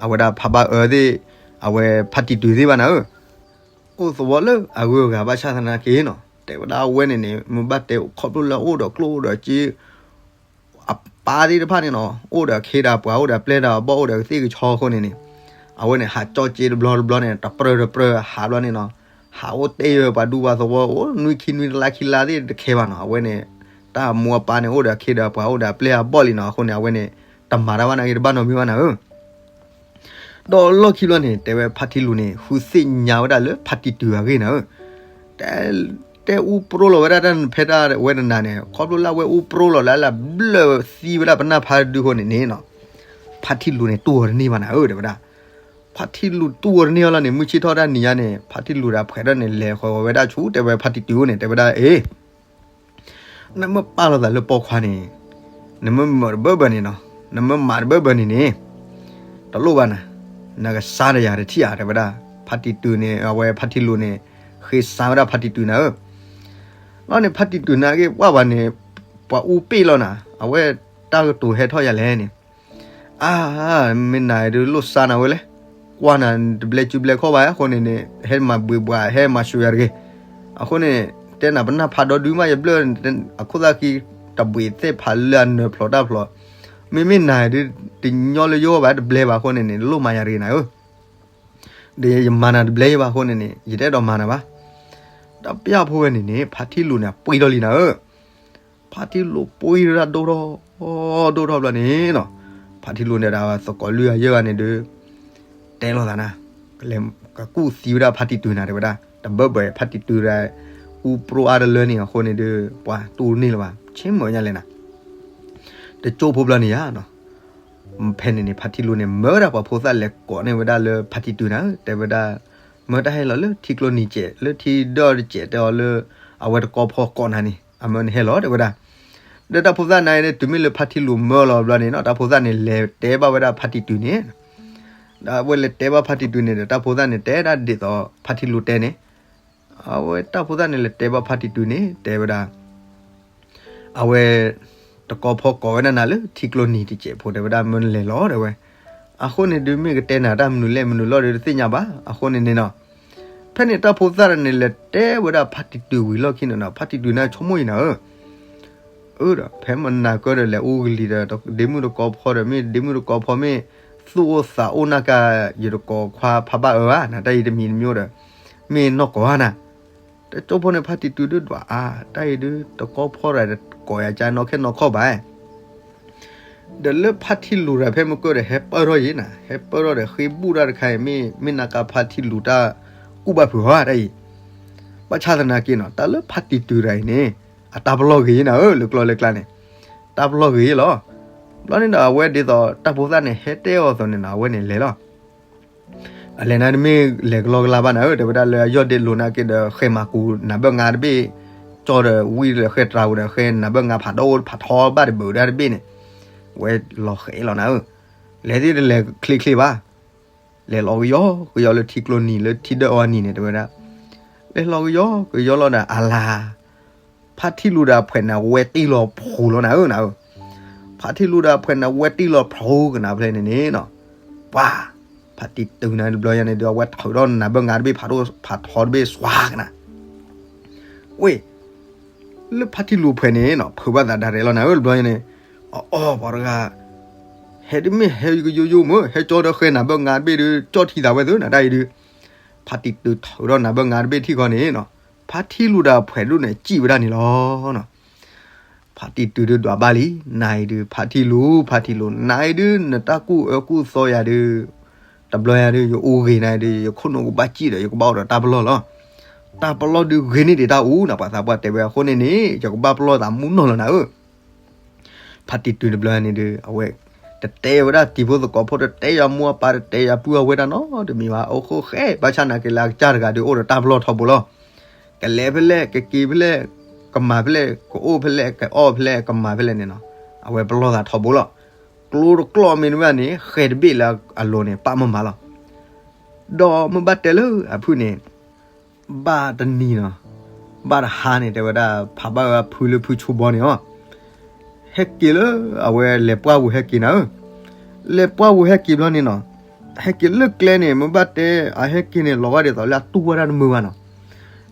အဝဲဒၣ်ဖးဘၣ်အၢသ့ၣ် အဝဲဖါတံၢ်တုၤသ့ၣ်ဘၣ်နၤဧၢ အိၣ်သဝီလၢအဂုၤအဂၤဘၣ်ဆၣ်သနာ်က့နီၤ တဲဝဲဒၣ်အဝဲန့ၣ်န့ၣ် မ့ၢ်ဘၣ်တဲခီဖျိလၢအအိၣ်ဒီးကျိၣ်အိၣ်ဒီးစ့ အပၢ်သ့ၣ်တဖၣ်န့ၣ်နီၤ အိၣ်ဒီးအခ့ဒီးအပှၤ အိၣ်ဒီးအပျဲၢ်ဒီးအဘီၣ် အိၣ်ဒီးကသ့ၣ်ကဆီအဃိန့ၣ်န့ၣ် အဝဲန့ၣ် ဟးကၠီၣ်စ့တဘျီတဘျီန့ၣ် တပြၢတပြၢဟးဘျီန့ၣ်နီၤ ဟးအိၣ်တ့ၢ်ယၢၤပှၤဒူပှၤသဝီ အိၣ်နွံခံနွံတလါခံလါသ့ၣ်တခဲဘၣ်နီၤ အဝဲန့ၣ် တၢ်အမိၢ်အပၢ်န့ၣ် အိၣ်ဒီးအခ့ဒီးအပှၤ အိၣ်ဒီးအပျဲၢ်အဘီၣ်လံနီၤ အဃိန့ၣ် အဝဲန့ၣ် တမၤတၢ်ဘၣ်နာ်က့ တဘၣ်နီတမံၤဘၣ်နၤဧၢ ဒီးလီၢ်ခံဘျီန့ၣ် တဲဝဲဖါထံလူၤန့ၣ် ဃုသ့ၣ်ညါဝဲဒၣ်လၢဖါတံၢ်တုၤအဂ့ၢ်နၤဧၢ, တဲအူပြိလီၤဝဲဒၣ်တၢ်ဖဲတၢ်ဝဲတနၤန့ၣ် ခီဖျိလၢအဝဲအူပြိလီၤလၢအဘျၢၣ်သံဝဲဒၣ်ပနၢ်ဖးတဒုအဃိန့ၣ်န့ၣ်နီၤ, ဖါထံလူၤန့ၣ်တူၢ်အီၤတန့ၢ်ဘၣ်နၤဧၢ တဲဝဲဒၣ်, ဖါထံလူၤတူၢ်အီၤတန့ၢ်အီၤလီၤန့ၣ် မုၢ်ဆ့ၣ်ထီၣ်တၢ်နံၤညါန့ၣ် ဖါထံလူၤဒီးအဖှဲးထီၣ်န့ၣ် လဲၤဃီၤဝဲဒၣ်ဆူ တဲဝဲဖါတံၢ်တုၤအအိၣ်န့ၣ် တဲဝဲဒၣ်အ့ၣ် နမ့ၢ်ပာ်လီၤသးလၢပိာ်ခွါန့ၣ် နမ့ၢ်မၤတဘၢဘၢန့ၣ်နီၤ, နမ့ၢ်မၤတဘၢဘၢန့ၣ်န့ၣ် တလိၣ်ဘၣ်နၤ, နကစါဒီးယၤတထံၣ်ဧါ တဲဝဲဒၣ်, ဖါတံၢ်တုၤန့ၣ် အဝဲဖါထံလူၤန့ၣ် ဃ့စါဝဲဒၣ်ဖါတံၢ်တုၤနၤဧၢ, လီၤန့ၣ် ဖါတံၢ်တုၤနာ်က့ ပှၢ်ပှၤန့ၣ် ပှၤအူပ့ၣ်လီၤနၤ, အဝဲတၢ်ကတိၤဟဲထီၣ်ယၤလဲၣ်န့ၣ်, အါ, မ့ၢ်နၤဒုးလိၣ်စါနၤဝဲလဲၣ်, ကွၢ်နၤတဘျဲစုဘျဲခီၣ်ဘၣ်အဃိန့ၣ်န့ၣ် ဟဲမၤဘှံးဘှး ဟဲမၤစူၤယၤတဂ့ၤ အဃိန့ၣ် တဲနၤပနၢ်ဖးဒီဒုမး ယဘျၢၣ် အခိၣ်သၣ်ခံ တဘှံးသ့ၣ်ဖးလၢအနၢၤဖျိးတၢ်ဖျိး, မ့မ့ၢ်နၤဒုး တညီလၢယဂီၢ်ဘၣ် တဘျဲဘၣ်အဃိန့ၣ်န့ၣ် လိၣ်မၤယၤတဂ့ၤနၤဧၢ, ဒီးယမၤနၤတဘျဲယဘၣ်အဃိန့ၣ်န့ၣ် ယတအဲၣ်ဒိးမၤနၤဘၣ်. တၢ်ပျၢ်ဖိဝဲန့ၣ်န့ၣ် ဖါထံလူၤန့ၣ် အပှံၢ်ထီၣ်လံနၤဧၢ. ဖါထံလူၤပှံၢ်ထီၣ်ဒိၣ်ထီၣ် ဒိၣ်ထီၣ်ဘျီန့ၣ်နီၤ, ဖါထံလူၤန့ၣ်ဒီးသကိးလွံၢ်ဂၤယဲၢ်ဂၤန့ၣ်ဒီး တဲလိာ်သးနၤ, ကကူၣ်သံဝဲဒၣ်ဖါတံၢ်တုၤနၤတဲဝဲဒၣ်, တဘၢဘၢဖါတံၢ်တုၤဒီး အူပြိအါတလၢန့ၣ်အဃိန့ၣ်ဒီး ပှၤတူၢ်န့ၢ်လၢၤဘၣ် ဆ့မၢညါလဲၣ်နၤ. တကၠိဖိဘျီန့ၣ်ယါနီၤ, ဖဲန့ၣ်န့ၣ် ဖါထံလူၤန့ၣ် မၢဝဲဒၣ်ပှၤဖိသၣ်လဲၤကိးန့ၢ်ဝဲဒၣ်လၢဖါတံၢ်တုၤနၤဧၢ တဲဝဲဒၣ်, မၢတၢ်ဟဲလီၤလၢထံကျိနံၤစဲး လၢထံဒၢၣ်တစဲး တဲအီၤလၢ အဝဲတကီဖီကိးနၤန့ၣ် အမၢနဟဲလီၤတဲဝဲဒၣ်. ဒီးတၢ်ဖိသၣ်န့ၣ် တုၤမ့ၢ်လၢဖါထံလူၤမၢလီၤဘျီန့ၣ်နီၤ တၢ်ဖိသၣ်န့ၣ် လဲၤတဲဘၣ်ဝဲဒၣ်ဖါတံၢ်တုၤန့ၣ်, ဒီးအဝဲလဲၤတဲဘၣ်ဖါတံၢ်တုၤန့ၣ်ဒီး တၢ်ဖိသၣ်န့ၣ် တဲဒၣ်ဒ်သိးဖါထံလူၤတဲန့ၣ်, အဝဲတၢ်ဖိသၣ်န့ၣ် လဲၤတဲဘၣ်ဖါတံၢ်တုၤန့ၣ် တဲဝဲဒၣ် အဝဲ တကီဖီကိးဝဲဒၣ်နၤလၢထံကျိနံၤတစဲးဖိ တဲဝဲဒၣ် မၢနလဲၤလီၤတဲဝဲ. အဃိန့ၣ်ဒုးမ့ၢ်ကတဲနၤတၢ်မနုၤလဲၣ်မနုၤလီၤဒီးတသ့ၣ်ညါဘၣ် အဃိန့ၣ်န့ၣ်နီၤ, ဖဲန့ၣ်တၢ်ဖိသၣ်န့ၣ် လဲၤတဲဝဲဒၣ်ဖါတံၢ်တုၤဝံၤလီၢ်ခံန့ၣ်နီၤ ဖါတံၢ်တုၤန့ၣ်ဆိကမိၣ်အံၤနၤဧၢ အၢ ဒီးဖဲမနၤကၢဒီးလဲၤအိၣ်ကလံၤဒီး ဒ့မုၣ်တကီဖီဒီး မ့ၢ်ဒ့မုၣ်တကီဖီမ့ၢ် သူၣ်အိၣ်သးအိၣ်နၢ်ကါ ယတကိးခွါဖးဘၣ်အၢဘၣ်နၤ တၢ်အံၤတမံၤတမံၤအိၣ်ဒီး မ့ၢ်နီၢ်ကိးဧါနၤ, တကၠိဖိန့ၣ် ဖါတံၢ်တုၤဒုးဒွးအါ တၢ်အံၤဒုး တကီဖီဒီးတကိးယၤကါနီၢ်ခဲနီၢ်ခီၣ်ဘၣ် ဒီးလၢဖါထံလူၤဒီးဖဲမုၢ်ကၢၢ်ဒီး ဟဲပၢၢ်ထီၣ်ယံၤနၤ ဟဲပၢၢ်ထီၣ်ဒီးဃ့ဘူၣ်တၢ်တခါအံၤ မ့ၢ်မ့ၢ်နၢ်ကါဖါထံလူၤတၢ်ကူၣ်ဘၣ်ဖုးဟီတၢ်အံၤ, ဘၣ်ဆၣ်သနာ်က့နီၤ တၢ်လၢဖါတံၢ်တုၤတဂၤအံၤန့ၣ် အတၢ်ပလီၢ်ဂ့ၤနၤဧၢ လၢကျီလၢကျါန့ၣ် တၢ်ပလီၢ်ဂ့ၤလီၤ. ဘျီန့ၣ်ဒီးအဝဲဒ်သိးတၢ်ဖိသၣ်န့ၣ် ဟဲတဲအီၤအသိးန့ၣ်နီၤ အဝဲန့ၣ်လဲၤလီၤ အလဲၤန့ၣ်တမ့ၢ်လဲၤကလီကလီဘၣ်နၤဧၢ တဲဝဲဒၣ်လၢအယီၢ်ဒ့လိၤနာ်က့ဒီး ဃဲမၤကူၤနၤဘၢၣ်ငါတဘ့ၣ်, ကၠီဒီးဝံၣ်ဒီးဃဲတြၤဝဲဒီး ဃဲနၤဘၢၣ်ငါဖးဒိၣ်ဖးထီဘၣ်တဘၢၣ်ဒၣ်တဘ့ၣ်န့ၣ်, ဝဲလီၤဃဲလီၤနၤဧၢ, လဲၤသ့ၣ်တလဲၤချ့ချ့ဘၣ်, လဲၤလီၤကယီကယီလၢထံကျိနံၤလၢထံဒၢၣ်အီၤနံၤန့ၣ် တဲဝဲဒၣ်, လဲၤလီၤကယီကယီလီၤဒီးအလၤ ဖါထံလူၤဒီးအဖှဲးန့ၣ် ဝဲတ့ၢ်လီၤဖှိးလီၤနၤဧၢ, နၤဧၢ, ဖါထံလူၤဒီးအဖှဲးန့ၣ် ဝဲတ့ၢ်လီၤဖှိးကနၣ်ဖဲန့ၣ်န့ၣ်နီၤ, ပှၤ, ဖါတံၢ်တုၤန့ၣ်တဘျီညါန့ၣ်ဒီး အဝဲထုးထီၣ်နၤဘၢၣ်ငါတဘ့ၣ်ဖးဒိၣ်ဖးထီတဘ့ၣ်စွါကနၣ်, ဝ့ၢ်, လၢဖါထံလူၤအဖှဲးန့ၣ်နီၤ ဖုးဘၣ်သးဒၣ်ရဲၣ်လီၤနၤဧၢ တဘျီညါန့ၣ်, အအီၣ်ပှၤတဂၤ ဟဲဒ်မ့ၢ်ဟဲကယိယိမ့ၢ် ဟဲကၠီဒီးဃဲနၤဘၢၣ်ငါတဘ့ၣ်ဒီး ကၠီထံသးဝဲသုနၤတၢ်အံၤဒုး, ဖါတံၢ်တုၤထုးထီၣ်နၤဘၢၣ်ငါတဘ့ၣ်ထံၣ်ခီန့ၣ်နီၤ, ဖါထံလူၤဒီးအဖှဲးဒိၣ်န့ၣ် စံၣ်ဝဲဒၣ်န့ၣ်လီၤ. ဖါတံၢ်တုၤဒုးဒွးဘၣ်လံ, နၤအံၤဒုး ဖါထံလူၤ ဖါထံလူၤ နၤအံၤဒုး နတၢ်ကူၣ်အၢကူၣ်သီယၤဒုး, တဘျီယၤဒုး ယအိၣ်ဂ့ၤနၤအံၤဒုး ယခိၣ်နူာ်ကဘၣ်စံၣ်ဒီး ယကဘၣ်အိၣ်ဒီးတၢ်ပလီၢ်လီၤ. တၢ်ပလီၢ်ဒုးဂ့ၤန့ၢ်ဒံးတၢ်အူနၤ ပှၤသးပှၢ်တဲဝဲအဃိန့ၣ်န့ၣ် ယကဘၣ်ပလီၢ်သးမူနီၢ်လီၤနၤဧၢ ဖါတံၢ်တုၤတဘျီန့ၣ်ဒီး အဝဲ တတဲဝဲဒၣ်တံၤဖိသကိးဖိ တတဲယၤမိၢ်အပၢ် တတဲယၤပုၢ်အဝဲဒၣ်နီတမံၤဘၣ်. အိၣ်ဃိဃဲ ဘၣ်ဆၣ်နာ်က့လၢအကစၢ်တဂၤဒီး အိၣ်ဒီးတၢ်ပလီၢ်ထီဘိလီၤ. ကလဲၤဖဲလဲၣ် ကက့ၤဖဲလဲၣ်, ကမၤဖဲလဲၣ်, ကအိၣ်ဖဲလဲၣ် ကအီၣ်ဖဲလဲၣ် ကမၤဖဲလဲၣ်န့ၣ်နီၤ, အဝဲပလီၢ်သးထီဘိလီၤ. ကျိတကျီၢ်မ့ၢ်တဘၣ်န့ၣ် ဃဲတဘ့ၣ်လၢအလိၤန့ၣ် ပာ်မၤမၤလီၤ. ဒီးမ့ၢ်ဘၣ်တဲလၢအဖုၣ်န့ၣ် ဘၣ်တနံၤနီၤ, ဘၣ်တဟါန့ၣ် တဲဝဲဒၣ် ဖးဘၣ်ဝဲဖုလၢဖုဆိဘီန့ၣ်အီၤ, ဟဲက့ၤလၢ အဝဲလဲၤပှၢ်ဝဲဟဲက့ၤနၤဧၢ, လဲၤပှၢ်ဝဲဟဲက့ၤဘျီန့ၣ်နီၤ, ဟဲက့ၤလၢကျဲန့ၣ် မ့ၢ်ဘၣ်တဲ အဟဲက့ၤန့ၣ် လီၤဂာ်ဒ်သိးလၢအတူၢ်ဝဲဒၣ်တမုာ်ဘၣ်နီၤ,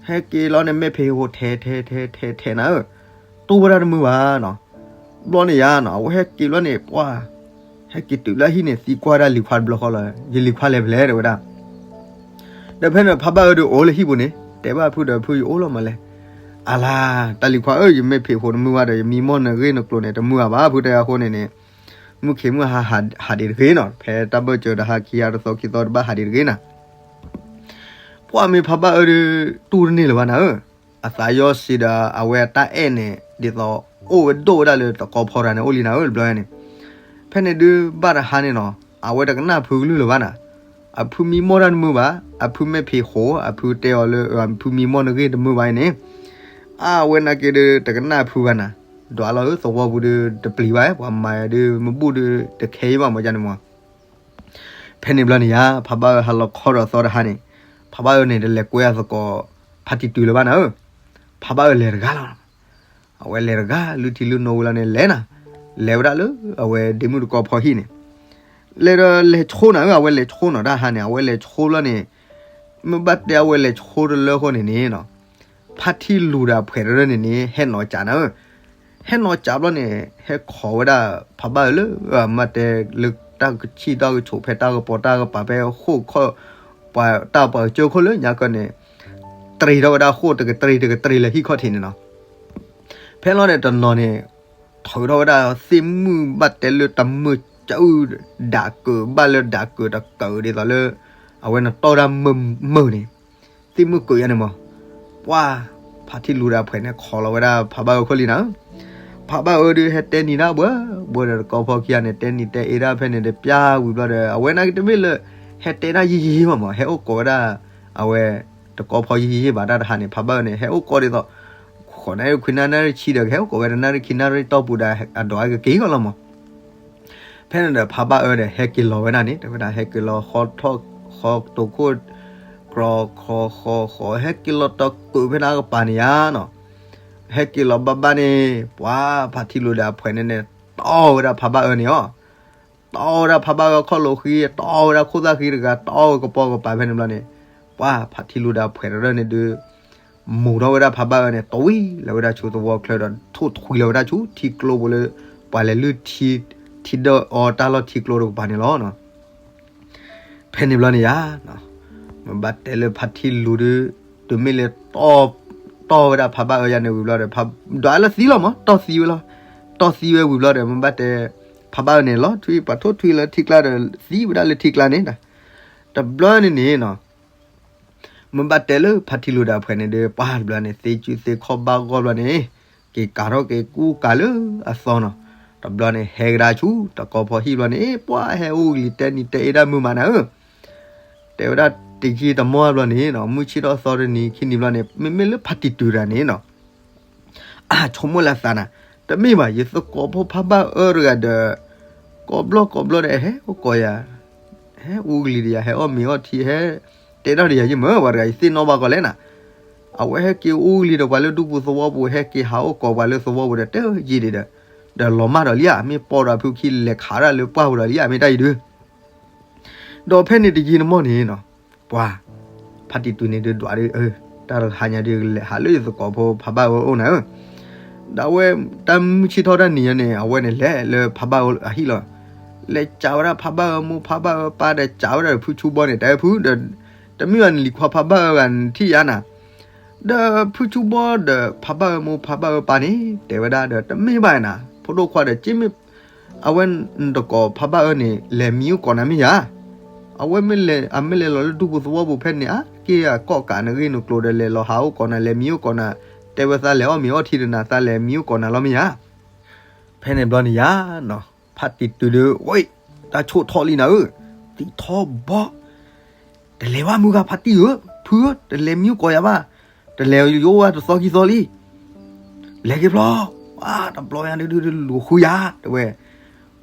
ဟဲက့ၤလီၤန့ၣ် မဲာ်ဖံးဟိးထဲထဲထဲထဲထဲနၤဧၢ, တူၢ်ဝဲဒၣ်တမုာ်ဘၣ်နီၤ, ဘျီန့ၣ်ယါနီၤ အဝဲဟဲက့ၤဘျီန့ၣ် ပှၢ် ဟဲက့ၤတုၤလၢဟံၣ်န့ၣ် သံကွၢ်ဒၣ်လံၤခွါတဘျီဃီလီၤ, ယလံၤခွါလဲၤဖဲလဲၣ် တဲဝဲဒၣ်. ဒီးဖဲန့ၣ် ဖးဘၣ်အၢဒီးအိၣ်လၢဟံၣ်ပူၤန့ၣ် တဲဘၣ်ဖုဒီး ဖုယအိၣ်လီၤမးလဲၣ်. အလါ တၢ်လံၤခွါဧၢ, ယမဲာ်ဖံးဟိးတမုာ်ဘၣ်ဒီး ယမံမီၢ်နဂ့ၢ်နကျိၤန့ၣ် တမုာ်ဘၣ် ဖုတဲအဃိန့ၣ်န့ၣ်, မုၢ်ခ့မုၢ်ဟါဟးဒံးတဂ့ၤနီၤ, ဖဲတၢ်ဘၢၣ်စၢၤတဟါခံဟါတသီခံသီတဘၣ်ဟးဒံးတဂ့ၤနၤ. ပှၢ်မ့ၢ်ဖးဘၣ်အၢဒီး တူၢ်တန့ၢ်လၢၤဘၣ်နၤဧၢ, အသးယီၤစံးဒီး အဝဲအတၢ်အဲၣ်န့ၣ် ဒ်သိးအိၣ်ဝဲဒိၣ်ဝဲဒၣ်လၢတကီဖီတဂၤန့ၣ် အိၣ်လံနၤဧၢ တဘျီန့ၣ်. ဖဲန့ၣ်ဒုးဘၣ်တဟါန့ၣ်နီၤ, အဝဲတကနၣ်ဖုကလုၢ်လၢၤဘၣ်နၤ, အဖုမံမီၢ်တၢ်တမုာ်ဘၣ်, အဖုမဲာ်ဖံးဟိး, အဖုတဲအီၤလၢ အဖုမံမီၢ်နဂ့ၢ်တမုာ်ဘၣ်အံၤန့ၣ်, အဝဲနာ်က့ဒီး တကနၣ်ဖုဘၣ်နၤ, ဒွးလီၤဧၢ သဝီပူၤဒီး တပျံၤဘၣ်, ပှၤမၤဒုး မဘူၣ်ဒီး တခဲအံၤဘၣ် မ့ၢ်ကန့ၣ်မး ဖဲန့ၣ်ဘျီန့ၣ်ယါ ဖးဘၣ်အၢဟးလီၤခီဒီးသီတဟါန့ၣ်, ဖးဘၣ်အၢန့ၣ် တလဲၤကွဲအသကိး ဖါတံၢ်တုၤလၢၤဘၣ်နၤဧၢ, ဖးဘၣ်အၢလဲၤတဂၤလီၤ. အဝဲလဲၤတဂၤ လုၢ်ထံလုၢ်နိဝံၤလီၤန့ၣ် လဲၤနၤ, လဲၤဝဲဒၣ်လၢ အဝဲဒ့မုၣ်တကီဖီဟံၣ်န့ၣ်, လဲၤဒီးလဲၤဆိနၤဧၢ, အဝဲလဲၤဆိနီၤ တၢ်ဟါန့ၣ် အဝဲလဲၤဆိဘျီန့ၣ်, မ့ၢ်ဘၣ်တဲအဝဲလဲၤဆိတလၢဃီန့ၣ်န့ၣ်နီၤ, ဖါထံလူၤဒီးအဖှဲးတရၢၣ်န့ၣ်န့ၣ် ဟဲနီၢ်ကၠးနၤဧၢ. ဟဲနီၢ်ကၠးဘျီန့ၣ် ဟဲခိးဝဲဒၣ်ဖးဘၣ်အၢလၢ မ့ၢ်တဲလၢတၢ်ကဆံၣ်တၢ်ကဆိး ဖဲတၢ်ကပီၤတၢ်ကပၤ ဖဲဃိၣ်ခီၣ် ပှၤတၢ်ပှၤကစၢၢ်ခိၣ်လၢညါကီန့ၣ် တရံးထီၣ်ဝဲဒၣ်ဃိၣ်တကတရံးတကတရံးလၢဟံၣ်ခီၣ်ထံးန့ၣ်နီၤ. ဖဲလီၤန့ၣ်တနီၤန့ၣ် ထုးထီၣ်ဝဲဒၣ်သ့ၣ်မုၣ်ဘၣ်တဲလၢတမုာ်ကၠူ ဒၣ်ကုာ်ဘၣ်လၢဒၣ်ကုာ်တကုာ်ဒ်သိးလၢ အဝဲနတီၢ်ဒၣ်မုာ်မုာ်န့ၣ် သ့ၣ်မုၣ်ကုာ်ယါန့ၣ်မး, ပှၤ ဖါထံလူၤဒီးအဖှဲးန့ၣ် ခိးလီၤဝဲဒၣ်ဖးဘၣ်အၢခိၣ်လံနၤဧၢ. ဖးဘၣ်အၢဒုးဟဲတဲနံၤဒၣ်ဘှၢဘှၢဒီးတကီဖီခံဂၤန့ၣ် တဲနံၤတဲအ့ဒၣ်ဖဲန့ၣ်ဒီးပျၢ်ဝံၤဘျီဒီး အဝဲနာ်က့တမ့ၢ်လၢ ဟဲတဲဒၣ်ယံာ်ယံာ်မးမး ဟဲအိၣ်ကိးဝဲဒၣ် အဝဲ တကီဖီယံာ်ယံာ်ဘၣ်တၢ်တဟါန့ၣ် ဖးဘၣ်အၢန့ၣ် ဟဲအိၣ်ကိးဒ်သိး ဃိးနၣ်ရံၣ်ခွံနၣ်ရံၣ်ဆံဒီး ကဟဲအိၣ်ကိးဝဲတနၣ်ရံၣ်ခံနၣ်ရံၣ်တီၢ်ပူၤဒီး အဒိးအကက့ၤဃီလီၤမး. ဖဲန့ၣ်ဒီးဖးဘၣ်အၢဒီး ဟဲက့ၤလီၤဝဲဒၣ်န့ၣ် တဲဝဲဒၣ် ဟဲက့ၤလီၤဃီထီၣ်ဃီတိာ်ခိၣ် ကြီၤခီဃီဃီ ဟဲက့ၤလီၤတကုာ်ဖဲန့ၣ်အကပၤန့ၣ်ယါနီၤ. ဟဲက့ၤလီၤဘၣ်ဘၣ်န့ၣ် ပှၤဖါထံလူၤဒီးအဖှဲးန့ၣ်န့ၣ် တီၢ်ဝဲဒၣ်ဖးဘၣ်အၢန့ၣ်အီၤ တီၢ်ဝဲဒၣ်ဖးဘၣ်အၢခီၣ်လိာ်ဃံ တီၢ်ဝဲဒၣ်ခိၣ်သၣ်ဃံတဂၤ တီၢ်ဝဲကပီၤကပၤဖဲန့ၣ်ဘျီန့ၣ် ပှၤဖါထံလူၤဒီးအဖှဲးတရၢၣ်န့ၣ်ဒုး မူၤထီၣ်ဝဲဒၣ်ဖးဘၣ်အၢန့ၣ် တဝံၤလၢဝဲဒၣ်ဆူသဝီချၢဒီး ထိၣ်ထွံလီၤဝဲဒၣ်ဆူထံကျိပူၤလၢ ပှၤလဲၤလုၢ်ထံ ထံဒၢၣ်အီတၢ်လီၢ်ထံကျိတကပၤန့ၣ်လီၤ. ဖဲန့ၣ်ဘျီန့ၣ်ယါ မ့ၢ်ဘၣ်တဲလၢဖါထံလူၤဒုး တမ့ၢ်လၢ တီၢ်ဝဲဒၣ်ဖးဘၣ်အၢယါန့ၣ်ဝံၤဘျီဒီး ဒွးလၢသံလီၤမး တီၢ်သံဝဲလီၤ. တီၢ်သံဝဲဝံၤဘျီဒီး မ့ၢ်ဘၣ်တဲ ဖးဘၣ်အၢန့ၣ် လီၤထွံပှၤထိၣ်ထွံလၢထံကျါဒီး သံဝဲဒၣ်လၢထံကျါန့ၣ်ဒီး တဘျီန့ၣ်န့ၣ်နီၤ မ့ၢ်ဘၣ်တဲလၢဖါထံလူၤဒီးအဖှဲးန့ၣ်ဒီး ပှၤတဘျီန့ၣ် သ့စုသ့ခီၣ်ဘၣ်ဂီၢ်ဘျီန့ၣ် က့ၤကးထီၣ်က့ၤကူကးလၢအသီနီၤ. တဘျီန့ၣ် ဟဲကဒါဆူတကီဖီဟံၣ်ဘျီန့ၣ် ပှၤဟဲအိၣ်ကလံၤတဲနံၤတဲအ့ဒၣ်မုာ်မးနၤဧၢ တဲဝဲဒၣ်တယံာ်တမီၢ်ဘျီန့ၣ်နီၤ မုၢ်ဆ့ၣ်ထီၣ်သီတနံၤခံနံၤဘျီန့ၣ် မ့မ့ၢ်လၢဖါတံၢ်တုၤတဂၤန့ၣ်နီၤ အဆိကမိၣ်လၢသးနၤ တမ့ၢ်ဘၣ် ယသကိးဖိဖးဘၣ်အၢတဂၤဒီး ကိးဘျီကိးဘျီဒီး ဟဲအိၣ်ကိးယၤ ဟဲအူကလံၤဒီးယၤ ဟဲအီၣ်မ့ၤအီထံ ဟဲတဲထီၣ်ဒီးယၤ ယမ့ၢ်ပှၤတဂၤ ယသ့ၣ်နီၣ်ဘၣ်ကီးလဲၣ်နၤ အဝဲဟဲက့ၤအူကလံၤဒီးပှၤလၢဒူပူၤသဝီပူၤ ဟဲက့ၤဟးအိၣ်ကိးပှၤလၢသဝီပူၤဒီး တဲယံာ်ဒံးဒီး ဒီးလီၤမၢ်ဒီးလံဧါ မ့ၢ်ပိာ်ဒီးဖုခံလဲၤခးဒၣ်လၢပှၢ်ပူၤဒီးလံဧါ မ့ၢ်တၢ်အံၤဒုး ဒီးဖဲန့ၣ်တယံာ်တမီၢ်န့ၣ်နီၤ ပှၤ ဖါတံၢ်တုၤန့ၣ်ဒုးဒွးဒုး တၢ်တဟါညါဒုး လဲၤဟးလၢယသကိးဖိဖးဘၣ်အၢအိၣ်နၤဧၢ ဒီးအဝဲ တၢ်မုၢ်ဆ့ၣ်ထီၣ်တၢ်နံၤညါန့ၣ် အဝဲန့ၣ်လဲၤလၢဖးဘၣ်အၢအဟံၣ်လီၤ. လဲၤစးဝဲဒၣ်ဖးဘၣ်အၢမိၢ်ဖးဘၣ်အၢပၢ်ဒီး စးဝဲဒၣ်ဒီးဖုဆူဘီန့ၣ် တဲဖုဒီး တမ့ၢ်ဘၣ်နလံၤခွါဖးဘၣ်အၢဂၤနထံၣ်ယါနၤ ဒီးဖုဆူဘီဒီးဖးဘၣ်အၢမိၢ်ဖးဘၣ်အၢပၢ်န့ၣ် တဲဝဲဒၣ်ဒီး တမ့ၢ်ဘၣ်နၤ ဖိဒိၣ်ခွါဒီး က့မ့ၢ် အဝဲနတကိးဖးဘၣ်အၢန့ၣ် လဲၤမံအိၣ်ကိးနၤမ့ၢ်ယါ အဝဲမ့ၢ်လဲၤ အမ့ၢ်လဲၤလီၤလၢဒူပူၤသဝီပူၤဖဲန့ၣ် အါက့ၢ်အကိးကးနဂ့ၢ်နကျိၤဒီး လဲၤလီၤဟးအိၣ်ကိးနၤ လဲၤမံအိၣ်ကိးနၤ တဲဝဲသးလဲၤအီၣ်မ့ၤအီထံဒီးနၤ သးလဲၤမံအိၣ်ကိးနၤလီၤမ့ၢ်ယါ ဖဲန့ၣ်ဘျီန့ၣ်ယါနီၤ ဖါတံၢ်တုၤဒီး ဝဲ တၢ်ဆိၣ်ထီၣ်လံနၤဧၢ သံထီၣ်ဘီ တလဲၤဘၣ်မုၢ်ဂၤဖါတံၢ်ဧၢ ဖုဧၢ တလဲၤမံအိၣ်ကိးယၤဘၣ် တလဲၤယအိၣ်ဝဲတသီခံသီလံ လဲၤက့ၤဖျီ တဘျီညါဒုးဒုးလူၤဃုယၤ တဲဝဲ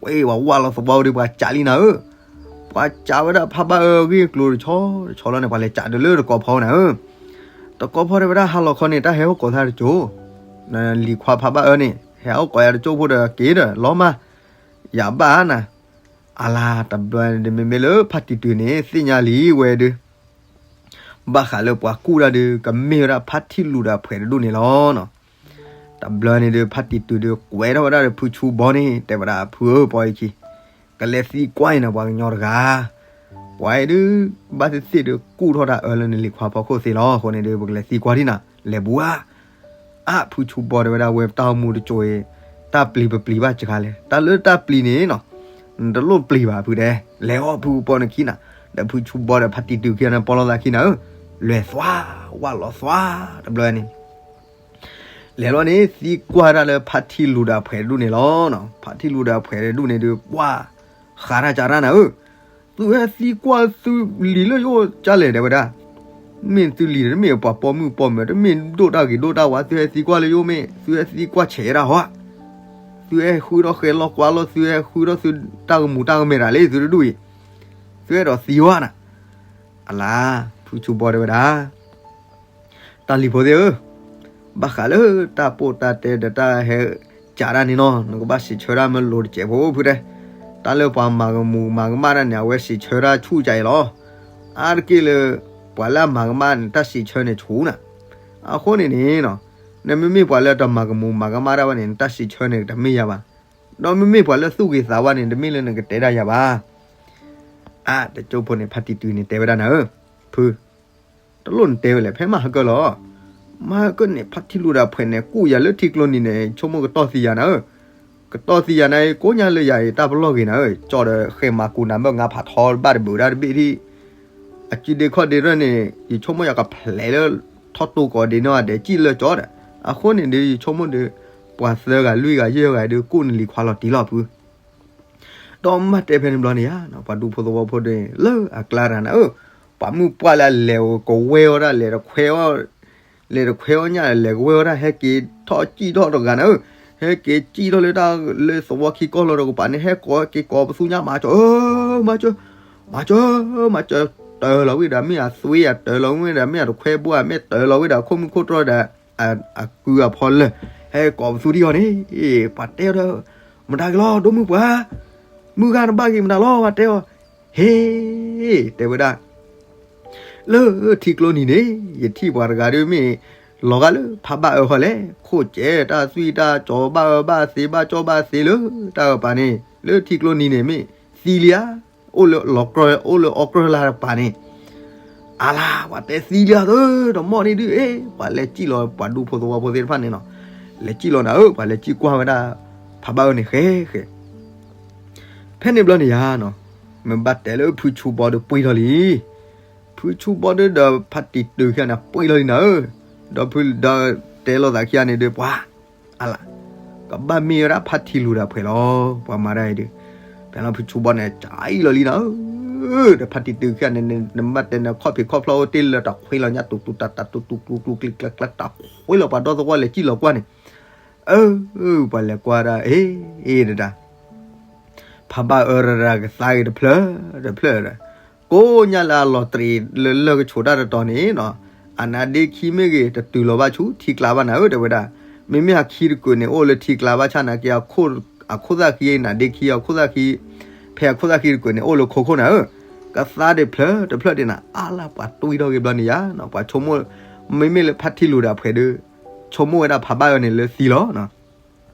ဝဲ ပှၤဝၢ်လီၤသဝီဝဲဒီး ပှၤစးလံနၤဧၢ ပှၤစးဝဲဒၣ်ဖးဘၣ်အၢဂ့ၢ်ကျိၤတဆီတဆီလီၤန့ၣ် ပှၤလဲၤစးဒုးလၢတကိးဖီနၤဧၢ တကိးဖီတဲဝဲဒၣ် ဟါလီၤခီန့ၣ် တၢ်ဟဲအိၣ်ကိးသးတကၠိ လံၤခွါဖးဘၣ်အၢန့ၣ် ဟဲအိၣ်ကိးယၤတကၠိဖိဒီးက့ၤဒီး လီၤမၢ် ယၤဘၣ်နၤ အလါ တဘျီန့ၣ်ဒုးမ့မ့ၢ်လၢဖါတံၢ်တုၤန့ၣ် သ့ၣ်ညါလံဝဲဒုး ဘၣ်ဃးလၢပှၤကူၣ်တၢ်ဒုး ကမ့ၢ်ဝဲဒၣ်ဖါထံလူၤဒီးအဖှဲးတဒူၣ်န့ၣ်လီၤနီၤ. တဘျီန့ၣ်ဒုး ဖါတံၢ်တုၤဒုး ကွဲးထီၣ်ဝဲဒၣ်ဒီးဖုဆူဘီန့ၣ် တဲဝဲဒၣ် ဖုဧၢ ပှၤအံၤခံ ကလဲၤသံကွၢ်အံၤနၤ ပှၤကညီတဂၤ ပှၤအံၤဒုး ဘၣ်သ့ၣ်သ့ၣ်ဒုး ကူၣ်ထီၣ်တၢ်အၢလၢနလံၤခွါဖီခိၣ်သ့လီၤ. အဃိန့ၣ်ဒုး ပကလဲၤသံကွၢ်ဒံးနၤ လဲၤဘူးဧါ အါ ဖုဆူဘီတဲဝဲဒၣ် ဝဲတၢ်အိၣ်မူတစိၤအံၤ တၢ်ပျံၤပပျံၤဘၣ်စှၤလဲၣ်. တၢ်လၢတၢ်ပျံၤန့ၣ်နီၤ နတလိၣ်ပျံၤဘၣ်ဖုတဲ, လဲၤအီၣ်ဖုကပီၤနခံနၤ. ဒီးဖုဆူဘီဒီးဖါတံၢ်တုၤခံဂၤန့ၣ် ပီၢ်လီၤသးခံနၤဧၢ, လဲၤသွါ, ဝၢ်လီၤသွါ, တဘျီန့ၣ် လဲၤလီၤန့ၣ် သံကွၢ်တၢ်လၢဖါထံလူၤဒီးအဖှဲးတဒူၣ်န့ၣ်လီၤ. ဖါထံလူၤဒီးအဖှဲးတဒူၣ်န့ၣ်ဒုး ပှၢ်ဃးတၢ်ကးတၢ်နၤဧၢ, သုဟဲသံကွၢ်သုလံၤလၢယအိၣ်ကၢ်လဲၣ်တဲဝဲဒၣ်, မ့ၢ်သုလံၤဒီး တမ့ၢ်ပှၤပိာ်မုၣ်ပိာ်မၢၤ တမ့ၢ်ဒိၣ်တၢ်ဂ့ၤဒိၣ်တၢ်ဝါ သုဟဲသံကွၢ်လၢယအိၣ်မ့ၢ် သုဟဲသံကွၢ်ဆဲးဒၣ်ဟီဧါ, သုဟဲဃုထီၣ်ဃဲၤလီၤကွၢ်လီၤ သုဟဲဃုထီၣ်သုတၢ်ကမူၤတၢ်ကမဲာ်တၢ်လၢသုတဒူၣ်အံၤ, သုဟဲဒီးသံဝဲနၤ, အလါ, ဖုဆူဘီတဲဝဲဒၣ် တၢ်လံၤဖိသ့ၣ်ဧၢ, ဘၣ်ဃးလၢတၢ်ပိာ်တၢ်တဲဒီးတၢ်ဟဲကးတၢ်န့ၣ်နီၤ နကဘၣ်စံးဆၢတၢ်မ့ၢ်လိၤတစဲးဖိဖုတဲ, တၢ်လၢပှၤမၤကမူၤမၤကမၣ်တၢ်န့ၣ် အဝဲစံးဆၢတၢ်ဆူၣ်ကၢအံၤလီၤ. အါတက့ၢ်လၢ ပှၤလၢအမၤကမၣ်န့ၣ် တၢ်စံးဆၢန့ၣ်ဆူၣ်နၤ, အဃိန့ၣ်န့ၣ်နီၤ, နမ့မ့ၢ်ပှၤလၢတမၤကမူၤမၤကမၣ်တၢ်ဝဲန့ၣ် နတၢ်စံးဆၢန့ၣ်တမ့ၢ်ယၤဘၣ်. ဒီးမ့မ့ၢ်ပှၤလၢသူၣ်ဂ့ၤသးဝါန့ၣ် တမ့ၢ်လၢနကတဲဒၣ်ယၤဘၣ်. အါ တကၠိဖိန့ၣ် ဖါတံၢ်တုၤန့ၣ်တဲဝဲဒၣ်နၤဧၢ, ဖု တလိၣ်နတဲဝဲလဲၣ်, ဖဲမၤဟကၢၢ်လီၤ. မၤဟကၢၢ်န့ၣ် ဖါထံလူၤဒီးအဖှဲးန့ၣ် ကူၣ်ယၤလၢထံကျိနံၤန့ၣ် ဆိကမိၣ်ကတီၢ်သံယၤနၤဧၢ. ကတီၢ်သံယၤနၤ ကိးညါလၢယၤအံၤ တၢ်ပလီၢ်ဂ့ၤနၤဧၢ, ကၠီဒီးဃဲမၤကူနၤဘၣ် ငါဖးထီဘၣ်တဘုးဒၣ်တဘ့ၣ်ဒံး, အစုဒ့ခီၣ်ဒ့ရၢၢ်န့ၣ် ယဆိကမိၣ်ယကဖျဲးလၢ ထီၣ်တိၢ်ကီးဒ့နီၢ်ဒဲး စံၣ်လၢကၠီဒီး, အဃိန့ၣ်ဒီး ယဆိကမိၣ်ဒီး ပှၤသၢဂၤလွံၢ်ဂၤယဲၢ်ဂၤဒီး ကူၣ်နလံၤခွါလီၤတံၢ်လီၤဖု ဒီးမၤတဲဖဲန့ၣ်ဘျီန့ၣ်ဧါ, ပှၤဒူဖိသဝီဖိဒီး လၢအကျါတဂၤနၤဧၢ, ပှၤမုၣ်ပှၢ်လၢအလဲၤကဝဲအီၣ်ဒၣ် လဲၤတခွဲအီၣ်, လဲၤတခွဲအီၣ်ညၣ် လဲၤကဝဲအီၣ်ဒၣ် ဟဲက့ၤထီၣ်စံၣ်ထီၣ်တဂၤနၤဧၢ, ဟဲက့ၤစံၣ်ထီၣ်လၢတၢ်လၢသဝီခံကီၢ်လီၤဒီးကပၤန့ၣ် ဟဲကိးက့ၤကိးပသူညါ မၤကၠီဧၢ, မၤကၠီ, မၤကၠီ, မၤကၠီ, တၢၤလီၤဝံၤဒီး မ့ၢ်အသွံၣ်အတၢၤလီၤဝံၤဒီး မ့ၢ်အတခွဲဘိၣ်အ မ့ၢ်တၢၤလီၤဝံၤဒီး ခိၣ်မုၣ်ခိၣ်တြီဒီး အကုၢ်အဖီလၢာ် ဟဲကိးပသူဒံၣ်အီၤန့ၣ်, ပှၤတဲအီၤဒီး မတၤက့ၤလီၤ ဒိၣ်မုၢ်ပှၢ်, မုၢ်ဂၤနဘၣ်ဂ့ၤမတၤလီၤ ပှၤတဲအီၤ, ဟ့, တဲဝဲဒၣ်, လၢထံကျိနံၤန့ၣ် ယထံၣ်ပှၤတဂၤဒီးမ့ၢ် လီၤဂာ်လၢဖးဘၣ်အၢခီလဲၣ်, ခိၣ်စဲးတၢ်သွံၣ်တၢ်ကၠီၤ ဘၣ်အၢဘၣ်သီဘၣ်ကၠီဘၣ်သီလၢတၢ်အၢပၤန့ၣ် လၢထံကျိနံၤန့ၣ်မ့ၢ်သံလံဧါ, အိၣ်လၢလီၤကြၢး အိၣ်လၢအီကြၢးလၢတပၤန့ၣ် အလါ ပှၤတဲသံလံဧါသၢ တမီၢ်န့ၣ်ဒုး အ့ ပှၤလဲၤစံၣ်လီၤ ပှၤဒူဖိသဝီဖိသ့ၣ်တဖၣ်န့ၣ်နီၤ, လဲၤစံၣ်လီၤနၤဧၢ, ပှၤလဲၤစံၣ်ကွၢ်ဝဲဒၣ် ဖးဘၣ်အၢန့ၣ်ဃဲဃဲ, ဖဲန့ၣ်ဘျီန့ၣ်ယါနီၤ, မ့ၢ်ဘၣ်တဲလၢဖုဆူဘီဒီးပှ့ၤထီၣ်လံ, ဖုဆူဘီဒီးဒီးဖါတံၢ်တုၤခံဂၤန့ၣ်ပှ့ၤထီၣ်လံနၤဧၢ, ဒီးဖုဒီးတဲလိာ်သးခံဂၤန့ၣ်ဒီး ပှၤ အလါ ကဘၣ်မ့ၢ်ဝဲဒၣ်ဖါထံလူၤဒီးအဖှဲးလီၤ, ပှၤမၤဒၣ်အံၤဒီး, ဖဲလီၤဖုဆူဘီန့ၣ် ကအံၣ်လီၤလံနၤဧၢ, ဒီးဖါတံၢ်တုၤခံဂၤန့ၣ် နဘၣ်တဲန့ၣ် ခီၣ်ဖံးခီၣ်ဖျီၣ်အိၣ်တ့ၢ်လၢတၢ်ခွ့လီၤညါ တူတူတူတူကျံကျါကျါ တၢ်ခွ့လီၤ ပှၤဒီသဝီလဲၤစံၣ်လီၤကွၢ်န့ၣ်, အၢ ပှၤလဲၤကွၢ်ဒၣ် အ့ အ့ တဒၣ် ဖးဘၣ်အၢရရၤကသါဂ့ၤတဖျၢၣ် တဖျၢၣ်ဒီး, ကိးညါလၢအလီၤတရံးလၢလၢၢ်ကဆိးတၢ်တတီၤန့ၣ်နီၤ, အနါဒ့ခံမ့ၢ်ဂ့ၤ တတုၤလီၤဘၣ်ဆူထံကျါဘၣ်နၤဧၢ တဲဝဲဒၣ်, မ့မ့ၢ်ဟးခံတကုာ်န့ၣ် အိၣ်လၢထံကျါဘၣ်ဆၣ်နာ်က့ အခိၣ်သၣ်ဃံနါဒ့ခံ အခိၣ်သၣ်ဃံ, ဖဲအခိၣ်သၣ်ဃံတကုာ်န့ၣ် အိၣ်လၢခိခိၣ်နၤဧၢ, ကသါဒံးဖျၢၣ်တဖျၢၣ်ဒံးနၤ အါလၢပှၤတွံၢ်ထီၣ်က့ၤဘျီန့ၣ်ယါနီၤ, ပှၤဆိကမိၣ် မ့မ့ၢ်လၢဖါထံလူၤဒီးအဖှဲးဒီး ဆိကမိၣ်ဝဲဒၣ်ဖးဘၣ်အၢန့ၣ်လၢသံလီၤ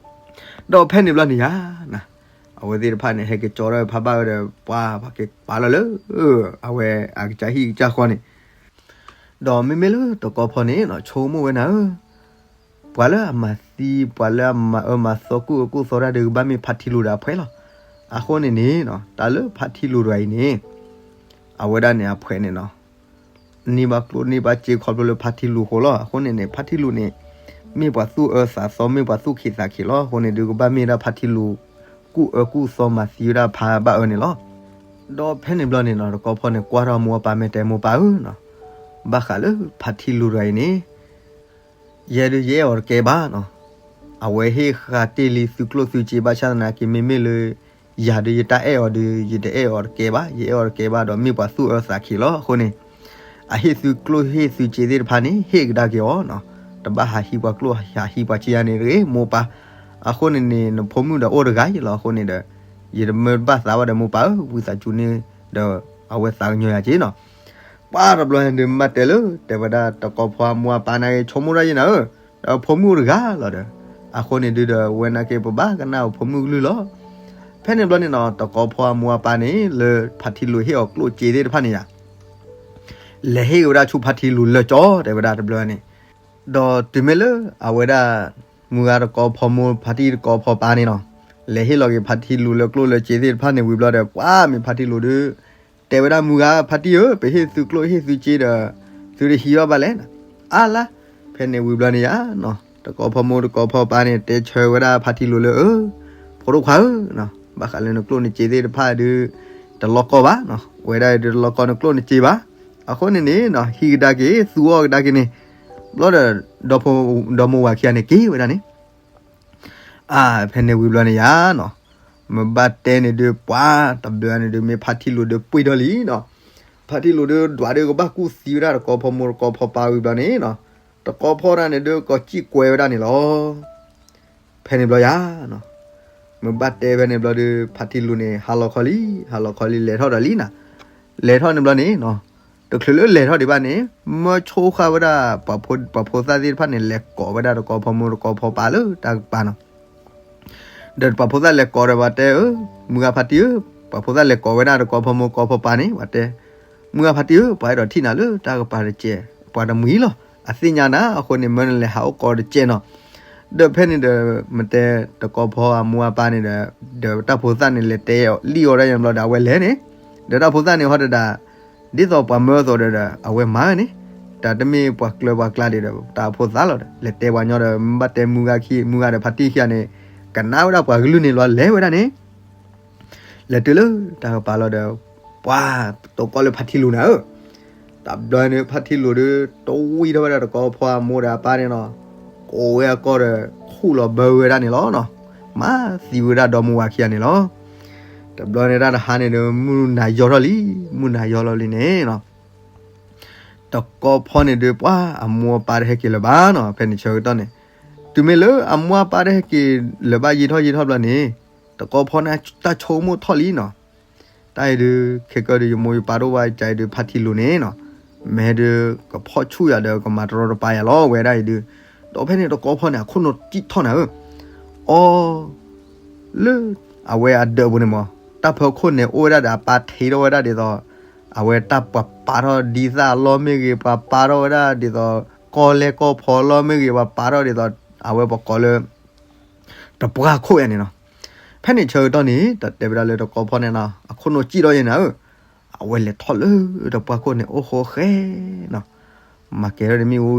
ဒီးဖဲန့ၣ်ဘျီန့ၣ်ယါ, အဝဲသ့ၣ်တဖၣ်န့ၣ် ဟဲက့ၤကၠီထီၣ်ဖးဘၣ်အၢဒီး ပှၤ ပှၤက့ၤပာ်လီၤလၢ အဝဲအကစၢ်ဟံၣ်ကစၢ်ဃီန့ၣ်, ဒီးမ့မ့ၢ်လၢတကီဖီန့ၣ် ဆိကမိၣ်ဝဲနၤဧၢ, ပှၤလၢအမၤသံ ပှၤလၢအမၤအၢမၤသီကူၣ်အၢကူၣ်သီတၢ်ဒီး ကဘၣ်မ့ၢ်ဖါထံလူၤဒီးအဖှဲးလီၤ. အဃိန့ၣ်န့ၣ် တၢ်လၢဖါထံလူၤတဂၤအံၤန့ၣ် အဝဲဒၣ်န့ၣ်အဖှဲးန့ၣ်နီၤ န့ၢ်ဘၣ်ကျိၣ်န့ၢ်ဘၣ်စ့ခီဖျိလၢဖါထံလူၤဃိလီၤ. အဃိန့ၣ်န့ၣ် ဖါထံလူၤန့ၣ် မ့ၢ်ပှၤသူၣ်အၢသးသီ မ့ၢ်ပှၤသူၣ်ခံးသးခံးလီၤ. အဃိန့ၣ်ဒုး ကဘၣ်မ့ၢ်ဒၣ်ဖါထံလူၤ ကူၣ်အၢကူၣ်သီမၤသံဝဲဒၣ်ဖးဘၣ်အၢန့ၣ်လီၤ. ဒီးဖဲန့ၣ်ဘျီန့ၣ်နီၤ တကီဖီန့ၣ် ကွၢ်ထီၣ်မိၢ်အပၢ် မ့ၢ်တဲမိၢ်ပၢ်ဧၢနီၤ, ဘၣ်ဃးလၢဖါထံလူၤတဂၤအံၤန့ၣ် ယဲဒုးယအဲၣ်အီၤတကဲဘၣ်နီၤ. အဝဲဟ့ၣ်ဃာ်တ့ၢ်လံသုကျိၣ်သုစ့ဘၣ်ဆၣ်သနာ်က့ မ့မ့ၢ်လၢ ယၤဒုးယတၢ်အဲၣ်အီၤဒီး ယတအဲၣ်အီၤတကဲဘၣ်, ယအဲၣ်အီၤတကဲဘၣ်ဒီး မ့ၢ်ပှၤသူၣ်အၢသးခံးလီၤ. အဃိန့ၣ် အဟ့ၣ်သုကျိၣ်ဟ့ၣ်သုစ့သ့ၣ်တဖၣ်န့ၣ် ဟ့ၣ်ကဒါက့ၤအီၤနီၤ. တဘၣ်ဟးဟံးပှၤကျိၣ် ဟးဟံးပှၤစ့ယါန့ၣ်တဂ့ၤ မိၢ်ပၢ်. အဃိန့ၣ်န့ၣ် နဖိမုၣ်ဒီးအိၣ်တဂၤအံၤလီၤ. အဃိန့ၣ်ဒီး ယတမၢဘၣ်သးဘၣ်ဒီးမိၢ်ပၢ်ဧၢ, ဝံသးစူၤန့ၣ်ဒီး အဝဲသးကညီၤယၤက့ၤနီၤ. ပှၤတဘျီန့ၣ်ဒုး မၤတဲလၢ တဲဝဲဒၣ်တကီဖီအမိၢ်အပၢ်နာ်က့ ဆိကမိၣ်ဒၣ်ယဲနၤဧၢ, ဒီးဖိမုၣ်အိၣ်တဂၤလီၤဒီး, အဃိန့ၣ်ဒုးဒီး ဝဲနာ်က့ ပဘၣ်ကနၣ်အဖိမုၣ်ကလုၢ်လီၤ. ဖဲန့ၣ်ဘျီန့ၣ်နီၤ တကီဖီအမိၢ်အပၢ်န့ၣ် လၢဖါထံလူၤဟ့ၣ်အီၤကျိၣ်စ့သ့ၣ်တဖၣ်န့ၣ်ယါ လဲၤဟ့ၣ်က့ၤဝဲဒၣ်ဆူဖါထံလူၤလၢကၠီ တဲဝဲဒၣ်တဘျီန့ၣ်. ဒီးတုၤမ့ၢ်လၢအဝဲဒၣ် မုၢ်ဂၤတကီဖီမိၢ် ဖါတံၢ်တကီဖီပၢ်န့ၣ်နီၤ, လဲၤဟ့ၣ်လီၤက့ၤဖါထံလူၤလၢကျိၣ်လၢစ့သ့ၣ်တဖၣ်န့ၣ်ဝံၤဘျီဒီး ပှၤမ့ၢ်ဖါထံလူၤဒီး တဲဝဲဒၣ်မုၢ်ဂၤ ဖါတံၢ်ဧၢ, ပဟ့ၣ်သုကျိၣ်ဟ့ၣ်သုစ့ဒီး သုတဟံးထီၣ်ဘၣ်လဲၣ်. အါလါ, ဖဲန့ၣ်ဝံၤဘျီန့ၣ်ယါနီၤ တကီဖီမိၢ်တကီဖီပၢ်န့ၣ် တဲဆၢဝဲဒၣ်ဖါထံလူၤလၢ အၢ ဖိဒိၣ်ခွါဧၢ, ဘၣ်ဃးလၢနကျိၣ်နစ့သ့ၣ်တဖၣ်ဒုး တလီၤကီဘၣ်နီၤ, ဝဲဒၣ်ဒုးတလီၤကီနကျိၣ်နစ့ဘၣ်. အဃိန့ၣ်န့ၣ်နီၤ ဟံးကဒါက့ၤ သူအီၣ်ကဒါက့ၤန့ၣ် ဘျီဒီး ဒီမိၢ်ဝၤခံဂၤန့ၣ်က့ၤဝဲဒၣ်န့ၣ် အါ ဖဲန့ၣ်ဝံၤဘျီန့ၣ်ယါနီၤ, မ့ၢ်ဘၣ်တဲန့ၣ်ဒုး ပှၤတဘျီန့ၣ်ဒုး မ့ၢ်ဖါထံလူၤဒုးပှ့ၤထီၣ်လံနီၤ, ဖါထံလူၤဒုးဒွးဒုးကဘၣ်ကူၣ်သံဝဲဒၣ်တကီဖီမိၢ်တကီဖီပၢ်ဝံၤဘျီန့ၣ်နီၤ, တကီဖီတၢ်န့ၣ်ဒုး ကစံၣ်ကွဲဝဲဒၣ်န့ၣ်လီၤ. ဖဲန့ၣ်ဘျီယါနီၤ, မ့ၢ်ဘၣ်တဲဖဲန့ၣ်ဘျီဒုး ဖါထံလူၤန့ၣ် ဟါလီၤခီလံ ဟါလီၤခီလံ လဲၤထီၣ်ဒီးလံနီၤ, လဲၤထီၣ်န့ၣ်ဘျီန့ၣ်နီၤ, တ တချုးလၢလဲၤထီၣ်ဒံးဘၣ်န့ၣ် မၢဆိဃာ်ဝဲဒၣ် ပှၤဖိသၣ်သ့ၣ်တဖၣ်န့ၣ် လဲၤကိးဝဲဒၣ်တကီဖီမိၢ်တကီဖီပၢ်လၢတၢ်ကပၤနီၤ. ဒီးပှၤဖိသၣ်လဲၤကိးဒီးပှၤတဲဧၢ, မုၢ်ဂၤဖါတံၢ်ဧၢ, ပှၤဖိသၣ်လဲၤကိးဝဲဒၣ်တကီဖီမိၢ်ကီဖီပၢ်န့ၣ် ပှၤတဲ, မုၢ်ဂၤဖါတံၢ်ဧၢ, ပှၤအဲၣ်ဒိးထံၣ်နၤလၢတၢ်ကပၤတကဲး, ပှၤတမှံၤလီၤ, အသ့ၣ်ညါနၤအဃိန့ၣ် မၢနလဲၤဟးအိၣ်ကိးတကဲးနီၤ. ဒီးဖဲန့ၣ်ဒီး မ့ၢ်တဲတကီဖီအမိၢ်အပၢ်န့ၣ်ဒီး ဒီးတၢ်ဖိသၣ်န့ၣ်လဲၤတဲလံအီၤဒၣ်ယဲဘျီဒီး အဝဲလဲၤန့ၣ်, ဒီးတၢ်ဖိသၣ်န့ၣ်ဟီတဒၣ် ဒ်သိးပှၤမၢအသိးဒီး အဝဲမၤန့ၣ်, တၢ်တမ့ၢ်ပှၤကျၢၤပှၤကျါဒံးဒီး တၢ်ဖိသၣ်လီၤဒီး လဲၤတဲပှၤညီဒီး ဘၣ်တဲမုၢ်ဂၤခံ မုၢ်ဂၤဒီးဖါတံၢ်ခံဂၤန့ၣ် ကနၣ်ဝဲဒၣ်ပှၤကလုၢ်န့ၣ်လီၤ လဲၤဝဲဒၣ်န့ၣ် လဲၤတုၤလၢတၢ်ကပၤလီၤဒီး ပှၤတကိးလၢဖါထံလူၤနၤဧၢ, တဘျီန့ၣ် ဖါထံလူၤဒီး တဝံထီၣ်ဝဲဒၣ်တကီဖီအမိၢ်ဒီးအပၢ်န့ၣ်နီၤ, ကိးဝဲအကီၢ်ဒီး ခူၣ်လီၤဘၢဝဲဒၣ်န့ၣ်လီၤနီၤ, မၤသံဝဲဒၣ်ဒီမါဝၤခံဂၤန့ၣ်လီၤ. တဘျီန့ၣ်တၢ်တဟါန့ၣ်ဒီး မုၢ်နၤယီၤထီၣ်လံ, မုၢ်နၤယီၤလီၤလံန့ၣ်နီၤ တကီဖီန့ၣ်ဒီး ပှၤအမိၢ်အပၢ်တဟဲက့ၤလၢၤဘၣ်နီၤ, ဖဲန့ၣ်ဆၢကတီၢ်န့ၣ်, တုၤမ့ၢ်လၢအမိၢ်အပၢ်တဟဲက့ၤလၢၤဘၣ်ယံာ်ထီၣ်ယံာ်ထီၣ်ဘျီန့ၣ်, တကီဖီန့ၣ်တၢ်ဆိကမိၣ်ထီၣ်လံနီၤ, တၢ်အံၤဒုး ခဲကၢဒီးယမိၢ်ယပၢ်တအိၣ်ဘၣ် ကၢအံၤဒုး ဖါထံလူၤန့ၣ်နီၤ, မ့ၢ်ဟဲဒုး ကဖီၣ်ဆူၣ်ယၤဒီးကမၤတရီတပါယၤလီၤဝဲဒၣ်အံၤဒုး, ဒီးဖဲန့ၣ်တကီဖီန့ၣ် အခိၣ်နူာ်စံၣ်ထီၣ်နၤဧၢ, အီ လၢ အဝဲအဒၢးပူၤန့ၣ်မး, တၢ်ဖၢခိၣ်န့ၣ်အိၣ်ဝဲဒၣ်ဒီးအပၢ်ထံထီၣ်ဝဲဒၣ်ဒ်သိး အဝဲတၢ်ပှၤပာ်ထီၣ်ဒ်သၣ်အလီၢ်မ့ၢ်ဂ့ၤ, ပှၤပာ်ထီၣ်ဝဲဒၣ်ဒ်သိး ကီၢ်လဲၢ်ကီၢ်ဖီအလီၢ်မ့ၢ်ဂ့ၤ, ပှၤပာ်ထီၣ်ဒ်သိး အဝဲပကိးလၢ တပှၢ်ခိၣ်ယါန့ၣ်နီၤ. ဖဲန့ၣ်ဆၢကတီၢ်န့ၣ် တၢ်တဲဝဲဒၣ်လၢတကီဖီန့ၣ်နီၤ အခိၣ်နူာ်စံၣ်ထီၣ်ယါန့ၣ်ဧၢ, အဝဲလဲၤထီၣ်လၢတပှၢ်ခိၣ်န့ၣ် အိၣ်ဃိဃဲနီၤ, မၤကဲၤထီၣ်န့ၣ်မ့ၣ်အူ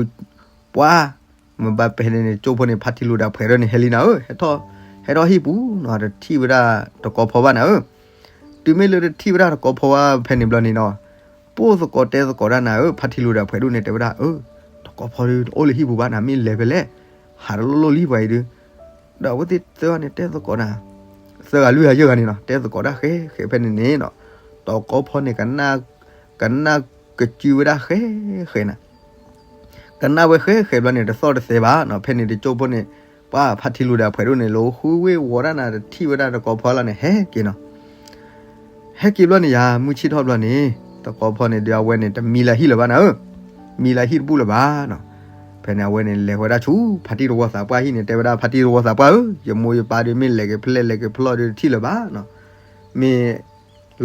ပှၤ မ့ၢ်ဘၣ်ပဲန့ၣ်န့ၣ် ကၠိဖိန့ၣ် ဖါထံလူၤဒီးအဖှဲးထီၣ်န့ၣ် ဟဲလံနၤဧၢ, ဟဲထီၣ် ဟဲထီၣ်ဟံၣ်ပူၤနီၤ, တထံၣ်ဝဲဒၣ်တကီဖီဘၣ်နၤဧၢ. တုၤမ့ၢ်လၢတထံၣ်ဝဲဒၣ်တကီဖီဘၣ်ဖဲန့ၣ်ဘျီန့ၣ်နီၤ, ပိၢ်သကိးတဲသကိးတၢ်နၤဧၢ, ဖါထံလူၤဒီးအဖှဲးဒိၣ်န့ၣ် တဲဝဲဒၣ် အၢ တကီဖီဒုးတအိၣ်လၢဟံၣ်ပူၤဘၣ်နၤ, မ့ၢ်လဲၤဖဲလဲၣ်, ဟးတလိၣ်လိၣ်လံပှၤအံၤဒုး, ဒီးအဝဲသ့ၣ်သၢဂၤန့ၣ် တဲသကိးနၤ, သၢဂၤလွံၢ်ဂၤယဲၢ်ဂၤန့ၣ်နီၤ တဲသကိးတၢ်ဃဲဃဲဖဲန့ၣ်န့ၣ်နီၤ, တကီဖီန့ၣ် ကနၣ်ကစုဝဲဒၣ်ဃဲဃဲနၤ ကနၣ်ဝဲဃဲဃဲဘျီန့ၣ် တသီၣ်တသဲဘၣ်နီၤ, ဖဲန့ၣ်တကၠိဖိန့ၣ် ပှၤဖါထံလူၤဒီးအဖှဲးဒိၣ်န့ၣ် လီၤဃုဝ့ၢ်ဝီၤတၢ်နၤ တထံၣ်ဝဲဒၣ်တကီဖီလီၤန့ၣ် ဟဲက့ၤနီၤ. ဟဲက့ၤဘျီန့ၣ်ယၤ မုၢ်ဆ့ၣ်ထီၣ်ဘျီန့ၣ် တကီဖီန့ၣ်ဒုး အဝဲန့ၣ် တမံလၢဟံၣ်လၢၤဘၣ်နၤဧၢ, မံလၢဟံၣ်တဘူၣ်လၢၤဘၣ်နီၤ. ဖဲန့ၣ်အဝဲန့ၣ် လဲၤဝဲဒၣ်ဆူဖါတံၢ်တဝီသးပှၢ်ဟံၣ်န့ၣ် တဲဝဲဒၣ်ဖါတံၢ်တဝီသးပှၢ်ဧၢ, ယမိၢ်ယပၢ်ဒုး မ့ၢ်လဲၤက့ၤဖဲလဲၣ် လဲၤက့ၤဖဲလဲၣ်ဒုးတထံၣ်လၢၤဘၣ်နီၤ, မ့ၢ်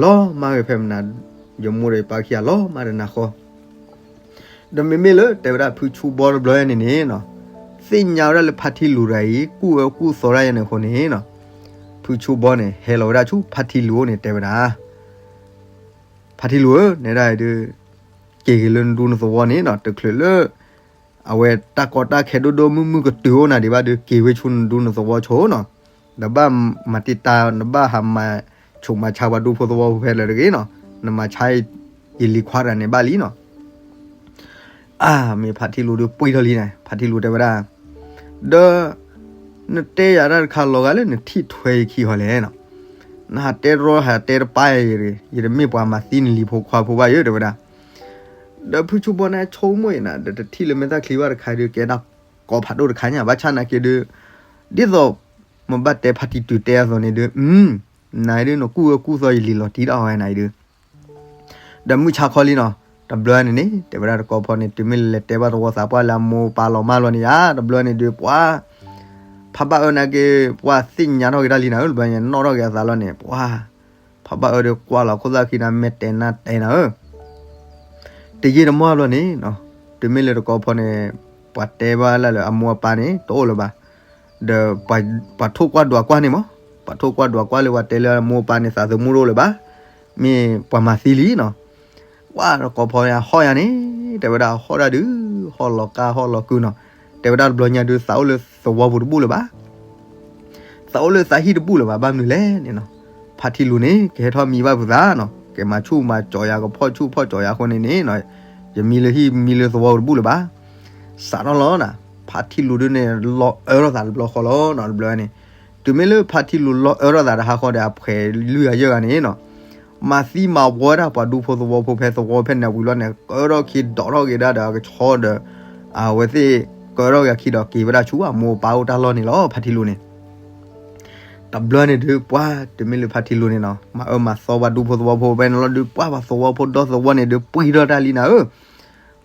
လီၤမၢ်ဂ့ၤဖဲမနၤ, ယမိၢ်ဒီးယပၢ်ခံဂၤလီၤမၢ်ဒီးနၤဃီ ဒီးမ့မ့ၢ်လၢတဲဝဲဒၣ်ဖုဆူဘီတဘျီန့ၣ်န့ၣ်နီၤ, သ့ၣ်ညါဝဲဒၣ်လၢဖါထံလူၤတဂၤအံၤ ကူၣ်အၢကူၣ်သီဒၣ်ယဲန့ၣ်အဃိန့ၣ်နီၤ, ဖုဆူဘီန့ၣ် ဟဲလီၤဝဲဒၣ်ဆူဖါထံလူၤအိၣ်န့ၣ် တဲဝဲဒၣ်, ဖါထံလူၤဧၢ, နဲဒၣ်အံၤဒုး က့ၤက့ၤလၢနဒူနသဝီန့ၣ်နီၤ, တချုးလၢ အဝဲတၢ်ကီတၢ်ခဲဒိၣ်ဒိၣ်မုၢ်မုၢ်ကတုၤအိၣ်နၤဒံးဘၣ်ဒီး က့ၤဝဲဆူနဒူနသဝီဆိနီၤ, နဘၣ်မၤတံာ်တာ် နဘၣ်ဟးမၤဆူးမၤဆါပှၤဒူဖိသဝီဖိဖဲလဲၣ်တဂ့ၤနီၤ, နမၤဆါ ယလံၤခွါတဂၤန့ၣ်ဘၣ်လံနီၤ. အါ မ့ၢ်ဖါထံလူၤဒီးပှံၢ်ထီၣ်လံန့ၣ် ဖါထံလူၤတဲဝဲဒၣ်, ဒီး နတဲယၤတၢ်တခါလီၤဂာ်လၢနထံၣ်ထွဲယခံဃီလဲၣ်နီၤ, နဟးတဲတရီဟးတဲတပါယၤ, ယတမ့ၢ်ပှၤမၤသံနလံၤဖိခွါဖိဘၣ်ယၤ တဲဝဲဒၣ်. ဒီးဖုဆူဘီန့ၣ်ဆိကမိၣ်အံၤနၤ ဒီးတထံၣ်လၢမဲာ်သၣ်ချံဘၣ်တခါဒီး ကဲဒၣ်ကိးဖးဒိၣ်တခါညါ ဘၣ်ဆၣ်နာ်က့ဒီး ဒ်သိး မ့ၢ်ဘၣ်တဲဖါတံၢ်တုၤတဲအသိးန့ၣ်ဒီး နၤအံၤဒုး နကူၣ်အၢကူၣ်သီယလံၤလီၤတံၢ်ဒၣ်ဝဲနၤအံၤဒုး ဒီးမုၢ်ဆါခီလံနီၤ, တဘျီန့ၣ်န့ၣ် တဲဝဲဒၣ်တကီဖီန့ၣ် တုၤမ့ၢ်လဲၤတဲဘၣ်သဝီသးပှၢ်လၢအမိၢ်ပၢ်လီၤမၢ်လီၤန့ၣ်ယါ တဘျီန့ၣ်ဒုး ပှၤ ဖးဘၣ်အၢနာ်က့ ပှၤသ့ၣ်ညါထီၣ်က့ၤတၢ်လံနၤဧၢ, တဘျီန့ၣ် နီၣ်ထီၣ်က့ၤအသးလီၤန့ၣ် ပှၤ ဖးဘၣ်အၢဒီးကွၢ်လီၤခိၣ်သၣ်ခံနၤ မဲာ်တဲာ်နါတဲာ်နၤဧၢ, တယံာ်တမီၢ်ဘျီန့ၣ် တုၤမ့ၢ်လၢတကီဖီန့ၣ် ပှၤတဲဘၣ်လၢအမိၢ်အပၢ်န့ၣ် တအိၣ်လၢၤဘၣ် ဒီး ပှၤထိၣ်ကွၢ်ဒွးကွၢ်န့ၣ်မး, ပှၤထိၣ်ကွၢ်ဒွးကွၢ်လၢပှၤတဲလၢအမိၢ်အပၢ်န့ၣ် သးသမူတအိၣ်လၢၤဘၣ်, မ့ၢ်ပှၤမၤသံလံနီၤ, ဝဲတကီဖီန့ၣ် အဟီၣ်ယါန့ၣ် တဲဝဲဒၣ်ဟီၣ်ဒၣ်ဒုး ဟီၣ်လီၤကါဟီၣ်လီၤကုနီၤ, တဲဝဲဒၣ်တဘျီညါဒုး သးအိၣ်လၢသဝီပူၤတဘူၣ်လၢၤဘၣ် သးအိၣ်လၢသးဟံၣ်တဘူၣ်လၢၤဘၣ် ဘၣ်မနုၤလဲၣ်န့ၣ်နီၤ, ဖါထံလူၤန့ၣ် ကဟဲထီၣ်မံဘၣ်ဖုးသးနီၤ, ကမၤဆူၣ်မၤစီၤယၤ ကဖီၣ်ဆူၣ်ဖီၣ်စီၤယၤအဃိန့ၣ်န့ၣ်, ယမံလၢဟံၣ်မံလၢသဝီတဘူၣ်လၢၤဘၣ်, စးထီၣ်လီၤနၤ, ဖါထံလူၤဒုးန့ၣ် လီၤအၢထီၣ်သးတဘျီဃီလီၤနီၤ တဘျီန့ၣ်, တုၤမ့ၢ်လၢဖါထံလူၤလီၤအၢထီၣ်သးတဟါဃီဒီး အဖှဲးလွံၢ်ဂၤယဲၢ်ဂၤန့ၣ်နီၤ မၤသံမၤဝီဒၣ်ပှၤဒူဖိသဝီဖိဖဲသဝီဖဲန့ၣ်ဝံၤလီၤန့ၣ် ကၢထီၣ်ခံဒီးထီၣ်က့ၤဒၣ်ဒီးအကဆီဒီး အဝဲသ့ၣ် ကၢထီၣ်က့ၤအခံဒီးက့ၤဝဲဒၣ်ဆူအမိၢ်အပၢ်အိၣ်တၢ်လီၢ်န့ၣ်လီၤ ဖါထံလူၤန့ၣ် တဘျီန့ၣ်ဒုး ပှၤတမ့ၢ်လၢဖါထံလူၤန့ၣ်နီၤ မၤအၢမၤသီပှၤဒူဖိသဝီဖိဖဲန့ၣ်လီၤဒုး ပှၤပှၤသဝီဖိဒီသဝီန့ၣ်ဒုး ပှံၢ်ထီၣ်တၢ်လံနၤဧၢ,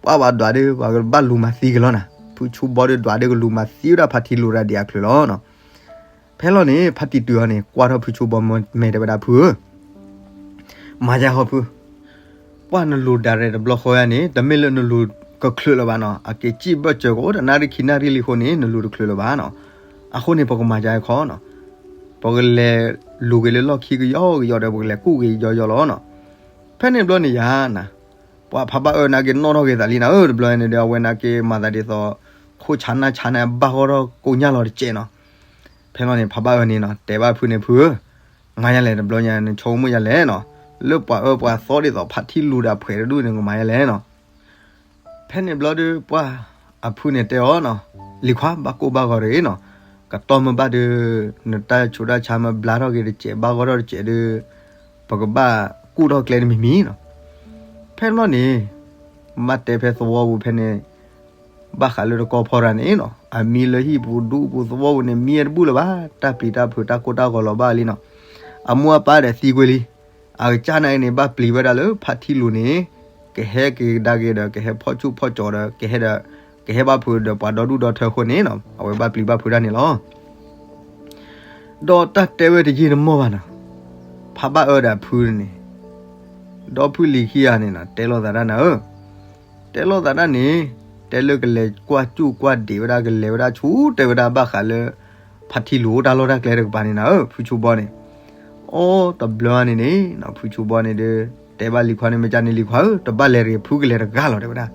ပှၤဘၣ်ဒွးဒုး ပှၤကဘၣ်လူၤမၤသံက့ၤလီၤနၤ, ဖုဆိဘီဒုးဒွးဒုးကလူၤမၤသံဝဲဒၣ်ဖါထံလူၤတၢ်ဒံးအချုးလီၤနီၤ. ဖဲလီၤန့ၣ် ဖါတံၢ်တုၤအီၤန့ၣ် ကွၢ်ထီၣ်ဖုဆိဘီမဲာ်တဲဝဲဒၣ်ဖုဧၢ မၤယါဟီဖု, ပှၤနလူၤဒၣ်ရဲၣ်တဘျီဃီယါန့ၣ် တမ့ၢ်လၢနလူၤကချုးလၢၤဘၣ်နီၤ, အက့ၤစံၣ်ဘၢၣ်စၢၤကအိၣ်တနၣ်ရံၣ်ခံနၣ်ရံၣ်လံအဃိန့ၣ် နလူၤတချုးလၢၤဘၣ်နီၤ. အဃိန့ၣ် ပကမၤယါခီနီၤ, ပကလဲၤလူၤက့ၤလၢလီၢ်ခံကယီကယီဒီး ပကလဲၤကူၣ်က့ၤယီယီလီၤနီၤ. ဖဲန့ၣ်ဘျီန့ၣ်ယါနၤ, ပှၤဖးဘၣ်အၢနာ်က့ၤနီၣ်ထီၣ်က့ၤသးလံနၤဧၢ, တဘျီန့ၣ်ဒီး အဝဲနာ်က့ၤမၤသးဒ်သိး ခိၣ်ဆါနၢ်ဆါန့ၣ် ဘၣ်ဂီၢ်ထီၣ်ကိညၢ်လီၤတစဲးနီၤ. ဖဲလီၤန့ၣ် ဖးဘၣ်အၢန့ၣ်နီၤ တဲဘၣ်ဖုန့ၣ် ဖုဧၢ, ငါယါလဲၣ် တဘျီညါနဆိကမိၣ်ယါလဲၣ်နီၤ, လၢပှၤအၢပှၤသီဒ်သိးဖါထံလူၤဒီးအဖှဲးတဒူၣ်န့ၣ် ကမၤယါလဲၣ်နီၤ. ဖဲန့ၣ်ဘျီဒုး ပှၤအဖုန့ၣ်တဲအီၤနီၤ, လံၤခွါဘၣ်ကိၢ်ဘၣ်ဂီၤတဂ့ၤနီၤ, ကတီၢ်မ့ၢ်ဘၣ်ဒုး နတၢ်ဆူးတၢ်ဆါမ့ၢ်ဘျါထီၣ်က့ၤတစဲး ဘၣ်ဂီၢ်ထီၣ်တစဲးဒုး ပကဘၣ်ကူၣ်ထီၣ်ကျဲတမံၤမံၤနီၤ. ဖဲလီၤန့ၣ် ဘၣ်တဲဖဲသဝီပူၤဖဲန့ၣ် ဘၣ်ဃးလၢတကီၢ်ဖီရၤန့ၣ်နီၤ အမံလၢဟံၣ်ပူၤဒူပူၤသဝီပူၤန့ၣ် မံအတဘူၣ်လၢၤဘၣ်, တၢ်ပျံၤတၢ်ဖုးတၢ်ကိၢ်တၢ်ဂီၤလီၤဘၣ်လံနီၤ. အမိၢ်အပၢ်ဒီးသံကွံာ်လံ, အကစၢ်နာ်က့ၤန့ၣ် ဘၣ်ပျံၤဝဲဒၣ်လၢဖါထံလူၤန့ၣ် ကဟဲက့ၤကဒါက့ၤဒီး ကဟဲဖီၣ်ဆူၣ်ဖီၣ်ကၠီၤဒီး ကဟဲဒီး ကဟဲဘၣ်ဖုးဒီးပှၤဒီဒူၣ်ဒီထၢအဃိန့ၣ်နီၤ အဝဲဘၣ်ပျံၤဘၣ်ဖုးတၢ်န့ၣ်လီၤ. ဒီးတၢ်တဲဝဲတယံာ်တမီၢ်ဘၣ်နီၤ, ဖးဘၣ်အၢဒီးအဖုန့ၣ် ဒီဖုလံၤခံဂၤန့ၣ်နီၤ တဲလိာ်သးတၢ်နၤဧၢ, တဲလိာ်သးတၢ်န့ၣ် တဲလၢကလဲၤကွၢ်စူၣ်ကွၢ်ဒံးဝဲဒၣ် ကလဲၤဝဲဒၣ်ဆူ တဲဝဲဒၣ်ဘၣ်ဃးလၢ ဖါထံလူၤအိၣ်တၢ်လီၢ်တၢ်ကျဲတကပၤန့ၣ်နၤဧၢ ဖုဆိဘီန့ၣ်. အိ တဘျီန့ၣ်န့ၣ်နီၤ ဖုဆိဘီန့ၣ်ဒီး တဲဘၣ်လံၤခွါန့ၣ် မ့ၢ်ကန့ၣ်လံၤခွါဧၢ တဘၣ်လဲၤတဂ့ၤ ဖုကလဲၤတဂၤလီၤ တဲဝဲဒၣ်.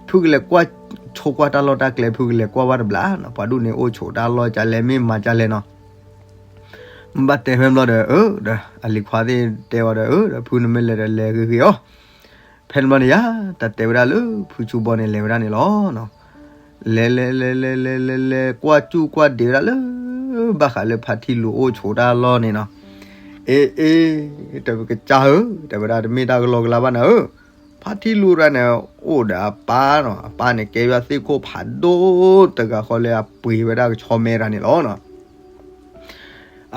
ဖုကလဲၤကွၢ်ဆိကွၢ်တၢ်လီၢ်တၢ်ကျဲ ဖုကလဲၤကွၢ်ဝဲတဘျီနီၤ ပှၤဒူၣ်န့ၣ်အိၣ်ဆိးတၢ်လီၢ်ကလဲၣ် မ့ၢ်မၤကလဲၣ်နီၤ ဘၣ်တဲဖဲဘျီဒီး အၢ ဒီး အလံၤခွါသ့ၣ်တဲဝဲဒီး အၢ ဒီးဖုနမ့ၢ်လဲၤဒီးလဲၤဂ့ၤဂ့ၤအီၤ. ဖဲန့ၣ်ဘျီန့ၣ်ယါ တၢ်တဲဝဲဒၣ်လၢ ဖုဆိဘီန့ၣ်လဲၤဝဲဒၣ်န့ၣ်လီၤ. လဲၤလဲၤလဲၤလဲၤလဲၤလဲၤလဲၤ ကွၢ်စူၣ်ကွၢ်ဒံးဝဲဒၣ်လၢ ဘၣ်ဃးလၢဖါထံလူၤအိၣ်ဆိးတၢ်လီၢ်န့ၣ်နီၤ. အ့ အ့ တကစၢ်ဧၢ တဲဝဲဒၣ် တမ့ၢ်တၢ်ကလီကလီဘၣ်နၤဧၢ. ဖါထံလူၤရၤန့ၣ် အိၣ်ဒီးအပၢ်နီၤ အပၢ်န့ၣ်ကဲယွၤသ့ၣ်ခိၣ်ဖးဒိၣ်တဂၤဃီလၢအပှ့ၤဝဲဒၣ်ကဆီမဲရၤန့ၣ်လီၤ.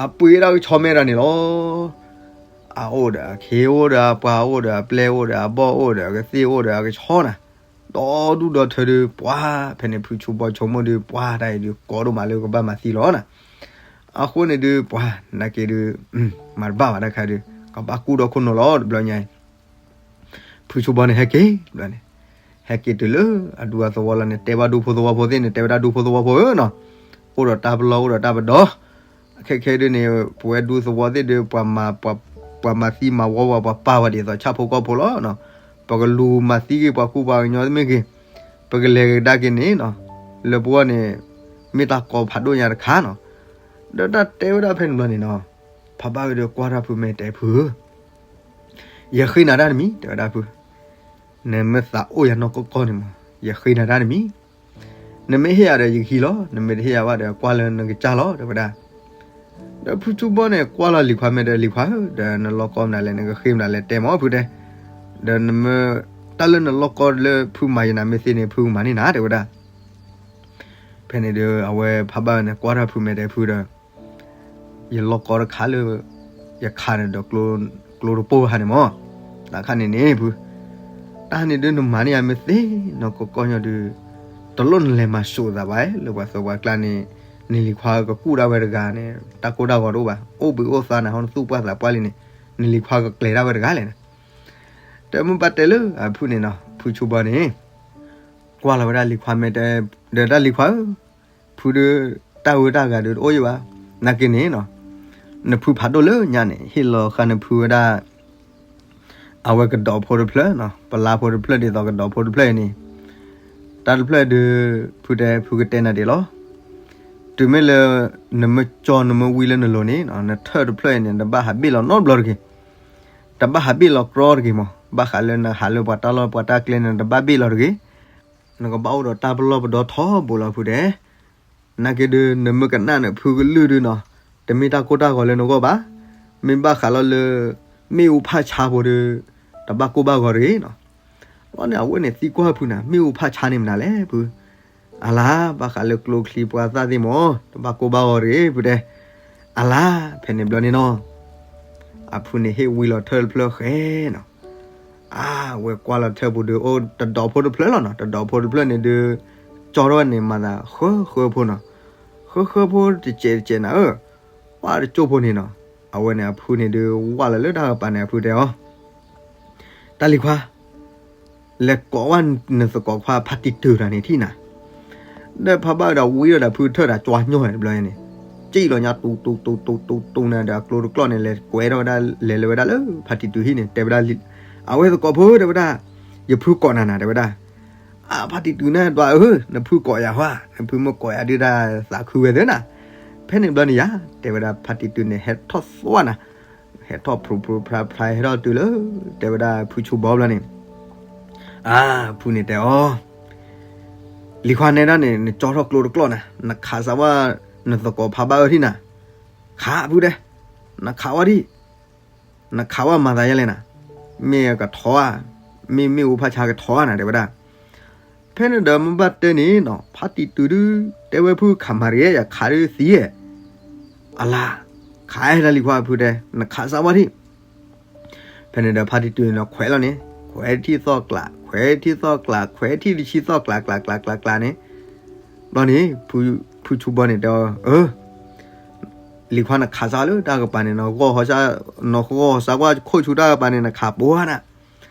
အပှ့ၤဝဲဒၣ်ကဆီမဲရၤန့ၣ်လီၤ. အအိၣ်ဒီးအခ့ အိၣ်ဒီးအပှၤ အိၣ်ဒီးအပျဲၢ် အိၣ်ဒီးအဘီၣ် အိၣ်ဒီးအကသ့ၣ် အိၣ်ဒီးအကဆီနၤ. ဒီဒူၣ်ဒီထၢဒုး ပှၤ ဖဲန့ၣ်ဖုဆိဘီဆိကမိၣ်ဒုး ပှၤတၢ်အံၤဒုး ကီဒိၣ်မးလၢကဘၣ်မၤသံလီၤနၤ. အဃိန့ၣ်ဒုး ပှၤ နာ်က့ဒုး မၤတဘၣ်ဘၣ်တၢ်ခါဒုး ကဘၣ်ကူၣ်ဒီးခိၣ်နူာ်လီၤ တဘျီညါအံၤ ဖုဆိဘီန့ၣ်ဟဲက့ၤ ဘျီန့ၣ် ဟဲက့ၤတုၤလၢအဒူအသဝီလီၤန့ၣ် တဲဘၣ်ဒူဖိသဝီဖိသ့ၣ်န့ၣ် တဲဝဲဒၣ်ဒူဖိသဝီဖိဧၢနီၤ, အိၣ်ဒီးတၢ်ပလီၢ် အိၣ်ဒီးတၢ်ပဒီ ခဲခဲဒုးန့ၣ် ပဝဲဒူသဝီသ့ၣ်ဒုး ပှၤမၤသံမၤဝီဝဲ ပှၤပာ်ဝဲဒ်သိးဆၣ်ဖိကီၢ်ဖိလီၤ. ပကလူၤမၤသံက့ၤပှၤကူပှၤကညီမ့ၢ်ဂ့ၤ, ပကလဲၤကဒါက့ၤန့ၣ်နီၤ, လၢပဂီၢ်န့ၣ် မ့ၢ်တၢ်ကီဖးဒိၣ်ညါတခါနီၤ. ဒီးတၢ်တဲဝဲဒၣ်ဖဲန့ၣ်ဘျီန့ၣ်နီၤ, ဖးဘၣ်ဝဲဒီးကွၢ်ထီၣ်ဖုမဲာ်တဲဖုဧၢ ယဃ့နၤတၢ်တမံၤ တဲဝဲဒၣ်ဖု, နမ့ၢ်သးအိၣ်ယၤနီၢ်ကီၢ်ကီၢ်န့ၣ်မး ယဃ့နၤတၢ်တမံၤ, နမ့ၢ်ဟ့ၣ်ယၤဒီးယကဟံးလီၤ, နမ့ၢ်တဟ့ၣ်ယၤဘၣ်ဒီးကွၢ်လၢနကစၢ်လီၤ တဲဝဲဒၣ်. ဒီးဖုဆိဘီန့ၣ် ကွၢ်လီၤလံၤခွါမဲာ်တဲ လံၤခွါဧၢ ဒီးနလီၢ်ကီၢ်မနုၤလဲၣ် နကဃ့မနုၤလဲၣ် တဲမးဖုတဲ, ဒီးနမ့ၢ် တၢ်လၢနလီၢ်ကီၢ်လၢဖုမၤယနၤမ့ၢ်သ့န့ၣ် ဖုကမၤန့ၢ်နၤ တဲဝဲဒၣ်. ဖဲန့ၣ်ဒီး အဝဲဖးဘၣ်န့ၣ် ကွၢ်ထီၣ်ဖုမဲာ်တဲဖုဒီး ယလီၢ်ကီၢ်တခါလၢ ယခးန့ၣ်ဒီး ကျိတပိၢ်ဟါန့ၣ်မး, တၢ်ခါန့ၣ်န့ၣ်ဖု, တၢ်န့ၣ်ဒုးနမၤန့ၢ်ယၤမ့ၢ်သ့နီၢ်ကီၢ်ကီၢ်ညီဒုး တလိၣ်နလဲၤမၤစိာ်သးဘၣ်လၢပှၤသိးပှၤကျါန့ၣ်, နလံၤခွါကကူၣ်ဒၣ်ဝဲတဂၤန့ၣ် တၢ်ကိၢ်တၢ်ဂီၤတအိၣ်ဘၣ်, အိၣ်ဘှံးအိၣ်သါနၤ ဟီနသူၣ်ပှၢ်သးပှၢ်လံန့ၣ် နလံၤခွါကကျဲၤဒၣ်ဝဲတဂၤလဲၣ်. တမ့ၢ်ဘၣ်တဲလၢအဖုန့ၣ်နီၤ ဖုဆိဘီန့ၣ် ကွၢ်လီၤဝဲဒၣ်လံၤခွါမဲာ်တဲ, ဒီးတၢ်လံၤခွါဧၢ, ဖုဒီး တၢ်ဝဲတၢ်ဂၤဒီးတအိၣ်ယံၤဘၣ်, နာ်က့န့ၣ်နီၤ, နဖုဖးဒိၣ်လၢညါန့ၣ် ဟ့ၣ်လီၤဃာ်နဖုဝဲဒၣ် အဝဲကဒီးဖိတဖျၢၣ်နီၤ, ပလါဖိတဖျၢၣ်ဒ်သိးကဒီးဖိတဖျၢၣ်အံၤန့ၣ်, တၢ်တဖျၢၣ်ဒုး ဖုတဲ ဖုကတဲနၤဒ်လီၤ. တုၤမ့ၢ်လၢ နမ့ၢ်ကၠီနမ့ၢ်ဝံလၢနလိၤန့ၣ်နီၤ နထၢၣ်တဖျၢၣ်အံၤန့ၣ် နတဘၣ်ဟးဘ့ၣ်လီၤနီတဘျီတဂ့ၤ, တဘၣ်ဟးဘ့ၣ်လီၤကြီတဂ့ၤမး, ဘၣ်ဃးလၢနဟးလၢပှၤတၢ်လီၢ်ပှၤတၢ်ကျဲန့ၣ် နတဘၣ်ဘ့ၣ်လီၤတဂ့ၤ နကဘၣ်အိၣ်ဒီးတၢ်ပလီၢ်ပဒီထီဘိလီၤဖုတဲ, နာ်က့ဒုး နမ့ၢ်ကနၣ်နဖုကလုၢ်ဒုးနီၤ, တမ့ၢ်တၢ်ကိၢ်တၢ်ဂီၤလၢနဂီၢ်ဘၣ်, မ့ၢ်ဘၣ်ဃးလီၤလၢ မ့ၣ်အူဖၣ်ဆါဖိဒီး တဘၣ်ကိၢ်ဘၣ်ဂီၤတဂ့ၤနီၤ. လီၤန့ၣ် အဝဲန့ၣ်သံကွၢ်ဖုနၤ မ့ၣ်အူဖၣ်ဆါန့ၣ်မနုၤလဲၣ်ဖု, အလါ ဘၣ်ဃးလၢကျိချံပှၤသၣ်သ့ၣ်မး တဘၣ်ကိၢ်ဘၣ်ဂီၤတဂ့ၤဖုတဲ, အလါ ဖဲန့ၣ်ဘျီန့ၣ်နီၤ, အဖုန့ၣ်ဟ့ၣ်ဝံလီၤထၢၣ်တဖျၢၣ်ဃဲနီၤ. အါ ဝဲကွၢ်လီၤထၢၣ်ပူၤဒီး အိၣ်တဒီးဖိတဖျၢၣ်လီၤနီၤ, တဒီးဖိတဖျၢၣ်န့ၣ်ဒုး ကၠီထီၣ်ဝဲန့ၣ်မၤသးဃၢဃၢဖိနီၤ, ဃၢဃၢဖိတစဲးတစဲးနၤဧၢ, ပှၤတကၠိၢ်ဖိန့ၣ်နီၤ. အဝဲန့ၣ်အဖုန့ၣ်ဒုး ဝၢ်လီၤလၢတၢ်ကပၤန့ၣ် အဖုတဲအီၤ တၢ်လံၤခွါ, လဲၤကိးဝဲနသကိးခွါဖါတံၢ်တုၤတၢ်န့ၣ်ထံၣ်နၤ. ဒီးဖးဘၣ်ဒီးဝံဒီးဖုထၢၣ်ဒီးကွၢ်ညီၣ်တဘျီန့ၣ်, စံၣ်လီၤညါတူတူတူတူတူနၤဒီးအကျိတကျီၢ်န့ၣ် လဲၤကွဲထီၣ်ဝဲဒၣ် လဲၤလၢဝဲဒၣ်လၢဖါတံၢ်တုၤဟံၣ်န့ၣ် တဲဝဲဒၣ်, အဝဲသကိးဖိတဲဝဲဒၣ်, ယဖုကိးနၤနၤတဲဝဲဒၣ်. အါ ဖါတံၢ်တုၤနၤဒွးဧၢ, နဖုကိးယၤဟါ, နဖုမ့ၢ်ကိးယၤဒုးတၢ်သးခုဝဲသ့နၤ. ဖဲန့ၣ်ဘျီန့ၣ်ယၤ တဲဝဲဒၣ်ဖါတံၢ်တုၤန့ၣ် ဟဲထီၣ်သွါနၤ, ဟဲထီၣ်ဖျိဖျိဖျါဖျါဟဲထီၣ်တုၤလၢ တဲဝဲဒၣ်ဖုဆူဘီဘျီန့ၣ်, အါ ဖုန့ၣ်တဲအီၤ, လံၤခွါနဲဒၣ်န့ၣ် နကၠီထီၣ်ကျိတကျီၢ်နၤ, နခးစးဝါ နသကိးဖးဘၣ်အၢထံၣ်နၤ, ခးဖုတဲ, နခးဝါဒံၣ်, နခးဝါမၤသးယဲလဲၣ်နၤ, မ့ၢ်ကထီဧါ, မ့ၢ်မ့ၣ်အူဖးဆါကထီဧါနၤ တဲဝဲဒၣ်. ဖဲန့ၣ်ဒီးမ့ၢ်ဘၣ်တဲန့ၣ်နီၤ ဖါတံၢ်တုၤဒုး တဲဝဲဖုခးမၤတဂ့ၤ ယခးဒုးသံဧါ, အလါ, ခးအဲၣ်တၢ်လံၤခွါဖုတဲ, နခးစးဝါဒံၣ်. ဖဲန့ၣ်ဒီးဖါတံၢ်တုၤန့ၣ်ဒီးခွဲးလီၤန့ၣ် ခွဲးထံၣ်သီၣ်ကျး ခွဲးထံၣ်သီၣ်ကျး ခွဲးထံၣ်တဆံသီၣ်ကျးကျးကျးကျးကျးကျးန့ၣ်, ဘျီန့ၣ် ဖုဆူဘီန့ၣ်တဲအီၤ, အၢ လံၤခွါနခးစးလၢတၢ်ကပၤန့ၣ် နဂီၢ်ဟီၣ်စး, နဂီၢ်ဟီၣ်စးကွၢ်ခိၣ်ဆူတၢ်ကပၤန့ၣ် နခးပှၤနၤ,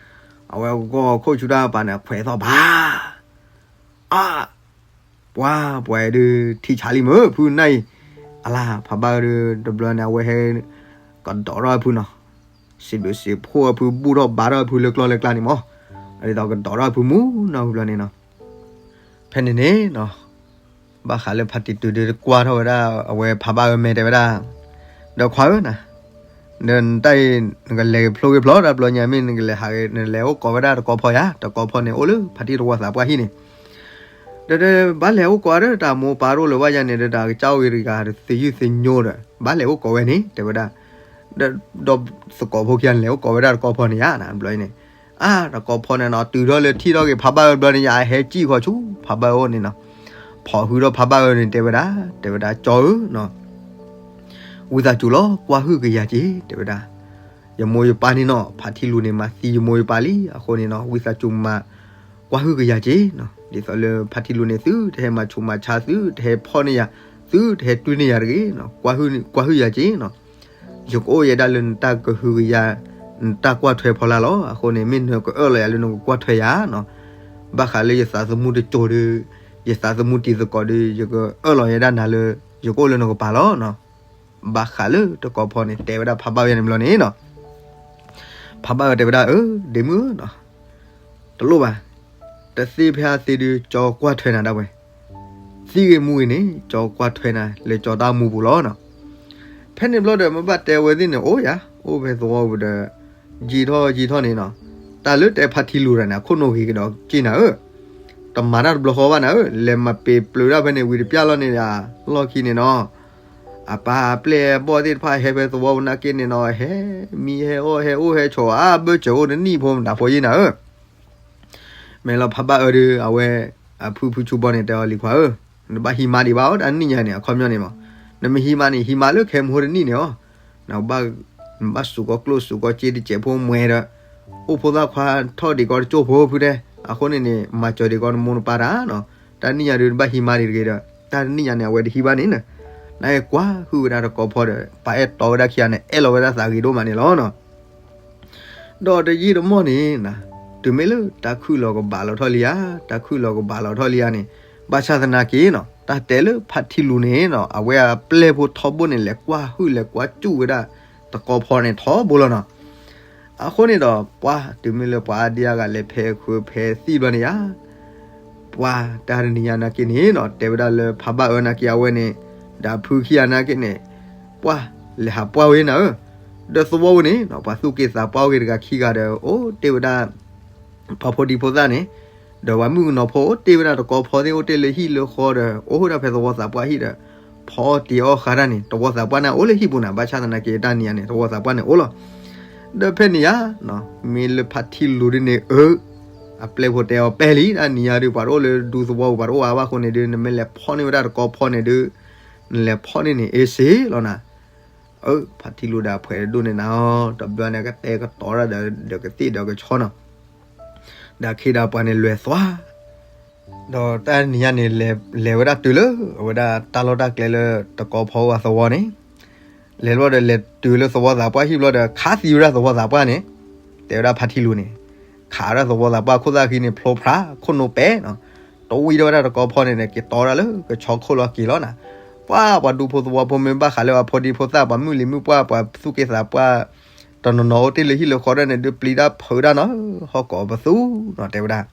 အဝဲဂီၢ်ခိၣ်ဆူတၢ်ကပၤန့ၣ် ခွဲးသီၣ်ဘၣ်, အါ ပှၤပှၤဒုးထံၣ်ဆါလံမ့ၢ် ဖုနၢ်အံၤ, အလါ ဖးဘၣ်ဒုး တဘျီန့ၣ် အဝဲဟဲ ကဒီးထီၣ်အဖုနီၤ, စံးဘျုးစံးဖှိၣ်အဖုဘူၣ်ထီၣ်ဘါထီၣ်အဖုလၢကျီၢ်လၢကျါန့ၣ်မ့ၢ်, အဒ်သိးကဒီးထီၣ်အဖုမူနီၤ ဖုဘျီန့ၣ်နီၤ. ဖဲန့ၣ်န့ၣ်နီၤ ဘၣ်ဃးလၢဖါတံၢ်တုၤဒုးကွၢ်ထီၣ်ဝဲဒၣ် အဝဲဖးဘၣ်အၢမဲာ်တဲဝဲဒၣ်, ဒီးခွါဧၢနၤ, ဒီးနတၢ်အံၤ နကလဲၤဖျိက့ၤဖျိတၢ်ဘျီညါမ့ၢ် နကလဲၤဟးဂ့ၤ နလဲၤအိၣ်ကိးဝဲဒၣ်တကီၢ်ဖီယၤ, တကီၢ်ဖီန့ၣ်အိၣ်လၢဖါတံၢ်တဝီသးပှၢ်ဟံၣ်န့ၣ်, ဒီးဘၣ်လဲၤအိၣ်ကိးဒီးတၢ်မိၢ်ပၢ်တအိၣ်လၢၤဘၣ်ယၤန့ၣ် ဒီးတၢ်ကစၢ်အိၣ်ဂ့ၤတဂၤ သယုၢ်သညိဒီး ဘၣ်လဲၤအိၣ်ကိးဝဲန့ၣ် တဲဝဲဒၣ်, ဒီးသကိးဖိခံဂၤန့ၣ် လဲၤအိၣ်ကိးဝဲဒၣ်တကီၢ်ဖီန့ၣ်ယၤနၤ ဘျီန့ၣ်, အါ တကီၢ်ဖီန့ၣ်နီၤ တုၤထီၣ်လၢထံၣ်ထီၣ်က့ၤဖးဘၣ်အၢဘျီန့ၣ်ယၤ ဟဲစံၣ်ဃီဆူဖးဘၣ်အၢအိၣ်န့ၣ်နီၤ, ဖီၣ်ဃုာ်ဒီးဖးဘၣ်အၢန့ၣ်တဲဝဲဒၣ်, တဲဝဲဒၣ် ကၠီဧၢနီၤ ဝံသးစူၤလီၤ ကွၢ်ဟုၣ်ကယၤက့ၤ တဲဝဲဒၣ်, ယမိၢ်ယပၢ်န့ၣ်နီၤ ဖါထံလူၤန့ၣ် မၤသံယမိၢ်ယပၢ်လံ အဃိန့ၣ်နီၤ ဝံသးစူၤမၤ ကွၢ်ဟုၣ်ကယၤက့ၤနီၤ ဒ်သိးလၢဖါထံလူၤန့ၣ် သုတဟဲမၤဆူးမၤဆါ သုတဟဲဖီၣ်န့ၢ်ယၤ သုတဟဲတွံၢ်န့ၢ်ယၤတဂ့ၤနီၤ ကွၢ်ဟုၣ်ယၤက့ၤနီၤ, ယကအိၣ်ယဲဒၣ်လၢနတၢ်ကဟုကယာ် နတၢ်ကွၢ်ထွဲဖီလာ်လီၤ. အဃိန့ၣ် မ့ၢ်နကအၢၣ်လီၤယၤလၢနကကွၢ်ထွဲယၤနီၤ, ဘၣ်ဃးလၢယသးသမူတစိၤဒီး ယသးသမူတံၤသကိးဒီး ယကအၢၣ်လီၤယဲဒၣ်နၤလၢ ယကအိၣ်လၢနကပၤလီၤနီၤ. ဘၣ်ဃးလၢတကီၢ်ဖီန့ၣ် တဲဝဲဒၣ်ဖးဘၣ်ဝဲန့ၣ်ဘျီန့ၣ်နီၤ, ဖးဘၣ်ဝဲတဲဝဲဒၣ် အၢ ဒ့မုၣ်ဧၢနီၤ, တလိၣ်ဘၣ်, တသ့ဖဲအသ့ဒုး ကၠီကွၢ်ထွဲနၤဒၣ်ဝဲ, သံဂ့ၤမူဂ့ၤန့ၣ် ကၠီကွၢ်ထွဲနၤလၢကၠီတၢ်မူပူၤလီၤနီၤ. ဖဲန့ၣ်ဘျီဒီး မ့ၢ်ဘၣ်တဲဝဲသ့ၣ်န့ၣ် အိၣ်ယၤ အိၣ်ဖဲသဝီပူၤဒီး ယံာ်ထီၣ်ယံာ်ထီၣ်န့ၣ်နီၤ, တၢ်လၢတဲဖါထံလူၤတၢ်န့ၣ် အခိၣ်နူာ်ဂ့ၤကဒီးက့ၢ်နၤဧၢ, တမၤတၢ်တဘျီဃီဘၣ်နၤဧၢ, လဲၤမၤပ့ၤပျုၤတၢ်ဖဲန့ၣ် ဝံၤတပျၢ်လီၤန့ၣ်ယၤ လီၢ်ခံန့ၣ်နီၤ အပၢ်အပျဲၢ်အဘီၣ်သ့ၣ်တဖၣ်ဟဲဖဲသဝီပူၤနာ်က့န့ၣ်နီၤ ဟဲမံဟဲအီၣ်ဟဲအိၣ်ဟဲဆိးအါဘၢၣ်စၢၤအိၣ်တနံၣ်ဖိမတၤဖိယံၤနၤဧၢ. မ့ၢ်လီၤဖးဘၣ်အၢဒုး အဝဲ အဖုဖုဆူဘီန့ၣ် တဲအီၤလံၤခွါဧၢ, နဘၣ်ဟံးမါဒံးဘၣ်အီၤ တၢ်နံၣ်ညါန့ၣ် အခီပညီန့ၣ်မး, နမ့ၢ်ဟံးမါန့ၣ် ဟံးမါလၢခဲမုၢ်ဟိတနံၣ်န့ၣ်အီၤ, နဘၣ်စူးကီၢ်ကျိၣ်စူးကီၢ်စ့တစဲးဖိမွဲဒီး အိၣ်ဖိသၣ်ခွါထီၣ်ဒံးကီးတကၠိၢ်ဖိဖုတဲ, အဃိန့ၣ်န့ၣ် မၤစၢၤဒံးကီးနမိၢ်နပၢ်တၢ်နီၤ, တၢ်နံၣ်ညါဒုး နဘၣ်ဟံးမါဒံးတဂ့ၤဒီး တၢ်တနံၣ်ညါန့ၣ် အဝဲတဟံးဘၣ်န့ၣ်, နကွၢ်ဟုၣ်ဝဲဒၣ်တကီၢ်ဖီဒီး ပှၤအဲၣ်တီဝဲဒၣ်ခံဂၤန့ၣ် အဲၣ်လီၤဝဲဒၣ်သးဂ့ၤဒိၣ်မးန့ၣ်လီၤနီၤ. ဒီးတယံာ်တမီၢ်န့ၣ် တုၤမ့ၢ်လၢတၢ်ခုၣ်လီၤကဘၣ်လီၤထီၣ်လံဧါ, တၢ်ခုၣ်လီၤကဘၣ်လီၤထီၣ်လံဧါန့ၣ်, ဘၣ်ဆၣ်သနာ်က့နီၤ တၢ်တဲလၢဖါထံလူၤန့ၣ်နီၤ အဝဲအပျဲၢ်ဖိထီဘိန့ၣ် လဲၤကွၢ်ဟုၣ်လဲၤကွၢ်စူၣ်ဝဲဒၣ် တကီၢ်ဖီန့ၣ်ထီဘိလီၤနီၤ. အဃိန့ၣ်ဒီး ပှၤတုၤမ့ၢ်လၢပှၤအါဒံအါဂၤလဲၤဖဲးဃုဖဲးသံဘျီန့ၣ်ဧါ ပှၤတၢ်တနံၤညါနာ်က့န့ၣ်နီၤ တဲဝဲဒၣ်လၢဖးဘၣ်အၢနာ်က့အဝဲန့ၣ် ဒီးဖုခံဂၤနာ်က့န့ၣ် ပှၤလဲၤဟးပှၢ်ဝဲနၤဧၢ, ဒီးသဝီဝဲန့ၣ်နီၤ ပှၤသူၣ်က့သးပှၢ်ဝဲတဂၤခံဂၤဒီး အိၣ်တ့ၢ်ဝဲဒၣ် ပှၤဖိဒံဖိသၣ်န့ၣ်, ဒီးပှၤမုၣ်ကနီၤဖိအိၣ်တ့ၢ်ဝဲဒၣ် တကီၢ်ဖီသ့ၣ်အိၣ်တ့ၢ်လၢဟံၣ်လၢဃီဒီး အိၣ်ဝဲဒၣ်ဖဲသဝီသးပှၢ်ဟံၣ်ဒီး ဖီအီၣ်တ့ၤအီၣ်ဃာ်တၢ်န့ၣ် သဝီသးပှၢ်န့ၣ်အိၣ်လၢဟံၣ်ပူၤနၤ, ဘၣ်ဆၣ်သနာ်က့တၢ်နံၤညါန့ၣ် သဝီသးပှၢ်န့ၣ်အိၣ်လီၤ. ဒီးဖဲန့ၣ်ယါ မ့ၢ်လၢဖါထံလူၤဒ်န့ၣ်အၢ, အပျဲၢ်ဖိတဲအီၤပဲာ်လံ တၢ်နံၤညါဒုး ပှၤတအိၣ်လၢဒူသဝီပူၤ ပှၤတအိၣ်အါဘၣ်အဃိန့ၣ်ဒုး နမ့ၢ်လဲၤဖီန့ၢ်ဝဲဒၣ်တကီၢ်ဖီန့ၣ်ဒုး နလဲၤဖီန့ၢ်န့ၣ် အ့စ့လီၤနၤ. အၢ ဖါထံလူၤဒီးအဖှဲးတဒိၣ်န့ၣ်နၤအီၤ တဘျီန့ၣ်ကတဲာ်ကတီၤဒၣ်ဒီး ဒီးကသ့ၣ်ဒီးကဆီနီၤ, ဒီးအခ့ဒီးပှၤန့ၣ်လဲၤသွါ, ဒီးတၢ်နံၤညါန့ၣ် လဲၤဝဲဒၣ်တုၤလၢ အဝဲဒၣ်တၢ်လီၢ်တၢ်ကျဲလၢတကီဖီဝဲသဝီန့ၣ်, လဲၤဘျီဒီးလဲၤတုၤလၢသဝီသးပှၢ်ဟံၣ်ဘျီဒီး ခးသံဝဲဒၣ်သဝီသးပှၢ်န့ၣ်, တဲဝဲဒၣ်ဖါထံလူၤန့ၣ်, ခးဝဲဒၣ်သဝီသးပှၢ်ခိၣ်သၣ်ဃံန့ၣ် ဖျိဖျါခိၣ်နိပဲနီၤ, တဝံၤဒီးဝဲဒၣ်တကီဖီန့ၣ်ဒီး က့ၤတီဒၣ်လၢကဆီခိၣ်လီၤက့ၤလီၤနၤ, ပှၤပှၤဒူဖိသဝီဖိမ့ၢ်ဘၣ်ဃးလၢအဖိဒံဖိသၣ် ပှၤမုၣ်လံၤမုၣ်ပှၢ် ပှၤသူၣ်က့သးပှၢ် တနီၤနီၤအိၣ်တ့ၢ်လၢဟံၣ်လၢဃီဒၣ်န့ၣ် ဒုးပျံၤတၢ်ဖုးတၢ်နီၤ, ဟီၣ်ကိးပသူနီၤ တဲဝဲဒၣ်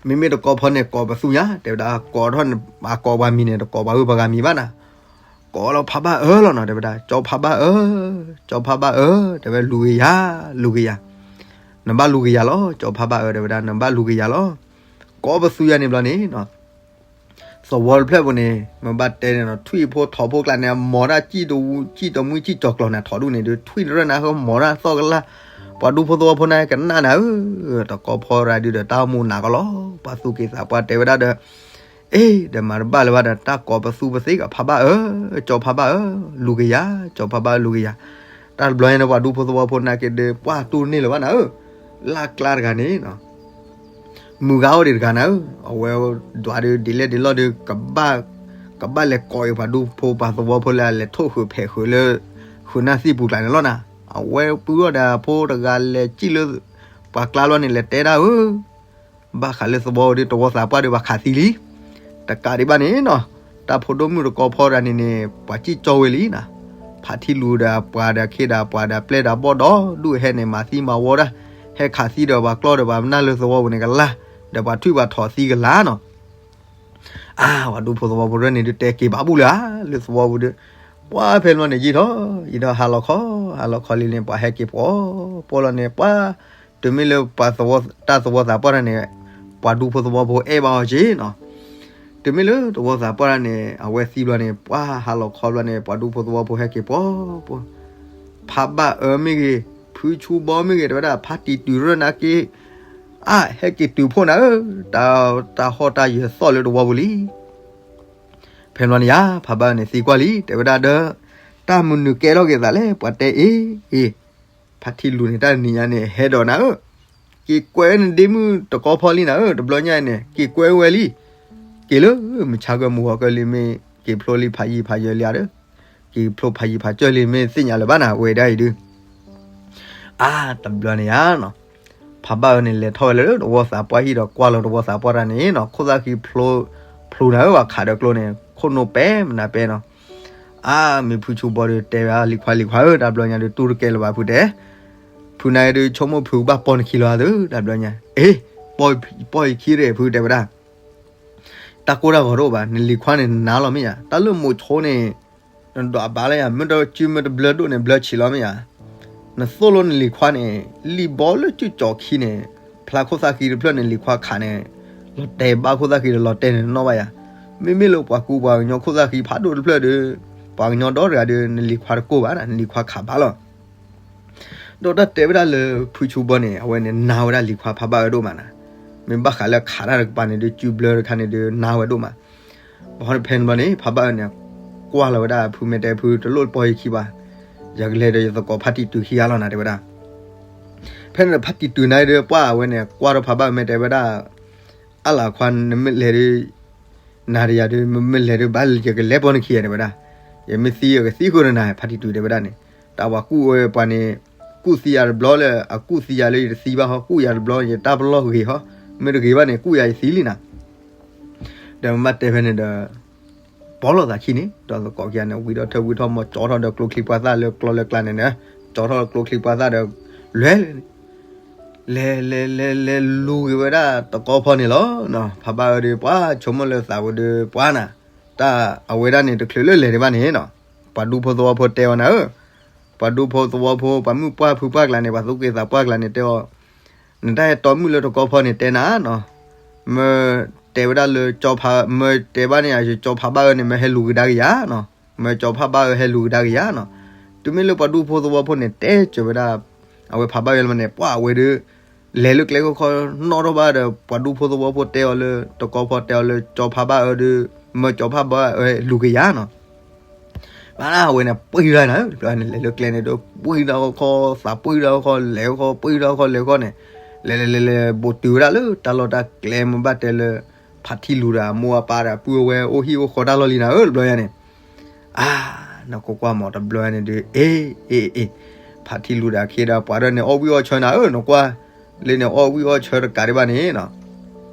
မ့မ့ၢ်တကီဖီန့ၣ် ကိးပသူညါ တဲဝဲဒၣ် ကိးထီၣ်န့ၣ် အကိးပှၤမံၤန့ၣ် တကိးပှၤဂုၤပှၤဂၤမံၤဘၣ်နၤ, ကိးလီၤဖးဘၣ်အၢလီၤနီၤ တဲဝဲဒၣ် ကၠီဖးဘၣ်အၢ, ကၠီဖးဘၣ်အၢ, တဲဝဲလူၤက့ၤယၤ, လူၤက့ၤယၤ, နဘၣ်လူၤက့ၤယၤလီၤ ကၠီဖးဘၣ်အၢ တဲဝဲဒၣ် နဘၣ်လူၤက့ၤယၤလီၤ, ကိးပသူယၤန့ၣ်ဘျီန့ၣ် သဝီတဖျၢၣ်ပူၤန့ၣ် မ့ၢ်ဘၣ်တဲန့ၣ်နီၤ ထွံၣ်ဖိထိးဖိကျါန့ၣ် အမီၤတၢ်စံၣ်တဝူ စံၣ်တမှံစံၣ်ကၠီၤကျီၤန့ၣ် ထိးဒူၣ်န့ၣ်ဒုး ထွံၣ်တရၢၣ်န့ၣ် ဟဲမီၤတၢ်သီၣ်ကလၢ်, ပှၤဒူဖိသဝီဖိန့ၣ်ကနၣ်နၤဧၢ, တကီဖီရၤဒုးဒီးတၢ်အိၣ်မူနးကီလီၤ, ပှၤသူၣ်က့သးပှၢ်တဲဝဲဒၣ်ဒီး အ့ ဒီးမၤတဘၣ်လၢၤဘၣ်ဒီး တၢ်ကိးပသူပသ့ကဖးဘၣ်အၢ, ကၠီဖးဘၣ်အၢ, လူၤက့ၤယၤ, ကၠီဖးဘၣ်အၢ လူၤက့ၤယၤ, တၢ်တဘျီညါန့ၣ် ပှၤဒူဖိသဝီဖိနာ်က့ဒုး ပှၢ်တူၢ်တန့ၢ်လၢၤဘၣ်နၤဧၢ, လၢ်ကျါတဂၤန့ၣ် မုၢ်ဂၤအိၣ်ဒံးတဂၤနၤဧၢ, အဝဲဒွးဒုး ဒ်လဲၣ်ဒ်လဲၣ်ဒုး ကဘၣ်လဲၤကိးအံၤ ပှၤဒူဖိပှၤသဝီဖိလၢအလဲၤထိၣ်ဃုာ်ဖဲးဃုာ်လၢ ဃုာ်နၢ်သံၣ်ပူၤကျါန့ၣ်လီၤနၤ, အဝဲပုၢ်ထီၣ်ဒီးအဖိတဂၤလဲၤစံၣ်လၢ ပှၤကျါလီၤန့ၣ် လဲၤတဲဒၣ်ဧၢ ဘၣ်ဃးလၢသဝီဒုး တဝီသးပှၢ်ဒုး ပှၤခးသံလံ, တကးဒံးဘၣ်န့ၣ်နီၤ, တၢ်ဖိဒိၣ်မုၣ်တကီဖီတဂၤန့ၣ်န့ၣ် ပှၤစံၣ်ကၠီဝဲလံနၤ, ဖါထံလူၤဒီးပှၤဒီးခ့ဒီးပှၤဒီးပျဲၢ်ဒီးဘီၣ်ဒီး ဒူၣ်ဟဲန့ၣ် မၤသံမၤဝီတၢ်, ဟဲခးသံဒီးပှၤကျီၢ်ဒီးပှၤနၢ်လၢသဝီပူၤန့ၣ်ကလါ, ဒီးပှၤထွံၣ်ပှၤထိးသံကလါနီၤ အါ ပှၤဒူဖိသဝီဖိရၢၣ်န့ၣ်ဒုး တဲက့ၤဘၣ်ဘူၣ်လၢၤဧါ လၢသဝီပူၤဒုး, ပှၤဖဲန့ၣ်ဘျီန့ၣ် ယံာ်ထီၣ်, ယံာ်ထီၣ်ဟါလီၤခီ, ဟါလီၤခီလံန့ၣ် ပှၤဟဲက့ၤပှီၤ, ပှီၤလီၤန့ၣ် ပှၤ, တုၤမ့ၢ်လၢပှၤသဝီ, တၢ်သဝီသးပှၢ်တၢ်န့ၣ်, ပှၤဒူဖိသဝီဖိအဲၣ်ဘၣ်အီၤက့နီၤ, တုၤမ့ၢ်လၢတဝီသးပှၢ်တၢ်န့ၣ် အဝဲသံဘျီန့ၣ် ပှၤဟါလီၤခီဘျီန့ၣ် ပှၤဒူဖိသဝီဖိဟဲက့ၤပှီၤ, ပှီၤ, ဖးဘၣ်အၢမ့ၢ်ဂ့ၤ, ဖုဆူဘီမ့ၢ်ဂ့ၤ တဲဝဲဒၣ် ဖါတံၢ်တုၤရၢၣ်နာ်က့ အါ ဟဲက့ၤတုၤဖှိၣ်နၤဧၢ, တၢ်ဟီၣ်တၢ်ယၢၤသီၣ်လၢတဝီပူၤလံ. ဖဲန့ၣ်ဘျီန့ၣ်ယါ ဖးဘၣ်အၢန့ၣ်သံကွၢ်လံ တဲဝဲဒၣ်ဒီး, တၢ်မနုၤကဲထီၣ်က့ၤသးလဲၣ် ပှၤတဲအ့ၣ်, ဖါထံလူၤန့ၣ် တၢ်နံၤညါန့ၣ် ဟဲဒီးနၤဧၢ, က့ၤကွဲနဒ့မုၣ်တကီဖီလံနၤဧၢ, တဘျီညါအံၤန့ၣ် က့ၤကွဲဝဲလံ, က့ၤလၢမုၢ်ဆါကၢမုၢ်ဂီၤကၢလံမ့ၢ် က့ၤဖျိလံဖးယံၤဖးယၢၤလံဧါဒီး, က့ၤဖျိဖးယံၤဖးစၢၢ်လံမ့ၢ်သ့ၣ်ညါလၢၤဘၣ်နၤ ဝဲဒၣ်အံၤဒုး အါ တဘျီန့ၣ်ယါနီၤ, ဖးဘၣ်အၢန့ၣ် လဲၤထီၣ်ဝဲလၢတဝီသးပှၢ်ဟံၣ်ဒီးကွၢ်လီၤတဝီသးပှၢ်တၢ်န့ၣ်နီၤ, ခိၣ်သၣ်ဃံဖျိ, ဖျိနၤဧၢ ပှၤခးဒီးကျိန့ၣ် ခိၣ်နူာ်ပဲမနုၤပဲနီၤ, အါ မ့ၢ်ဖုဆိဘီဒီး တဲဝဲလံၤခွါလံၤခွါဧၢ တၢ်ဘျီညါဒီး တူၢ်တကဲလၢၤဘၣ်ဖုတဲ, ဖုနၤအံၤဒီး ဆိကမိၣ်ဖုကဘၣ်ပိာ်နခံလီၤဧါသၢ တၢ်ဘျီညါ, အ့ ပိာ်ယခံဒီး ဖုတဲဝဲဒၣ် တၢ်ကိၢ်တၢ်ဂီၤတအိၣ်ဘၣ်, နလံၤခွါန့ၣ် နနါလီၤမ့ၢ်ယါ, တၢ်လၢမိၤဆိန့ၣ် နဒွးဘၣ်လၢယါ, မ့ၢ်တစုမ့ၢ်တဘျၢဒိၣ်န့ၣ် ဘျၢဆံးလီၤမ့ၢ်ယါ, နသိၣ်လိနလံၤခွါန့ၣ် လံၣ်ဘီလၢစုကၠီၤခံန့ၣ်, ဖျါခိၣ်သၣ်ဃံတဖျၢၣ်န့ၣ် လံၤခွါခးန့ၣ်, လီၤတဲာ်ဘၣ်ခိၣ်သၣ်ဃံဒီး လီၤတဲာ်န့ၣ်နီၣ်ဘၣ်ယါ, မ့မ့ၢ်လၢပှၤကူပှၤကညီခိၣ်သၣ်ဃံဖးဒိၣ်တဖျၢၣ်ဒီး, ပှၤကညီဒီတဂၤဒီး နလံၤခွါတကိၢ်ဘၣ်, နလံၤခွါခးဘၣ်လီၤ ဒီးတၢ်တဲဝဲဒၣ်လၢဖုဆိဘီန့ၣ် အဝဲန့ၣ် နါဝဲဒၣ်လံၤခွါဖးဘၣ်အၢဒိၣ်မးနၤ, မ့ၢ်ဘၣ်ဃးလၢခးတၢ်တကပၤန့ၣ်ဒီး စုဘျၢတခါန့ၣ်ဒီး နါဝဲဒိၣ်မး, ဘၣ်ဃီဖဲန့ၣ်ဘျီန့ၣ် ဖးဘၣ်အၢန့ၣ် ကွၢ်လီၤဝဲဒၣ်ဖုမဲာ်တဲဖုတလိၣ်ပိာ်ယခံဘၣ်, ယကလဲၤဒီးယသကိးဖါတံၢ်တုၤခံဂၤလီၤနၤ တဲဝဲဒၣ် ဖဲန့ၣ်ဖါတံၢ်တုၤနၤဒီး ပှၢ်အဝဲန့ၣ် ကွၢ်ထီၣ်ဖးဘၣ်အၢမဲာ်တဲဝဲဒၣ်, အါလၢ်ခွါ နမ့ၢ်လဲၤဒီး နၤဒီးယၤဒီး မ့မ့ၢ်လဲၤဒီး ဘၣ်ယကလဲၤပိာ်နခံဂၤ တဲဝဲဒၣ်, ယမ့ၢ်သံယကသံဃုာ်နၤ ဖါတံၢ်တုၤတဲဝဲဒၣ်န့ၣ်, တၢ်ပှၤကူၣ်ဝဲပှၤန့ၣ်, ကူၣ်သံယၤတဘျီလၢ အကူၣ်သံယၤလၢယတသံဘၣ်ဟီ ကူၣ်ယၤတဘျီ ယတၢ်ပလီၢ်ဂ့ၤဟီ, မ့ၢ်တဂ့ၤဘၣ်န့ၣ် ကူၣ်ယၤယသံလံနၤ ဒီးမ့ၢ်ဘၣ်တဲဖဲန့ၣ်ဒီး, ပိာ်လိာ်သးခံန့ၣ် ဒီးသကိးခံဂၤန့ၣ် ဝံထီၣ်ထၢဝံထီၣ်မီၤ ကၠီထီၣ်ဒီးကျိချံပှၢ်သၣ်လၢကျီလၢကျါန့ၣ်န့ၣ်, ကၠီထီၣ်ကျိချံပှၢ်သၣ်ဒီး, လဲၤ, လဲၤလဲၤလဲၤလဲၤလူၤက့ၤဝဲဒၣ်တကီဖီန့ၣ်လီၤ. ဖးဘၣ်အၢဒီး ပှၤဆိကမိၣ်လၢသးဝဲဒီး ပှၤနၤ, တၢ်အဝဲဒၣ်န့ၣ် တချုးလၢလဲၤဒံးဘၣ်န့ၣ်နီၤ, ပှၤဒူဖိသဝီဖိတဲအီၤနၤဧၢ, ပှၤဒူဖိသဝီဖိ ပှၤမုၣ်ပှၢ်ဖုပှၢ်ကျါန့ၣ် ပှၤသူၣ်က့သးပှၢ်ကျါန့ၣ်တဲအီၤ, နတၢ်ဟဲတီမုၣ်လၢတကီဖီန့ၣ်တဲနၤနီၤ, မၢတဲဝဲဒၣ်လၢကၠီဖး, မၢတဲဘၣ်န့ၣ် အကၠီဖးဘၣ်အၢန့ၣ် မၢဟဲလူၤကဒါက့ၤယၤနီၤ, မၢကၠီဖးဘၣ်အၢဟဲလူၤကဒါက့ၤယၤနီၤ, တုၤမ့ၢ်လၢပှၤဒူဖိသဝီဖိန့ၣ် တဲစၢၤဝဲဒၣ်, အဝဲဖးဘၣ်အၢလၢမးန့ၣ် ပှၤအဝဲဒီး, လဲၤလၢကျဲခီခီနီၣ်ထီၣ်ဘၣ်ဒီး ပှၤဒူဖိသဝီဖိတဲအီၤလၢ တကီဖီတဲအီၤလၢကၠီဖးဘၣ်အၢဒီး, မၢကၠီဖးဘၣ်အၢလူၤက့ၤယၤနီၤ, အဝဲန့ၣ်ပှံၢ်တၢ်နၤဧၢ, တဘျီန့ၣ် လဲၤလၢကျဲန့ၣ်ဒီး ပှံၢ်တၢ်ဃီ သးပှံၢ်တၢ်ဃီ လဲၤဃီ ပှံၢ်တၢ်ဃီ လဲၤဃီန့ၣ်, လဲၤလဲၤလဲၤလဲၤ ဘူးတုၤဝဲဒၣ်လၢတၢ်လီၢ်တၢ်ကျဲ မ့ၢ်ဘၣ်တဲလၢ ဖါထံလူၤဒီးအမိၢ်အပၢ်ဒီးအပုၢ်အဝဲၢ်အိၣ်ဟံၣ်အိၣ်ဃီတၢ်လီၢ်လံနၤဧၢ တဘျီယါန့ၣ်. အါ, နကွၢ်ကွၢ်မး တဘျီယါန့ၣ်ဒီး အ့ အ့ အ့ ဖါထံလူၤဒီးအခ့ဒီးပှၤဒီးန့ၣ် အီၣ်ဝံၣ်အီၣ်ဆၢနၤဧၢ, နကွၢ်လၢန့ၣ် အီၣ်ဝံၣ်အီၣ်ဆၢတကးဒံးဘၣ်န့ၣ်နီၤ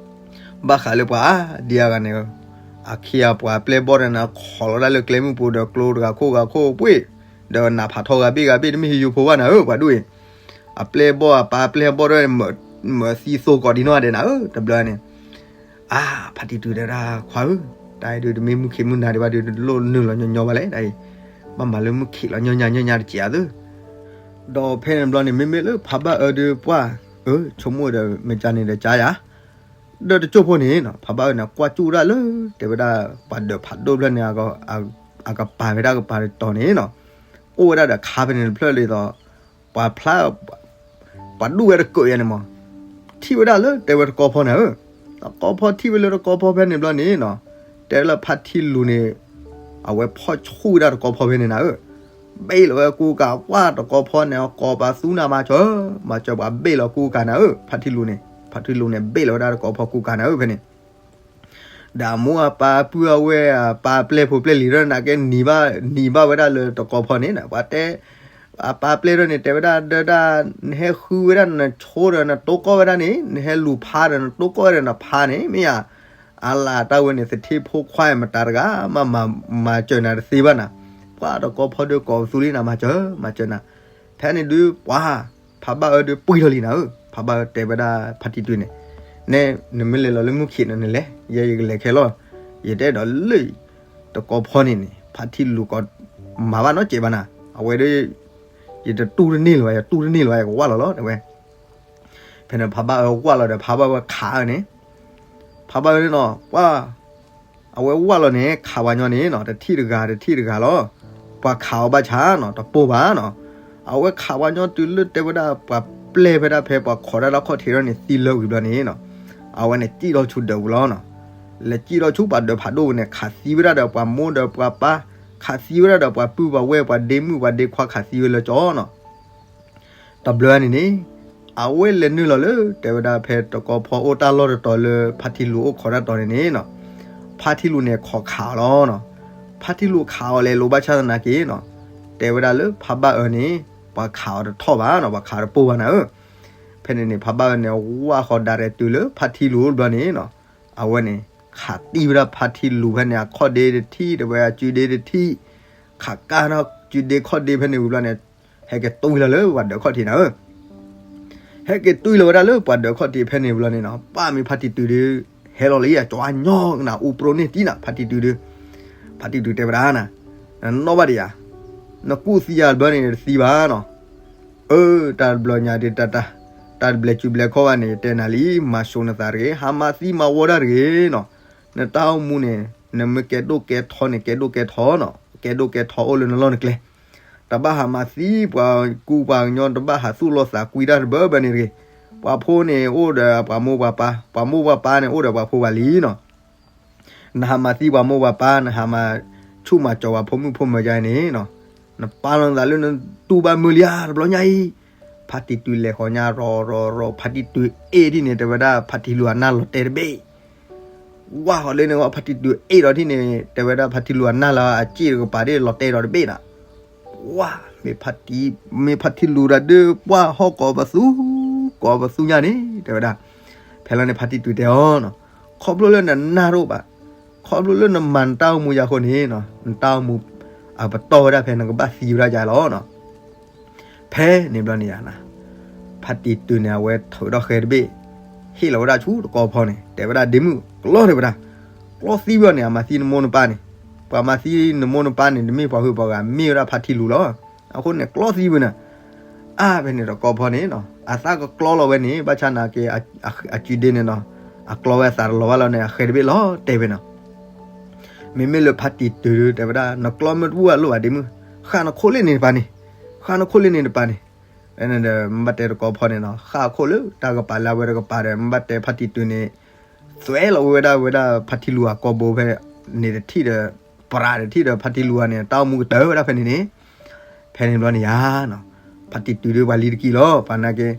ဘၣ်ဃးလၢပှၤဒ်အဂၤန့ၣ်, အခ့အပှၤပျဲၢ်ဘီၣ်ဒီးနၤ ခိးလီၤဒၣ်လၢကျဲမုၢ်ပူၤဒီးကျိတဂၤခိၣ်ဂၤခိၣ်ပှ့ၢ်, ဒီးနးဖးထီဂၤဘ့ၣ်ဂၤဘ့ၣ် တမ့ၢ်ဟံယိဖိဘၣ်နၤဧၢ ပှၤဒူၣ်အံၤ, အပျဲၢ်ဘီၣ်အပၢ်ပျဲၢ်ဘီၣ်ဒီး မၢသံသိကီးဒံနီၢ်ဒဲးနၤဧၢ တဘျီန့ၣ်. အါ, ဖါတံၢ်တုၤတဲဒၣ် ခွါဧၢ, တၢ်အံၤဒုးတမ့ၢ်မုၢ်ခံးမုၢ်နၤဒံးဘၣ်ဒီး တလိၣ်နုာ်လီၤညီညီဘၣ်လဲၣ်, တၢ်အံၤ ဘၣ်မၤလၢမုၢ်ခံးလီၤညီညီညီညီတစဲးအသိး. ဒီးဖဲန့ၣ်တဘျီန့ၣ် မ့မ့ၢ်လၢဖးဘၣ်အၢဒီးပှၢ်, အၢ ဆိကမိၣ်ဒီး မ့ၢ်ကန့ၣ်ဒီးကယါ, ဒီးတစိၢ်ဖိန့ၣ်နီၤ ဖးဘၣ်အၢန့ၣ် ကွၢ်ကၠူၣ်ဒၣ်လၢ တဲဝဲဒၣ် ပှၤဒၢးဖးဒိၣ်ဖျၢၣ်န့ၣ် အကပၤဖဲဒၣ်ကပၤတီၤန့ၣ်နီၤ, အိၣ်ဝဲဒၣ်ဒီးခါဖဲန့ၣ်တဖျၢၣ်ဒ်သိး ပှၤဖျါ ပှၤဒူၣ်ဝဲတကၢးယါန့ၣ်မး, ထံၣ်ဝဲဒၣ်လၢတဲဝဲတကီဖီန့ၣ်ဧၢ, တကီဖီထံၣ်ဝဲလၢတကီဖီဖဲန့ၣ်ဘျီန့ၣ်နီၤ, တဲလၢဖါထံလူၤန့ၣ် အဝဲဖီၣ်ဆူၣ်ဝဲဒၣ်တကီဖီဖဲန့ၣ်နၤဧၢ, ဘ့ၣ်လီၤဝဲကူကၤ ပှၢ်တကီဖီန့ၣ် ကိးပသူနၤ မၤစၢၤ, မၤစၢၤပှၤဘ့ၣ်လီၤကူကၤနၤဧၢ, ဖါထံလူၤန့ၣ် ဖါထံလူၤန့ၣ် ဘ့ၣ်လီၤဝဲဒၣ်တကီဖီကူကၤနၤဧၢ ဖဲန့ၣ် ဒီးအမိၢ်အပၢ်ပုၢ်အဝဲၢ်အပၢ်ပျဲၢ်ဖိပျဲၢ်လံၤဒီးနၤကဲ နံၤဘၣ်ဝဲဒၣ်လၢတကီဖီန့ၣ် ပှၤတဲ အပၢ်ပျဲၢ်ဒီးန့ၣ် တဲဝဲဒၣ်ဒီးဒၣ် နဟဲဃုဝဲဒၣ်နဆိဒီးနတိကီၢ်ဝဲဒၣ်န့ၣ် နဟဲလူၤဖးဒီးနတိကီၢ်ဝဲဒီးနဖးန့ၣ် မ့ၢ်ဧါ, အလၤတၢ်ဝဲန့ၣ် သထ့ဖိခွါမတၤတဂၤ မၤမၤစၢၤနၤတသ့ဘၣ်နၤ, ပှၤတကီဖီဒီးကိးပသူလံနၤ မၤစၢၤ မၤစၢၤနၤ, ဖဲန့ၣ်ဒုးပှၤ ဖးဘၣ်အၢဒုးပှံၢ်ထီၣ်လံနၤဧၢ, ဖးဘၣ်အၢတဲဝဲဒၣ်ဖါတံၢ်တုၤန့ၣ်, နဲ နမ့ၢ်လဲၤလီၤလၢမုၢ်ခံးန့ၣ်နလဲၤ ယဲယကလဲၤခဲလီၤ, ယတအဲၣ်ဒိးလၢ တကီဖီန့ၣ်န့ၣ် ဖါထံလူၤကီး မၤဘၣ်နီတစဲးဘၣ်နၤ, အဝဲဒီး ယတတူၢ်တန့ၢ်လၢၤဘၣ် ယတူၢ်တန့ၢ်လၢၤဘၣ် ယကဝၢ်လီၤလီၤ တဲဝဲ. ဖဲန့ၣ်ဖးဘၣ်အၢဝၢ်လီၤဒီး ဖးဘၣ်ဝဲခးအၢန့ၣ်, ဖးဘၣ်အၢန့ၣ်နီၤ ပှၤ အဝဲဝၢ်လီၤန့ၣ် ခးပှၤညီန့ၣ်နီၤ တထံၣ်တဂၤတထံၣ်တဂၤလီၤ. ပှၤခးအီၤဘၣ်ဆၣ်နီၤ တပိၢ်ဘၣ်နီၤ. အဝဲခးပှၤညီတုၤလၢတဲဝဲဒၣ် ပှၤပျဲၢ်ဖဲဒၣ်ဖဲပှၤခိးတၢ်လၢခီၣ်ထံးထီၣ်န့ၣ် သံလၢဝံၤဘျီန့ၣ်နီၤ, အဝဲန့ၣ်စံၣ်ထီၣ်ဆူဒၢးပူၤလီၤနီၤ. လဲၤစံၣ်ထီၣ်ဆူပှၤဒၢးဖးဒိၣ်ပူၤန့ၣ် ခးသံဝဲဒၣ်ဒီးပှၤမိၢ်ဒီးပှၤပၢ်, ခးသံဝဲဒၣ်ဒီးပှၤပုၢ်ပှၤဝဲၢ် ပှၤဒ့မုၣ်ပှၤဒ့ခွါ ခးသံဝဲလၢကၠီနီၤ. တဘျီန့ၣ်န့ၣ် အဝဲလဲၤနုာ်လီၤလၢ တဲဝဲဒၣ်ဖဲတကီဖီအိၣ်တၢ်လီၢ်တတီၤလၢ ဖါထံလူၤအိၣ်ခိးတၢ်တီၤန့ၣ်န့ၣ်နီၤ, ဖါထံလူၤန့ၣ်ခိးခးအီၤလီၤနီၤ. ဖါထံလူၤခးအီၤလဲၤလိာ်ဘၣ်ဆၣ်သနာ်က့နီၤ, တဲဝဲဒၣ်လၢဖးဘၣ်အၢန့ၣ် ပှၤခးအီၤတထီၣ်ဘၣ်နီၤ, ပှၤခးအီၤတပိၢ်ဘၣ်နၤဧၢ. ဖဲန့ၣ်န့ၣ် ဖးဘၣ်အၢန့ၣ် ဝၢ်ဃီၤဒၣ်ရဲၣ်တုၤလၢဖါထံလူၤတဘျီန့ၣ်နီၤ, အဝဲန့ၣ် ခးတံၢ်ဝဲဒၣ်ဖါထံလူၤဖဲန့ၣ် အခီၣ်ဒ့တထံၣ် တဲဝဲအစုဒ့တထံၣ်, ခးကၢ်ထီၣ်စုဒ့ခီၣ်ဒ့ဖဲန့ၣ်ဝံၤဘျီန့ၣ် ဟဲက့ၤတွံၢ်လီၤလၢပှၤဒၢးခီၣ်ထံးနၤဧၢ. ဟဲက့ၤတွံၢ်လီၤဝဲဒၣ်လၢပှၤဒၢးခီၣ်ထံးဖဲန့ၣ်ဝံၤလီၤန့ၣ်နီၤ, ပၢ်မ့ၢ်ဖါတံၢ်တုၤဒီး ဟဲလီၤလံ အကၠီညီကနၣ်အူပြိန့ၢ်တံၢ်နၤ ဖါတံၢ်တုၤဒီး, ဖါတံၢ်တုၤတဲဝဲဒၣ်နၤ, နနီၣ်ဘၣ်ဒံးဧါ, နကူၣ်သံယၤတဘျီန့ၣ်တသံဘၣ်နီၤ. အၢ တၢ်တဘျီညါဒ်တၢ်တၢ်, တၢ်တဘျဲးစုဘျဲးခီၣ်ဘၣ်န့ၣ် ယတဲနၤလံ မၤစိၤနသးတဂ့ၤ ဟးမၤသံမၤဝီတၢ်တဂ့ၤနီၤ. နတၢ်အိၣ်မူန့ၣ် နမ့ၢ်ကဲဒိၣ်ကဲထီန့ၣ် ကဲဒိၣ်ကဲထီနီၤ, ကဲဒိၣ်ကဲထီအိၣ်လၢနလီၢ်နကျဲ တဘၣ်ဟးမၤသံပှၤကူပှၤကညီ တဘၣ်ဟးသူၣ်လီၤသးကွံတၢ်တဘၢဘၢန့ၣ်တဂ့ၤ. ပှၤဖိန့ၣ်အိၣ်ဒီးပှၤမိၢ်ပှၤပၢ်, ပှၤမိၢ်ပှၤပၢ်န့ၣ်အိၣ်ဒီးပှၤဖိပှၤလံၤနီၤ. နဟးမၤသံပှၤမိၢ်ပှၤပၢ် နဟးမၤဆူၣ်မၤစီၤပှၤဖိမုၣ်ဖိမၢၤယါန့ၣ်နီၤ, နပာ်လီၤနသးလၢနတူၢ်ဘၣ်မုာ်လံဧါ တဘျီညါအံၤ. ဖါတံၢ်တုၤလဲၤဃီၤညါရီၤရီၤရီၤ ဖါတံၢ်တုၤအ့ၣ်ထံၣ်န့ၣ် တဲဝဲဒၣ်ဖါတံၢ်လူၤအနၢ်လီၤတဲာ်တဘ့ၣ် ဝၢ်ဃီၤလၢန့ၣ် ဖါတံၢ်တုၤအ့ၣ်ဒီးထံၣ်န့ၣ် တဲဝဲဒၣ်ဖါတံၢ်လူၤအနၢ်လီၤအစ့ၣ်တကပၤဒ်လီၤတဲာ်ဒီးတဘ့ၣ်နီၤ. ဝၢ် မ့ၢ်ဖါတံၢ် မ့ၢ်ဖါတံၢ်လူၤဒီးဒုးပှၢ်ဟီၣ်ကိးပသူ, ကိးပသူညါန့ၣ် တဲဝဲဒၣ်. ဖဲလီၤန့ၣ် ဖါတံၢ်တုၤတဲအီၤနီၤ, ခီဖျိလၢနနၢ်တအိၣ်ဘၣ်, ခီဖျိလၢနမၤနတၢ်အိၣ်မူယၤအဃိန့ၣ်နီၤ, နတၢ်အိၣ်မူ အပတီၢ်ဝဲဒၣ်ဖဲနကဘၣ်သံဝဲဒၣ်ယၤလီၤနီၤ. ဖဲန့ၣ်ဘျီန့ၣ်ယါနၤ, ဖါတံၢ်တုၤန့ၣ် အဝဲထုးထီၣ်ဃဲတဘ့ၣ်, ဟ့ၣ်လီၤဝဲဒၣ်ဆူတကီဖီန့ၣ် တဲဝဲဒၣ်ဒ့မုၣ် ကျီတဲဝဲဒၣ်, ကျီသံဝဲန့ၣ် အမၤသံနမိၢ်နပၢ်န့ၣ်, ပှၤမၤသံနမိၢ်နပၢ်န့ၣ် တမ့ၢ်ပှၤဟုးပှၤဂၤ မ့ၢ်ဝဲဒၣ်ဖါတံၢ်လူၤလီၤ. အဃိန့ၣ် ကျီသံဝဲန့ၣ်, အါဖဲန့ၣ်တကီဖီန့ၣ်နီၤ, အသးကကျီလီၤဝဲန့ၣ် ဘၣ်ဆၣ်နာ်က့ အစုဒ့န့ၣ်နီၤ, အကျီဝဲအသးတလီၤဘၣ်လီၤန့ၣ် အဃဲတဘ့ၣ်လီၤတဲဝဲနီၤ. မ့မ့ၢ်လၢဖါတံၢ်တုၤတဲဝဲဒၣ် နကျီမ့ၢ်တဘူၣ်အလိၣ်ဘၣ်ဒ့မုၣ်, ဃၣ်နခိၣ်လ့ၣ်န့ၣ်တပၤန့ၣ်, ဃၣ်နခိၣ်လ့ၣ်န့ၣ်တပၤန့ၣ်. မ့ၢ်ဘၣ်တဲတကီဖီန့ၣ်နီၤ, ဃၣ်အခိၣ်လၢတၢ်ကပၤလၢအဝဲတကပၤဒီး မ့ၢ်ဘၣ်တဲဖါတံၢ်တုၤန့ၣ် သွဲလီၤဝဲဒၣ်ဝဲဒၣ်ဖါတံၢ်လူၤအကိာ်ဘိဖဲန့ၣ်တထံၣ်ဒီး ပြးဒီးထံၣ်ဒီးဖါတံၢ်လူၤဂၤန့ၣ် တၢ်အိၣ်မူကတၢၢ်ဝဲဒၣ်ဖဲန့ၣ်န့ၣ်, ဖဲန့ၣ်ဘျီန့ၣ်ယါနီၤ, ဖါတံၢ်တုၤဒုးပှၤလံတကံၢ်လီၤ, ပှၤနာ်က့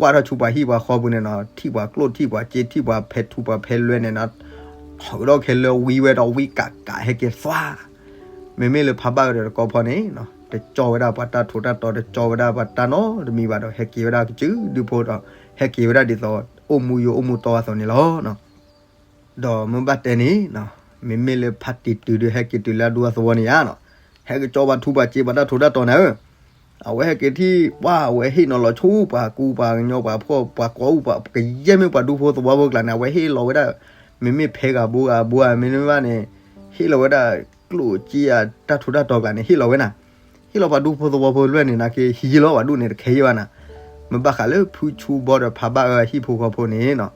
ဝၢ်ထီၣ်ဆူပှၤဟံၣ်ပှၤဃီပူၤန့ၣ်နီၤ, ထံၣ်ပှၤကျိၣ်ထံၣ်ပှၤစ့ထံၣ်ပှၤဖဲထူပှၤဖဲလွဲန့ၣ်နီၤ, ထုးထီၣ်ခဲလၢာ်ဝံဝဲဒီးဝံကးကးဟဲက့ၤသွါ, မ့မ့ၢ်လၢဖးဘၣ်အၢဒီးတကီၢ်ဖီန့ၣ်နီၤ, တကၠီဝဲဒၣ်ပှၤတၢ်ထူးတၢ်တီၤ တကၠီဝဲဒၣ်ပှၤတၢ်နီတမံၤဘၣ်ဒီး ဟဲက့ၤဝဲဒၣ်ကစုဒုဖိဒီး ဟဲက့ၤဝဲဒၣ်ဒ်သိး အိၣ်မူယိာ်အိၣ်မူတီအသိးန့ၣ်လီၤ. ဒီးမ့ၢ်ဘၣ်တဲန့ၣ်နီၤ, မ့မ့ၢ်လၢဖါတံၢ်တုၤဒုးဟဲက့ၤတုၤလၢအဒူအသဝီန့ၣ်ယါနီၤ, ဟဲကၠီပှၤထူပှၤစ့ပှၤတၢ်ထူးတၢ်တီၤန့ၣ်ဧၢ, အဝဲဟဲက့ၤထံၣ်ပှၤ အဝဲဟ့ၣ်နီၤလီၤဆူပှၤကူပှၤကညီပှၤဖှီၣ်ပှၤကိးအူပှၤ ကယဲၢ်မ့ၢ်ပှၤဒူဖိသဝီဖိကျါန့ၣ် အဝဲဟ့ၣ်လီၤဝဲဒၣ်, မ့မ့ၢ်ဖဲဂၤဘိဂၤဘိဧါ မ့တမ့ၢ်ဘၣ်န့ၣ်, ဟ့ၣ်လီၤဝဲဒၣ်ကျိၣ်စ့အတၢ်ထူးတၢ်တီၤကျါန့ၣ် ဟ့ၣ်လီၤဝဲနၤ, ဟ့ၣ်လီၤပှၤဒူဖိသဝီဖိလွဲၢ်န့ၣ် နာ်က့ဟံးလီၤပှၤဒူၣ်န့ၣ်တခဲယဲၢ်ဘၣ်နၤ, မ့ၢ်ဘၣ်ဃးလၢဖုဆူဘီဒီးဖးဘၣ်အၢအဟံၣ်ဖိဃီဖိန့ၣ်နီၤ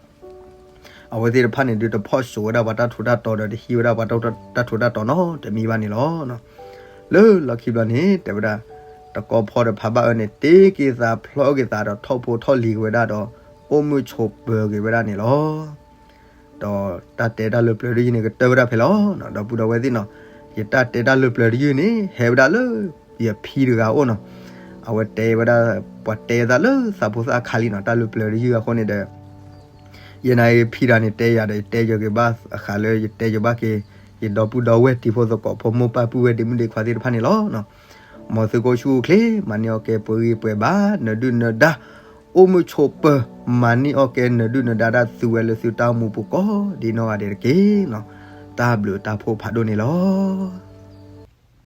အဝဲသ့ၣ်တဖၣ်န့ၣ်ဒုးတဖီၣ်စိးဝဲဒၣ်ပှၤတၢ်ထူးတၢ်တီၤဒီး တဟံးဝဲဒၣ်ပှၤတၢ်ထူးတၢ်တီၤနီတမံၤဘၣ်န့ၣ်လီၤ. လၢလီၢ်ခံဘျီန့ၣ် တဲဝဲဒၣ် တကီၢ်ဖီဒီးဖးဘၣ်အၢန့ၣ် တ့က့ၤသးဖျီက့ၤသးဒီးထီၣ်ဖိထီၣ်လံၤက့ၤဝဲဒၣ်ဒီး အိၣ်မုာ်ဆိးပၢၤက့ၤဝဲဒၣ်န့ၣ်လီၤ. ဒီးတၢ်တဲတၢ်လၢပျၢၤတယုၢ်န့ၣ် ကတၢၢ်ဝဲဒၣ်ဖဲလီၤ. ဒီပုၢ်ဒီဝဲၢ်သ့ၣ်နီၤ, ယတၢ်တဲတၢ်လၢပျၢၤတယုၢ်န့ၣ် ဟဲဝဲဒၣ်လၢ ယဖံတဂၤအိၣ်နီၤ, အဝဲတဲဝဲဒၣ်, ပှၤတဲသးလၢသးဖိသၣ်အခါလံနီၤ, တၢ်လၢပျၢၤတယုၢ်အဃိန့ၣ်ဒီး ယနာ်ယဖံတဂၤန့ၣ် တဲယၤဒီး ယတဲယၤက့ၤဘၣ်အဃးလၢ ယတဲယၤဘၣ်က့ၤ ယဒီပုၢ်ဒီဝဲၢ်တံၤဖိသကိးဖိ မိၢ်ပၢ်ပုၢ်ဝဲၢ်ဒ့မုၣ်ဒ့ခွါသ့ၣ်တဖၣ်န့ၣ်လီၤ. မ်သုကအိၣ်ဆူၣ်အိၣ်ချ့ မၤန့ၢ်အီၣ်ကဲပှဲၤဂံၢ်ပှဲၤဘါ နၢၤဒုၣ်နၢၤဒါ အိၣ်မုာ်ဆိးပၢၤ မၤန့ၢ်အီၣ်ကဲနၢၤဒုၣ်နၢၤဒါဒၣ်သုဝဲလၢသုတၢ်အိၣ်မူပူၤကိးဒံနီၢ်ဂၤဒဲးတက့ၢ်နီၤ. တၢ်ဘျုးတၢ်ဖှိၣ်ဖးဒိၣ်န့ၣ်လီၤ.